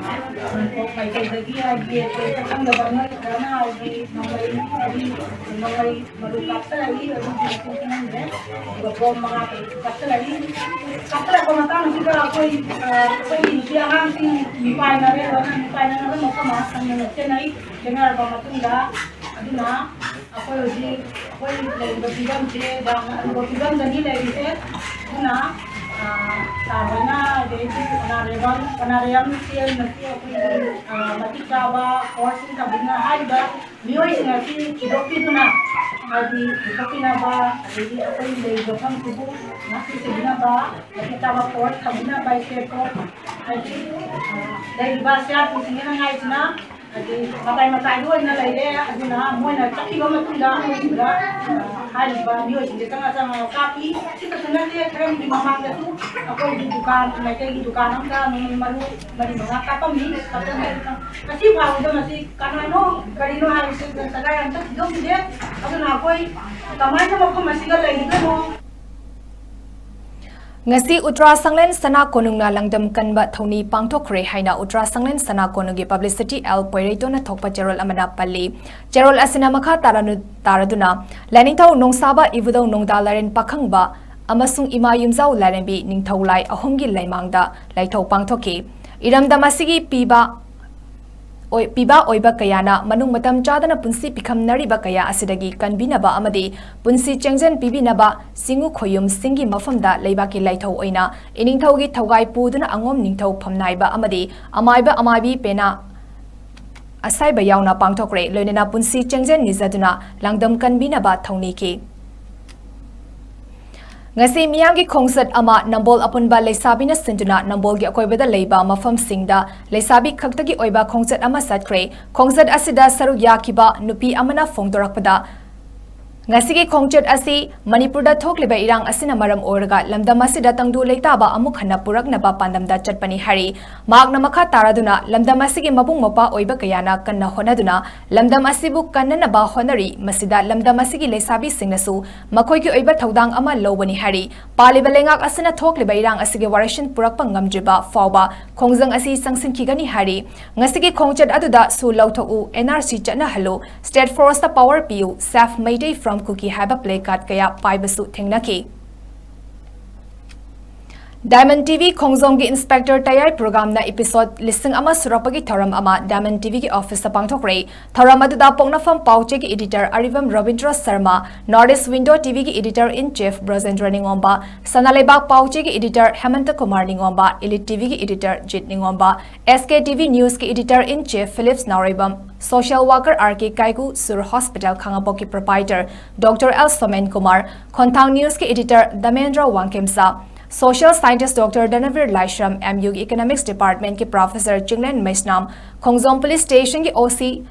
ꯃꯥꯏꯀꯩꯗꯒꯤ ꯍꯥꯏꯗꯤ ꯑꯩꯈꯣꯏ ꯁꯛꯈꯪꯗꯕ ꯃꯤꯑꯣꯏ ꯈꯔꯅ ꯍꯥꯏꯗꯤ ꯅꯣꯡꯃꯩ ꯃꯔꯤ ꯅꯣꯡꯃꯩ ꯃꯔꯨ ꯀꯥꯞꯁꯤꯜꯂꯛꯏ꯫ ꯑꯗꯨꯒꯤ ꯃꯁꯤꯡ ꯈꯪꯍꯟꯗ꯭ꯔꯦ꯫ ꯑꯗꯨꯒ ꯕꯣꯝ ꯃꯉꯥ ꯇꯔꯨꯛ ꯀꯥꯞꯁꯤꯜꯂꯛꯏ꯫ ꯀꯥꯞꯁꯤꯜꯂꯛꯄ ꯃꯇꯥꯡꯁꯤꯗ ꯑꯩꯈꯣꯏ ꯑꯩꯈꯣꯏꯒꯤ ꯅꯨꯄꯤ ꯑꯉꯥꯡꯁꯤꯡ ꯃꯤꯄꯥꯏꯅꯔꯦ꯫ ꯂꯣꯏꯅ ꯃꯤꯄꯥꯏꯅꯔꯒ ꯃꯐꯝ ꯑꯃ ꯁꯪꯗꯅ ꯆꯦꯟꯅꯩ꯫ ꯆꯦꯟꯅꯔꯕ ꯃꯇꯨꯡꯗ ꯑꯗꯨꯅ ꯑꯩꯈꯣꯏ ꯍꯧꯖꯤꯛ ꯑꯩꯈꯣꯏ ꯂꯩꯔꯤꯕ ꯐꯤꯕꯝꯁꯦ ꯌꯥꯝꯅ ꯑꯔꯨꯕ ꯐꯤꯕꯝꯗꯅꯤ ꯂꯩꯔꯤꯁꯦ꯫ ꯑꯗꯨꯅ ꯁꯥꯔ ꯍꯣꯏꯅ ꯑꯗꯩꯗꯤ ꯑꯣꯅꯥꯔꯦꯕꯜ ꯑꯣꯅꯥꯔꯦꯕꯜ ꯁꯤ ꯑꯦꯝꯅꯁꯨ ꯑꯩꯈꯣꯏꯒꯤ ꯃꯇꯤꯛ ꯆꯥꯕ ꯀꯣꯔꯁꯁꯤꯡ ꯇꯝꯕꯤꯗꯨꯅ ꯍꯥꯏꯔꯤꯕ ꯃꯤꯑꯣꯏꯁꯤꯡ ꯑꯁꯤ ꯊꯤꯗꯣꯛꯄꯤꯗꯨꯅ ꯍꯥꯏꯗꯤ ꯄꯨꯊꯣꯛꯄꯤꯅꯕ ꯑꯗꯒꯤ ꯑꯩꯈꯣꯏ ꯂꯩꯔꯤꯕ ꯃꯐꯝꯁꯤꯕꯨ ꯉꯥꯛꯄꯤꯁꯦꯟꯕꯤꯅꯕ ꯃꯇꯤꯛ ꯆꯥꯕ ꯀꯣꯔꯁ ꯊꯝꯕꯤꯅꯕ ꯏꯁꯇꯦꯠꯇꯣ ꯍꯥꯏꯗꯤ ꯂꯩꯔꯤꯕ ꯁꯤ ꯑꯥꯔ ꯄꯤꯁꯤꯡꯁꯤꯅ ꯍꯥꯏꯁꯤꯅ ꯍꯥꯏꯗꯤ ꯃꯇꯥꯏ ꯃꯇꯥꯏꯗ ꯑꯣꯏꯅ ꯂꯩꯔꯦ꯫ ꯑꯗꯨꯅ ꯃꯣꯏꯅ ꯆꯠꯈꯤꯕ ꯃꯇꯨꯡꯗ ꯑꯩꯈꯣꯏ ꯁꯤꯗ ꯍꯥꯏꯔꯤꯕ ꯃꯤꯑꯣꯏꯁꯤꯡꯁꯦ ꯆꯪꯉ ꯆꯪꯉꯒ ꯀꯥꯞꯄꯤ꯫ ꯁꯤ ꯈꯛꯇ ꯅꯠꯇꯦ, ꯈꯔꯅꯤꯒꯤ ꯃꯃꯥꯡꯗꯁꯨ ꯑꯩꯈꯣꯏꯒꯤ ꯗꯨꯀꯥꯟ ꯃꯩꯇꯩꯒꯤ ꯗꯨꯀꯥꯟ ꯑꯃꯗ ꯅꯣꯡꯃꯩ ꯃꯔꯨ ꯃꯔꯤ ꯃꯉꯥ ꯀꯥꯞꯄꯝꯃꯤ꯫ ꯀꯥꯞꯄꯝꯃꯤ꯫ ꯉꯁꯤ ꯐꯥꯎꯕꯗ ꯃꯁꯤ ꯀꯅꯥꯅꯣ ꯀꯔꯤꯅꯣ ꯍꯥꯏꯕꯁꯤ ꯁꯔꯀꯥꯔ ꯑꯝꯇ ꯊꯤꯗꯣꯛꯈꯤꯗꯦ꯫ ꯑꯗꯨꯅ ꯑꯩꯈꯣꯏ ꯀꯃꯥꯏꯅ ꯃꯐꯝ ꯑꯁꯤꯗ ꯂꯩꯒꯗꯣꯏꯅꯣ? ꯉꯁꯤ ꯎꯇ꯭ꯔꯥ ꯁꯪꯂꯦꯟ ꯁꯅꯥ ꯀꯣꯅꯨꯡꯅ ꯂꯪꯗꯝ ꯀꯟꯕ ꯊꯧꯅꯤ ꯄꯥꯡꯊꯣꯛꯈ꯭ꯔꯦ ꯍꯥꯏꯅ ꯎꯇ꯭ꯔꯥ ꯁꯪꯂꯦꯟ ꯁꯅꯥ ꯀꯣꯅꯨꯡꯒꯤ ꯄꯕ꯭ꯂꯤꯁꯤꯇꯤ ꯑꯦꯜ ꯄꯣꯏꯔꯩꯇꯣꯟꯅ ꯊꯣꯛꯄ ꯆꯦꯔꯣꯜ ꯑꯃꯅ ꯄꯜꯂꯤ꯫ ꯆꯦꯔꯣꯜ ꯑꯁꯤꯅ ꯃꯈꯥ ꯇꯥꯔꯅꯨ-, ꯇꯥꯔꯗꯨꯅ ꯂꯥꯏꯅꯤꯡꯊꯧ ꯅꯣꯡꯁꯥꯕ ꯏꯕꯨꯙꯧ ꯅꯣꯡꯗꯥ ꯂꯥꯏꯔꯦꯟ ꯄꯥꯈꯪꯕ ꯑꯃꯁꯨꯡ ꯏꯃꯥ ꯌꯨꯝꯖꯥꯎ ꯂꯥꯏꯔꯦꯝꯕꯤ ꯅꯤꯡꯊꯧ ꯂꯥꯏ ꯑꯍꯨꯝꯒꯤ ꯂꯩꯃꯥꯡꯗ ꯂꯥꯏꯊꯧ ꯄꯥꯡꯊꯣꯛꯈꯤ꯫ ꯏꯔꯝꯗꯝ ꯑꯁꯤꯒꯤ ꯄꯤꯕ ꯑꯣꯏ-, ꯄꯤꯕ ꯑꯣꯏꯕ ꯀꯌꯥꯅ ꯃꯅꯨꯡ ꯃꯇꯝ ꯆꯥꯗꯅ ꯄꯨꯟꯁꯤ ꯄꯤꯈꯝꯅꯔꯤꯕ ꯀꯌꯥ ꯑꯁꯤꯗꯒꯤ ꯀꯟꯕꯤꯅꯕ ꯑꯃꯗꯤ ꯄꯨꯟꯁꯤ ꯆꯦꯡꯖꯦꯟ ꯄꯤꯕꯤꯅꯕ ꯆꯤꯡꯉꯨ ꯈꯣꯌꯨꯝꯁꯤꯡꯒꯤ ꯃꯐꯝꯗ ꯂꯩꯕꯥꯛꯀꯤ ꯂꯥꯏꯊꯧ ꯑꯣꯏꯅ ꯏꯅꯤꯡꯊꯧꯒꯤ ꯊꯧꯒꯥꯏ ꯄꯨꯗꯨꯅ ꯑꯉꯣꯝ ꯅꯤꯡꯊꯧ ꯐꯝꯅꯥꯏꯕ ꯑꯃꯗꯤ ꯑꯃꯥꯏꯕ ꯑꯃꯥꯏꯕꯤ ꯄꯦꯅꯥ ꯑꯁꯥꯏꯕ ꯌꯥꯎꯅ ꯄꯥꯡꯊꯣꯛꯈ꯭ꯔꯦ꯫ ꯂꯣꯏꯅꯅ ꯄꯨꯟꯁꯤ ꯆꯦꯡꯖꯦꯟ ꯅꯤꯖꯗꯨꯅ ꯂꯥꯡꯗꯝ ꯀꯟꯕꯤꯅꯕ ꯊꯧꯅꯤꯈꯤ꯫ ꯉꯁꯤ ꯃꯤꯌꯥꯝꯒꯤ ꯈꯣꯡꯆꯠ ꯑꯃ ꯅꯝꯕꯣꯜ ꯑꯄꯨꯟꯕ ꯂꯩꯁꯥꯕꯤꯅ ꯁꯤꯟꯗꯨꯅ ꯅꯝꯕꯣꯜꯒꯤ ꯑꯀꯣꯏꯕꯗ ꯂꯩꯕ ꯃꯐꯝꯁꯤꯡꯗ ꯂꯩꯁꯥꯕꯤ ꯈꯛꯇꯒꯤ ꯑꯣꯏꯕ ꯈꯣꯡꯆꯠ ꯑꯃ ꯆꯠꯈ꯭ꯔꯦ꯫ ꯈꯣꯡꯆꯠ ꯑꯁꯤꯗ ꯁꯔꯨꯛ ꯌꯥꯈꯤꯕ ꯅꯨꯄꯤ ꯑꯃꯅ ꯐꯣꯡꯗꯣꯔꯛꯄꯗ, ꯉꯁꯤꯒꯤ ꯈꯣꯡꯆꯠ ꯑꯁꯤ ꯃꯅꯤꯄꯨꯔꯗ ꯊꯣꯛꯂꯤꯕ ꯏꯔꯥꯡ ꯑꯁꯤꯅ ꯃꯔꯝ ꯑꯣꯏꯔꯒ ꯂꯝꯗꯝ ꯑꯁꯤꯗ ꯇꯪꯗꯨ ꯂꯩꯇꯥꯕ ꯑꯃꯨꯛ ꯍꯟꯅ ꯄꯨꯔꯛꯅꯕ ꯄꯥꯟꯗꯝꯗ ꯆꯠꯄꯅꯤ ꯍꯥꯏꯔꯤ꯫ ꯃꯍꯥꯛꯅ ꯃꯈꯥ ꯇꯥꯔꯗꯨꯅ ꯂꯝꯗꯝ ꯑꯁꯤꯒꯤ ꯃꯕꯨꯡ ꯃꯧꯄ꯭ꯋꯥ ꯑꯣꯏꯕ ꯀꯌꯥꯅ ꯀꯟꯅ ꯍꯣꯠꯅꯗꯨꯅ ꯂꯝꯗꯝ ꯑꯁꯤꯕꯨ ꯀꯟꯅꯅꯕ ꯍꯣꯠꯅꯔꯤ꯫ ꯃꯁꯤꯗ ꯂꯝꯗꯝ ꯑꯁꯤꯒꯤ ꯂꯩꯁꯥꯕꯤꯁꯤꯡꯅꯁꯨ ꯃꯈꯣꯏꯒꯤ ꯑꯣꯏꯕ ꯊꯧꯗꯥꯡ ꯑꯃ ꯂꯧꯕꯅꯤ ꯍꯥꯏꯔꯤ꯫ ꯄꯥꯜꯂꯤꯕ ꯂꯩꯉꯥꯛ ꯑꯁꯤꯅ ꯊꯣꯛꯂꯤꯕ ꯏꯔꯥꯡ ꯑꯁꯤꯒꯤ ꯋꯥꯔꯦꯁꯤꯟ ꯄꯨꯔꯛꯄ ꯉꯝꯗ꯭ꯔꯤꯕ ꯐꯥꯎꯕ ꯈꯣꯡꯖꯪ ꯑꯁꯤ ꯆꯪꯁꯤꯟꯈꯤꯒꯅꯤ ꯍꯥꯏꯔꯤ꯫ ꯉꯁꯤꯒꯤ ꯈꯣꯡꯆꯠ ꯑꯗꯨꯗ ꯁꯨ ꯂꯧꯊꯣꯛꯎ, N R C ꯆꯠꯅꯍꯜꯂꯨ, State Force ꯇ power ꯄꯤꯌꯨ, Save Meitei from Kuki ꯍꯥꯏꯕ placard ꯀꯌꯥ ꯄꯥꯏꯕꯁꯨ ꯊꯦꯡꯅꯈꯤ꯫ Diamond T V ꯈꯣꯡꯖꯣꯝꯒꯤ Inspector ꯇꯌꯥꯏ program ꯅ episode ꯂꯤꯁꯤꯡ ꯑꯃ ꯁꯨꯔꯛꯄꯒꯤ ꯊꯧꯔꯝ ꯑꯃ Diamond T V ꯒꯤ office ꯇ ꯄꯥꯡꯊꯣꯛꯈ꯭ꯔꯦ꯫ ꯊꯧꯔꯝ ꯑꯗꯨꯗ ꯄꯣꯛꯅꯐꯝ ꯄꯥꯎꯆꯦꯒꯤ editor Aribam Rabindra Sharma, North East Window T V ꯒꯤ editor in chief ꯕ꯭ꯔꯖꯦꯟꯗ꯭ꯔ ꯅꯤꯉꯣꯝꯕ, ꯁꯅꯥꯂꯩꯕꯥꯛ ꯄꯥꯎꯆꯦꯒꯤ editor ꯍꯦꯃꯟꯇ ꯀꯨꯃꯥꯔ ꯅꯤꯉꯣꯝꯕ, Elite T V ꯒꯤ editor ꯖꯤꯠ ꯅꯤꯉꯣꯝꯕ, S K T V News ꯀꯤ editor in chief Phillips Naoreibam, social worker R K Kaiku, Sur hospital ꯈꯥꯉꯕꯣꯛꯀꯤ proprietor Doctor L Somen Kumar, Khonthang News ꯀꯤ editor Damendra Wangkhemcha, social scientist Doctor Dhanabir Laishram, M U ꯒꯤ economics department ꯀꯤ professor Chinglen Meisnam, Khongjom police station ꯒꯤ O C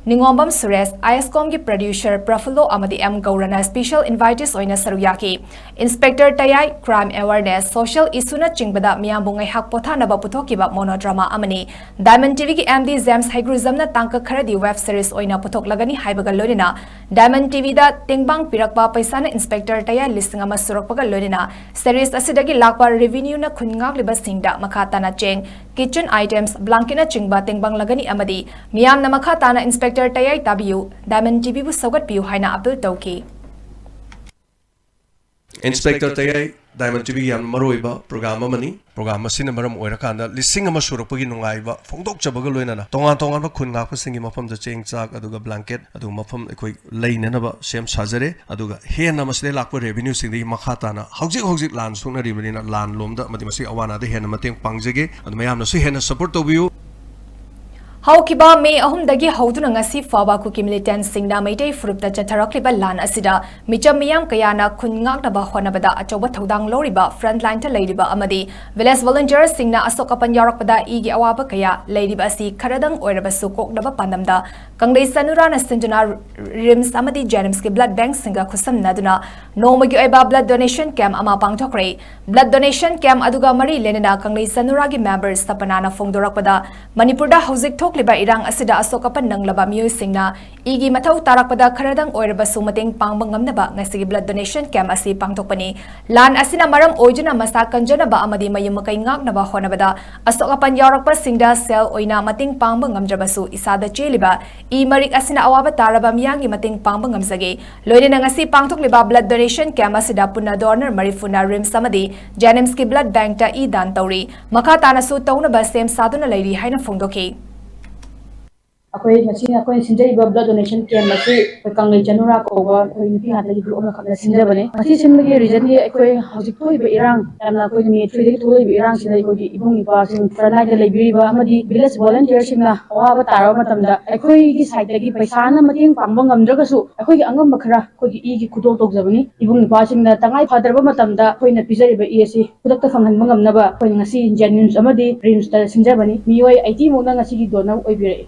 Ningombam Suresh, ISCOM ꯒꯤ producer Praphullo ꯑꯃꯗꯤ M ꯒꯧꯔꯅ special invitees ꯑꯣꯏꯅ ꯁꯔꯨꯛ ꯌꯥꯈꯤ꯫ Inspector ꯇꯌꯥꯏ crime awareness, social issue ꯅꯆꯤꯡꯕꯗ ꯃꯤꯌꯥꯝꯕꯨ ꯉꯥꯏꯍꯥꯛ ꯄꯣꯊꯥꯅꯕ ꯄꯨꯊꯣꯛꯈꯤꯕ monodrama ꯑꯃꯅꯤ꯫ Diamond T V ꯒꯤ M D James ꯍꯩꯒ꯭ꯔꯨꯖꯝꯅ ꯇꯥꯡꯀꯛ ꯈꯔꯗꯤ web series ꯑꯣꯏꯅ ꯄꯨꯊꯣꯛꯂꯒꯅꯤ ꯍꯥꯏꯕꯒ ꯂꯣꯏꯅꯅ Diamond T V ꯗ ꯇꯦꯡꯕꯥꯡ ꯄꯤꯔꯛꯄ ꯄꯩꯁꯥꯅ Inspector ꯇꯌꯥꯏ ꯂꯤꯁꯤꯡ ꯑꯃ ꯁꯨꯔꯛꯄꯒ ꯂꯣꯏꯅꯅ series ꯑꯁꯤꯗꯒꯤ ꯂꯥꯛꯄ revenue ꯅ ꯈꯨꯟ ꯉꯥꯛꯂꯤꯕꯁꯤꯡꯗ ꯃꯈꯥ ꯇꯥꯅ ꯆꯦꯡ, kitchen items, blanket ꯅꯆꯤꯡꯕ ꯇꯦꯡꯕꯥꯡꯂꯒꯅꯤ ꯑꯃꯗꯤ ꯃꯤꯌꯥꯝꯅ ꯃꯈꯥ ꯇꯥꯅ Inspector ꯇꯌꯥꯏ ꯇꯥꯕꯤꯌꯨ, Diamond T V ꯕꯨ ꯁꯧꯒꯠꯄꯤꯌꯨ ꯍꯥꯏꯅ appeal ꯇꯧꯈꯤ꯫ Inspector ꯇꯌꯥꯏ Diamond T V ꯒꯤ ꯌꯥꯝꯅ ꯃꯔꯨꯑꯣꯏꯕ program ꯑꯃꯅꯤ꯫ Program ꯑꯁꯤꯅ ꯃꯔꯝ ꯑꯣꯏꯔꯀꯥꯟꯗ ꯂꯤꯁꯤꯡ ꯑꯃ ꯁꯨꯔꯛꯄꯒꯤ ꯅꯨꯡꯉꯥꯏꯕ ꯐꯣꯡꯗꯣꯛꯆꯕꯒ ꯂꯣꯏꯅꯅ ꯇꯣꯉꯥꯟ ꯇꯣꯉꯥꯟꯕ ꯈꯨꯟ ꯉꯥꯛꯄꯁꯤꯡꯒꯤ ꯃꯐꯝꯗ ꯆꯦꯡ ꯆꯥꯛ ꯑꯗꯨꯒ blanket ꯑꯗꯨꯒ ꯃꯐꯝ ꯑꯩꯈꯣꯏ ꯂꯩꯅꯅꯕ ꯁꯦꯝ ꯁꯥꯖꯔꯦ꯫ ꯑꯗꯨꯒ ꯍꯦꯟꯅ ꯃꯁꯤꯗꯒꯤ ꯂꯥꯛꯄ revenue ꯁꯤꯡꯗꯒꯤ ꯃꯈꯥ ꯇꯥꯅ ꯍꯧꯖꯤꯛ ꯍꯧꯖꯤꯛ ꯂꯥꯟ ꯁꯣꯛꯅꯔꯤꯕꯅꯤꯅ ꯂꯥꯟ ꯂꯣꯝꯗ ꯑꯃꯗꯤ ꯃꯁꯤꯒꯤ ꯑꯋꯥ ꯑꯅꯥꯗ ꯍꯦꯟꯅ ꯃꯇꯦꯡ ꯄꯥꯡꯖꯒꯦ꯫ ꯑꯗꯨ ꯃꯌꯥꯝꯅꯁꯨ ꯍꯦꯟꯅ support ꯇꯧꯕꯤꯌꯨ꯫ ꯍꯧꯈꯤꯕ ꯃꯦ ꯑꯍꯨꯝꯗꯒꯤ ꯍꯧꯗꯨꯅ ꯉꯁꯤ ꯐꯥꯎꯕ ꯀꯨꯀꯤ ꯃꯤꯂꯤꯇꯦꯟꯠꯁꯤꯡꯅ ꯃꯩꯇꯩ ꯐꯨꯔꯨꯞꯇ ꯆꯠꯊꯔꯛꯂꯤꯕ ꯂꯥꯟ ꯑꯁꯤꯗ ꯃꯤꯆꯝ ꯃꯤꯌꯥꯝ ꯀꯌꯥꯅ ꯈꯨꯟ ꯉꯥꯛꯅꯕ ꯍꯣꯠꯅꯕꯗ ꯑꯆꯧꯕ ꯊꯧꯗꯥꯡ ꯂꯧꯔꯤꯕ frontline ꯇ ꯂꯩꯔꯤꯕ ꯑꯃꯗꯤ village volunteer ꯁꯤꯡꯅ ꯑꯁꯣꯛ ꯑꯄꯟ ꯌꯥꯎꯔꯛꯄꯗ ꯏꯒꯤ ꯑꯋꯥꯕ ꯀꯌꯥ ꯂꯩꯔꯤꯕ ꯑꯁꯤ ꯈꯔꯗꯪ ꯑꯣꯏꯔꯕꯁꯨ ꯀꯣꯛꯅꯕ ꯄꯥꯟꯗꯝꯗ ꯀꯪꯂꯩ ꯆꯅꯨꯔꯥꯅ ꯁꯤꯟꯗꯨꯅ RIMS ꯑꯃꯗꯤ JNIMS ꯀꯤ blood bank ꯁꯤꯡꯒ ꯈꯨꯠꯁꯝꯅꯗꯨꯅ ꯅꯣꯡꯃꯒꯤ ꯑꯣꯏꯕ blood donation camp ꯑꯃ ꯄꯥꯡꯊꯣꯛꯈ꯭ꯔꯦ꯫ Blood donation camp ꯑꯗꯨꯒ ꯃꯔꯤ ꯂꯩꯅꯅ ꯀꯪꯂꯩ ꯆꯅꯨꯔꯥꯒꯤ member ꯁꯄꯅꯥꯅ ꯐꯣꯡꯗꯣꯔꯛꯄꯗ, ꯃꯅꯤꯄꯨꯔꯗ ꯍꯧꯖꯤꯛ ꯊꯣꯛꯂꯤꯕ ꯏꯔꯥꯡ ꯑꯁꯤꯗ ꯑꯁꯣꯛ ꯑꯄꯟ ꯅꯪꯂꯕ ꯃꯤꯑꯣꯏꯁꯤꯡꯅ ꯏꯒꯤ ꯃꯊꯧ ꯇꯥꯔꯛꯄꯗ ꯈꯔꯗꯪ ꯑꯣꯏꯔꯕꯁꯨ ꯃꯇꯦꯡ ꯄꯥꯡꯕ ꯉꯝꯅꯕ ꯉꯁꯤꯒꯤ blood donation camp ꯑꯁꯤ ꯄꯥꯡꯊꯣꯛꯄꯅꯤ꯫ ꯂꯥꯟ ꯑꯁꯤꯅ ꯃꯔꯝ ꯑꯣꯏꯗꯨꯅ ꯃꯁꯥ ꯀꯟꯖꯅꯕ ꯑꯃꯗꯤ ꯃꯌꯨꯝ ꯃꯀꯩ ꯉꯥꯛꯅꯕ ꯍꯣꯠꯅꯕꯗ ꯑꯁꯣꯛ ꯑꯄꯟ ꯌꯥꯎꯔꯛꯄꯁꯤꯡꯗ ꯁꯦꯜ ꯑꯣꯏꯅ ꯃꯇꯦꯡ ꯄꯥꯡꯕ ꯉꯝꯗ꯭ꯔꯕꯁꯨ, ꯏꯁꯥꯗ ꯆꯦꯜꯂꯤꯕ ꯏ ꯃꯔꯤꯛ ꯑꯁꯤꯅ ꯑꯋꯥꯕ ꯇꯥꯔꯕ ꯃꯤꯌꯥꯝꯒꯤ ꯃꯇꯦꯡ ꯄꯥꯡꯕ ꯉꯝꯖꯒꯦ꯫ ꯂꯣꯏꯅꯅ ꯉꯁꯤ ꯄꯥꯡꯊꯣꯛꯂꯤꯕ blood donation camp ꯑꯁꯤꯗ ꯄꯨꯟꯅ donor ꯃꯔꯤꯐꯨꯅ RIMS ꯑꯃꯗꯤ JNIMS ꯀꯤ blood bank ꯇ ꯏ ꯗꯥꯟ ꯇꯧꯔꯤ꯫ ꯃꯈꯥ ꯇꯥꯅꯁꯨ ꯇꯧꯅꯕ ꯁꯦꯝ ꯁꯥꯗꯨꯅ ꯂꯩꯔꯤ ꯍꯥꯏꯅ ꯐꯣꯡꯗꯣꯛꯈꯤ꯫ ꯑꯩꯈꯣꯏ ꯉꯁꯤ ꯑꯩꯈꯣꯏꯅ ꯁꯤꯟꯖꯔꯤꯕ blood donation camp ꯑꯁꯤ ꯑꯩꯈꯣꯏ ꯀꯪꯂꯩ ꯆꯅꯨꯔꯥ ꯀꯧꯕ ꯑꯩꯈꯣꯏ ꯅꯨꯄꯤ ꯉꯥꯛꯇꯒꯤ group ꯑꯃꯈꯛꯅ ꯁꯤꯟꯖꯕꯅꯤ꯫ ꯃꯁꯤ ꯁꯤꯟꯕꯒꯤ reason ꯗꯤ ꯑꯩꯈꯣꯏ ꯍꯧꯖꯤꯛ ꯊꯣꯛꯏꯕ ꯏꯔꯥꯡ, ꯌꯥꯝꯅ ꯑꯩꯈꯣꯏꯅ ꯃꯦ ꯊ꯭ꯔꯤꯗꯒꯤ ꯊꯣꯛꯂꯛꯏꯕ ꯏꯔꯥꯡꯁꯤꯗ ꯑꯩꯈꯣꯏꯒꯤ ꯏꯕꯨꯡ ꯏꯄ꯭ꯋꯥꯁꯤꯡ frontline ꯗ ꯂꯩꯕꯤꯔꯤꯕ ꯑꯃꯗꯤ village volunteer ꯁꯤꯡꯅ ꯑꯋꯥꯕ ꯇꯥꯔꯕ ꯃꯇꯝꯗ ꯑꯩꯈꯣꯏꯒꯤ side ꯇꯒꯤ ꯄꯩꯁꯥꯅ ꯃꯇꯦꯡ ꯄꯥꯡꯕ ꯉꯝꯗ꯭ꯔꯒꯁꯨ ꯑꯩꯈꯣꯏꯒꯤ ꯑꯉꯝꯕ ꯈꯔ ꯑꯩꯈꯣꯏꯒꯤ ꯏꯒꯤ ꯈꯨꯗꯣꯜ ꯇꯧꯖꯕꯅꯤ꯫ ꯏꯕꯨꯡ ꯏꯄ꯭ꯋꯥꯁꯤꯡꯅ ꯇꯉꯥꯏ ꯐꯗ꯭ꯔꯕ ꯃꯇꯝꯗ ꯑꯩꯈꯣꯏꯅ ꯄꯤꯖꯔꯤꯕ ꯏ ꯑꯁꯤ ꯈꯨꯗꯛꯇ ꯐꯪꯍꯟꯕ ꯉꯝꯅꯕ ꯑꯩꯈꯣꯏꯅ ꯉꯁꯤ JNIMS ꯑꯃꯗꯤ RIMS ꯇ ꯁꯤꯟꯖꯕꯅꯤ꯫ ꯃꯤꯑꯣꯏ eighty ꯃꯨꯛꯅ ꯉꯁꯤꯒꯤ donor ꯑꯣꯏꯕꯤꯔꯛꯏ꯫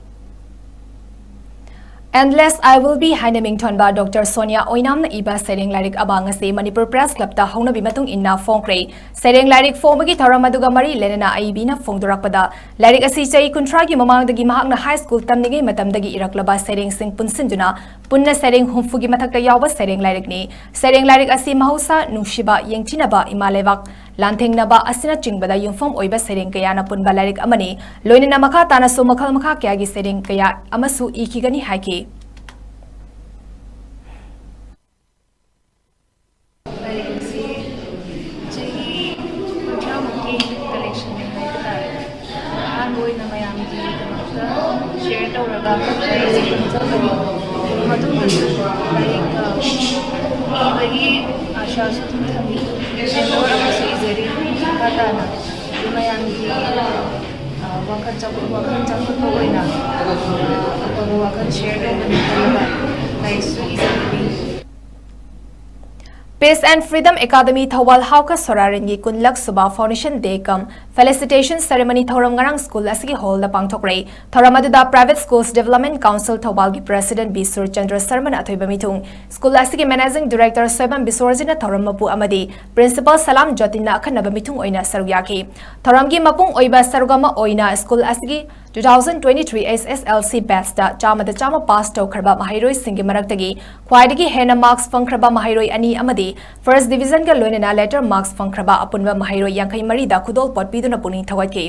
Endless I Will Be ꯍꯥꯏꯅ ꯃꯤꯡꯊꯣꯟꯕ ꯗꯣꯛꯇꯔ ꯁꯣꯅꯤꯌꯥ ꯑꯣꯏꯅꯥꯝꯅ ꯏꯕ ꯁꯩꯔꯦꯡ ꯂꯥꯏꯔꯤꯛ ꯑꯃ ꯉꯁꯤ ꯃꯅꯤꯄꯨꯔ Press Club ꯇ ꯍꯧꯅꯕꯤ ꯃꯇꯨꯡ ꯏꯟꯅ ꯐꯣꯡꯈ꯭ꯔꯦ꯫ ꯁꯩꯔꯦꯡ ꯂꯥꯏꯔꯤꯛ ꯐꯣꯡꯕꯒꯤ ꯊꯧꯔꯝ ꯑꯗꯨꯒ ꯃꯔꯤ ꯂꯩꯅꯅ ꯑꯏꯕꯤꯅ ꯐꯣꯡꯗꯣꯔꯛꯄꯗ, ꯂꯥꯏꯔꯤꯛ ꯑꯁꯤ ꯆꯍꯤ ꯀꯨꯟꯊ꯭ꯔꯥꯒꯤ ꯃꯃꯥꯡꯗꯒꯤ ꯃꯍꯥꯛꯅ high school ꯇꯝꯂꯤꯉꯩ ꯃꯇꯝꯗꯒꯤ ꯏꯔꯛꯂꯕ ꯁꯩꯔꯦꯡꯁꯤꯡ ꯄꯨꯟꯁꯤꯟꯗꯨꯅ ꯄꯨꯟꯅ ꯁꯩꯔꯦꯡ ꯍꯨꯝꯐꯨꯒꯤ ꯃꯊꯛꯇ ꯌꯥꯎꯕ ꯁꯩꯔꯦꯡ ꯂꯥꯏꯔꯤꯛꯅꯤ꯫ ꯁꯩꯔꯦꯡ ꯂꯥꯏꯔꯤꯛ ꯑꯁꯤ ꯃꯍꯧꯁꯥ, ꯅꯨꯡꯁꯤꯕ, ꯌꯦꯡꯊꯤꯅꯕ, ꯏꯃꯥ ꯂꯩꯕꯥꯛ ꯂꯥꯟꯊꯦꯡꯅꯕ ꯑꯁꯤꯅꯆꯤꯡꯕꯗ ꯌꯨꯝꯐꯝ ꯑꯣꯏꯕ ꯁꯩꯔꯦꯡ ꯀꯌꯥꯅ ꯄꯨꯟꯕ ꯂꯥꯏꯔꯤꯛ ꯑꯃꯅꯤ꯫ ꯂꯣꯏꯅꯅ ꯃꯈꯥ ꯇꯥꯅꯁꯨ ꯃꯈꯜ ꯃꯈꯥ ꯀꯌꯥꯒꯤ ꯁꯩꯔꯦꯡ ꯀꯌꯥ ꯑꯃꯁꯨ ꯏꯈꯤꯒꯅꯤ ꯍꯥꯏꯈꯤ꯫ ꯂꯥꯏꯔꯤꯛ ꯑꯁꯤ ꯆꯍꯤ ꯀꯨꯟꯊ꯭ꯔꯥꯃꯨꯛꯀꯤ collection ꯅꯤ ꯍꯥꯏꯕ ꯇꯥꯔꯦ꯫ ꯑꯍꯥꯟꯕ ꯑꯣꯏꯅ ꯃꯌꯥꯝꯒꯤꯗꯃꯛꯇ share ꯇꯧꯔꯒ ꯑꯩꯁꯦ ꯈꯪꯖꯕꯅꯤ꯫ ꯃꯇꯨꯡꯗꯁꯨ ꯂꯥꯏꯔꯤꯛ, ꯑ, ꯏꯕꯒꯤ ꯑꯥꯁꯥꯁꯨ ꯑꯗꯨꯝ ꯊꯝꯃꯤ꯫ Memoir ꯑꯃꯁꯨ ꯏꯖꯔꯤ ꯃꯈꯥ ꯇꯥꯅ꯫ ꯑꯗꯨ ꯃꯌꯥꯝꯒꯤ, ꯑ, ꯋꯥꯈꯜ ꯆꯥꯎꯈꯠ ꯋꯥꯈꯜ ꯆꯥꯎꯈꯠꯄ ꯑꯣꯏꯅ ꯑꯐꯕ ꯋꯥꯈꯜ ꯁꯤꯌꯔ ꯇꯧꯕꯅꯤ ꯈꯜꯂꯒ ꯂꯥꯏꯔꯤꯛꯁꯨ ꯏꯖꯕꯅꯤ꯫ Peace and Freedom Academy Thoubal ꯍꯥꯎꯈ ꯁꯣꯔꯥꯔꯦꯟꯒꯤ ꯀꯨꯟꯂꯛ ꯁꯨꯕ Foundation Day cum Felicitation Ceremony ꯊꯧꯔꯝ ꯉꯔꯥꯡ ꯁ꯭ꯀꯨꯜ ꯑꯁꯤꯒꯤ ꯍꯣꯜꯗ ꯄꯥꯡꯊꯣꯛꯈ꯭ꯔꯦ꯫ ꯊꯧꯔꯝ ꯑꯗꯨꯗ Private Schools Development Council ꯊꯧꯕꯥꯜꯒꯤ President ꯕꯤ ꯁꯨꯔꯆꯟꯗ꯭ꯔ ꯁꯔꯃꯅ ꯑꯊꯣꯏꯕ ꯃꯤꯊꯨꯡ, ꯁ꯭ꯀꯨꯜ ꯑꯁꯤꯒꯤ Managing Director ꯁꯣꯏꯕꯝ ꯕꯤꯁꯣꯔꯖꯤꯠꯅ ꯊꯧꯔꯝ ꯃꯄꯨ ꯑꯃꯗꯤ Principal ꯁꯂꯥꯝ ꯖꯣꯇꯤꯟꯅ ꯑꯈꯟꯅꯕ ꯃꯤꯊꯨꯡ ꯑꯣꯏꯅ ꯁꯔꯨꯛ ꯌꯥꯈꯤ꯫ ꯊꯧꯔꯝꯒꯤ ꯃꯄꯨꯡ ꯑꯣꯏꯕ ꯁꯔꯨꯛ ꯑꯃ ꯑꯣꯏꯅ ꯁ꯭ꯀꯨꯜ ꯑꯁꯤꯒꯤ two thousand twenty-three S S L C batchꯇ ꯆꯥꯝꯃꯗ ꯆꯥꯝꯃ ꯄꯥꯁ ꯇꯧꯈ꯭ꯔꯕ ꯃꯍꯩꯔꯣꯏꯁꯤꯡꯒꯤ ꯃꯔꯛꯇꯒꯤ ꯈ꯭ꯋꯥꯏꯗꯒꯤ ꯍꯦꯟꯅ marks ꯐꯪꯈ꯭ꯔꯕ ꯃꯍꯩꯔꯣꯏ ꯑꯅꯤ ꯑꯃꯗꯤ First Divisionꯒ ꯂꯣꯏꯅꯅ letter marks ꯐꯪꯈ꯭ꯔꯕ ꯑꯄꯨꯟꯕ ꯃꯍꯩꯔꯣꯏ ꯌꯥꯡꯈꯩ ꯃꯔꯤꯗ ꯈꯨꯗꯣꯜꯄꯣꯠ ꯄꯤꯗꯨꯅ ꯄꯨꯛꯅꯤꯡ ꯊꯧꯒꯠꯈꯤ꯫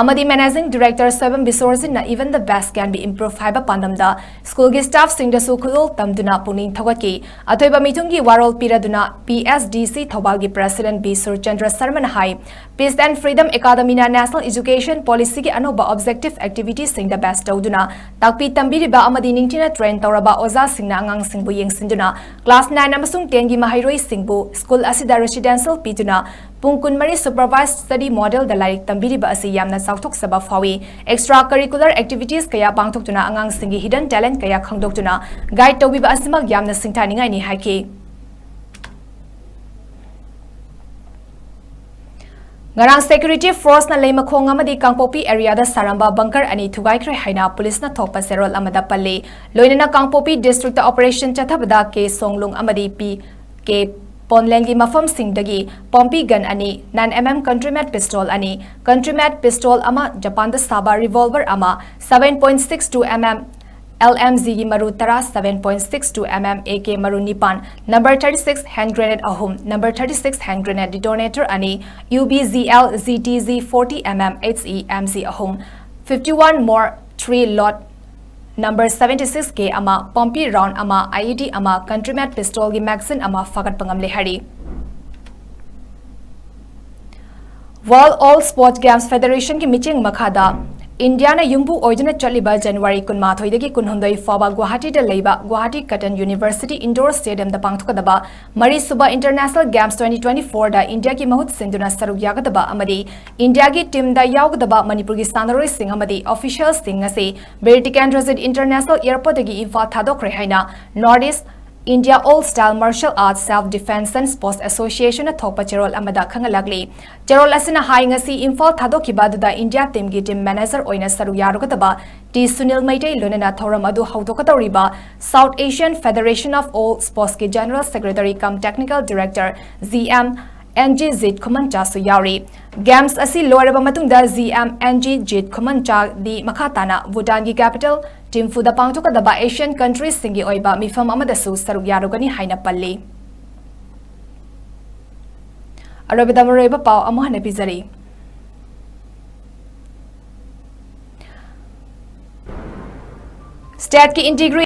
ꯑꯃꯗꯤ Managing Director Soibam ꯕꯤꯁꯣꯔꯖꯤꯠꯅ Even the Best Can Be Improved ꯍꯥꯏꯕ ꯄꯥꯟꯗꯝꯗ ꯁ꯭ꯀꯨꯜꯒꯤ staffꯁꯤꯡꯗꯁꯨ ꯈꯨꯗꯣꯜ ꯇꯝꯗꯨꯅ ꯄꯨꯛꯅꯤꯡ ꯊꯧꯒꯠꯈꯤ꯫ ꯑꯊꯣꯏꯕ ꯃꯤꯊꯨꯡꯒꯤ ꯋꯥꯔꯣꯜ ꯄꯤꯔꯗꯨꯅ P S D C ꯊꯧꯕꯥꯜꯒꯤ President ꯕꯤ ꯁꯨꯔꯆꯟꯗ꯭ꯔ ꯁꯔꯃꯅ ꯍꯥꯏ, Peace and Freedom Academyꯅ National Education Policyꯒꯤ ꯑꯅꯧꯕ objective activitiesꯁꯤꯡꯗ base ꯇꯧꯗꯨꯅ ꯇꯥꯛꯄꯤ ꯇꯝꯕꯤꯔꯤꯕ ꯑꯃꯗꯤ ꯅꯤꯡꯊꯤꯅ train ꯇꯧꯔꯕ ꯑꯣꯖꯥꯁꯤꯡꯅ ꯑꯉꯥꯡꯁꯤꯡꯕꯨ ꯌꯦꯡꯁꯤꯟꯗꯨꯅ class nine ꯑꯃꯁꯨꯡ tenꯒꯤ ꯃꯍꯩꯔꯣꯏꯁꯤꯡꯕꯨ ꯁ꯭ꯀꯨꯜ ꯑꯁꯤꯗ residential ꯄꯤꯗꯨꯅ ꯄꯨꯡ ꯀꯨꯟꯃꯔꯤ supervised study modelꯗ ꯂꯥꯏꯔꯤꯛ ꯇꯝꯕꯤꯔꯤꯕ ꯑꯁꯤ ꯌꯥꯝꯅ ꯆꯥꯎꯊꯣꯛꯆꯕ ꯐꯥꯎꯏ꯫ Extra curricular activities ꯀꯌꯥ ꯄꯥꯡꯊꯣꯛꯇꯨꯅ ꯑꯉꯥꯡꯁꯤꯡꯒꯤ hidden talent ꯀꯌꯥ ꯈꯪꯗꯣꯛꯇꯨꯅ guide ꯇꯧꯕꯤꯕ ꯑꯁꯤꯃꯛ ꯌꯥꯝꯅ ꯁꯤꯡꯊꯥꯅꯤꯡꯉꯥꯏꯅꯤ ꯍꯥꯏꯈꯤ꯫ ꯉꯔꯥꯡ security forceꯅ ꯂꯩꯃꯈꯣꯡ ꯑꯃꯗꯤ ꯀꯥꯡꯄꯣꯛꯄꯤ areaꯗ ꯁꯥꯔꯝꯕ bunker ꯑꯅꯤ ꯊꯨꯒꯥꯏꯈ꯭ꯔꯦ ꯍꯥꯏꯅ ꯄꯨꯂꯤꯁꯅ ꯊꯣꯛꯄ ꯆꯦꯔꯣꯜ ꯑꯃꯗ ꯄꯜꯂꯤ꯫ ꯂꯣꯏꯅꯅ ꯀꯥꯡꯄꯣꯛꯄꯤ districtꯇ operation ꯆꯠꯊꯕꯗ ꯀꯦ ꯁꯣꯡꯂꯨꯡ ꯑꯃꯗꯤ ꯄꯤ ꯀꯦ ꯄꯣꯟꯂꯦꯟꯒꯤ ꯃꯐꯝꯁꯤꯡꯗꯒꯤ ꯄꯣꯝꯄꯤ gun ꯑꯅꯤ, nine M M country made pistol ꯑꯅꯤ, country made pistol ꯑꯃ, ꯖꯄꯥꯟꯗ ꯁꯥꯕ revolver ꯑꯃ, seven point six two M M L M Gꯒꯤ ꯃꯔꯨ ꯇꯔꯥ, seven point six two M M A K ꯃꯔꯨ ꯅꯤꯄꯥꯟ, number thirty six hand grenade ꯑꯍꯨꯝ, number thirty six hand grenade detonator ꯑꯅꯤ, U B Z L G T Z forty M M H E M G ꯑꯍꯨꯝ, fifty one more three load number seventy six K ꯑꯃ, Pompey round ꯑꯃ, I E D ꯑꯃ, country made pistolꯒꯤ magazine ꯑꯃ ꯐꯥꯒꯠꯄ ꯉꯝꯂꯦ ꯍꯥꯏꯔꯤ꯫ World All Sports Games Federationꯒꯤ ꯃꯤꯠꯌꯦꯡ ꯃꯈꯥꯗ ꯏꯟꯗꯤꯌꯥꯅ ꯌꯨꯝꯕꯨ ꯑꯣꯏꯗꯨꯅ ꯆꯠꯂꯤꯕ ꯖꯅꯋꯥꯔꯤ ꯀꯨꯟꯃꯥꯊꯣꯏꯗꯒꯤ ꯀꯨꯟꯍꯨꯝꯗꯣꯏ ꯐꯥꯎꯕ ꯒꯨꯋꯥꯍꯥꯇꯤꯗ ꯂꯩꯕ ꯒꯨꯋꯥꯍꯥꯇꯤ ꯀꯇꯟ ꯌꯨꯅꯤꯚꯔꯁꯤꯇꯤ ꯏꯟꯗꯣꯔ ꯁ꯭ꯇꯦꯗꯤꯌꯝꯗ ꯄꯥꯡꯊꯣꯛꯀꯗꯕ ꯃꯔꯤꯁꯨꯕ ꯏꯟꯇꯔꯅꯦꯁꯅꯦꯜ ꯒꯦꯝꯁ ꯇ꯭ꯋꯦꯟꯇꯤ ꯇ꯭ꯋꯦꯟꯇꯤ ꯐꯣꯔꯗ ꯏꯟꯗꯤꯌꯥꯒꯤ ꯃꯍꯨꯠ ꯁꯤꯟꯗꯨꯅ ꯁꯔꯨꯛ ꯌꯥꯒꯗꯕ ꯑꯃꯗꯤ ꯏꯟꯗꯤꯌꯥꯒꯤ ꯇꯤꯝꯗ ꯌꯥꯎꯒꯗꯕ ꯃꯅꯤꯄꯨꯔꯒꯤ ꯁꯥꯟꯅꯔꯣꯏꯁꯤꯡ ꯑꯃꯗꯤ ꯑꯣꯐꯤꯁꯤꯌꯦꯜꯁꯤꯡ ꯑꯁꯤ ꯕꯤꯔ ꯇꯤꯀꯦꯟꯗ꯭ꯔꯖꯤꯠ ꯏꯟꯇꯔꯅꯦꯁꯅꯦꯜ ꯑꯦꯌꯔꯄꯣꯔꯠꯇꯒꯤ ꯏꯝꯐꯥꯜ ꯊꯥꯗꯣꯛꯈ꯭ꯔꯦ ꯍꯥꯏꯅ north east India all style martial arts self defence and sports ꯑꯦꯁꯣꯁꯤꯌꯦꯁꯟꯅ ꯊꯣꯛꯄ ꯆꯦꯔꯣꯜ ꯑꯃꯗ ꯈꯪꯍꯜꯂꯛꯂꯤ꯫ ꯆꯦꯔꯣꯜ ꯑꯁꯤꯅ ꯍꯥꯏ, ꯉꯁꯤ ꯏꯝꯐꯥꯜ ꯊꯥꯗꯣꯛꯈꯤꯕ ꯑꯗꯨꯗ ꯏꯟꯗꯤꯌꯥ ꯇꯤꯝꯒꯤ ꯇꯤꯝ ꯃꯦꯅꯦꯖꯔ ꯑꯣꯏꯅ ꯁꯔꯨꯛ ꯌꯥꯔꯨꯒꯗꯕ ꯇꯤ ꯁꯨꯅꯤꯜ ꯃꯩꯇꯩ ꯂꯣꯏꯅꯅ ꯊꯧꯔꯝ ꯑꯗꯨ ꯍꯧꯗꯣꯛꯀꯗꯧꯔꯤꯕ South Asian Federation of All Sportsꯀꯤ general secretary cum technical director G M N G Jeet ꯈꯨꯃꯟꯆꯥꯁꯨ ꯌꯥꯎꯔꯤ꯫ ꯒꯦꯝꯁ ꯑꯁꯤ ꯂꯣꯏꯔꯕ ꯃꯇꯨꯡꯗ G M N G Jeet ꯈꯨꯃꯟꯆꯥꯗꯤ ꯃꯈꯥ ꯇꯥꯅ ꯚꯨꯇꯥꯟꯒꯤ ꯀꯦꯄꯤꯇꯦꯜ ꯊꯤꯝꯐꯨꯗ ꯄꯥꯡꯊꯣꯛꯀꯗꯕ ꯑꯦꯁꯤꯌꯥꯟ ꯀꯟꯇ꯭ꯔꯤꯁꯤꯡꯒꯤ ꯑꯣꯏꯕ ꯃꯤꯐꯝ ꯑꯃꯗꯁꯨ ꯁꯔꯨꯛ ꯌꯥꯔꯨꯒꯅꯤ ꯍꯥꯏꯅ ꯄꯜꯂꯤ꯫ ꯑꯔꯣꯏꯕꯗ ꯃꯔꯨꯑꯣꯏꯕ ꯄꯥꯎ ꯑꯃꯨꯛ ꯍꯟꯅ ꯄꯤꯖꯔꯤ꯫ ꯁ꯭ꯇꯦꯠꯀꯤ ꯏꯟꯇꯤꯒ꯭ꯔꯤ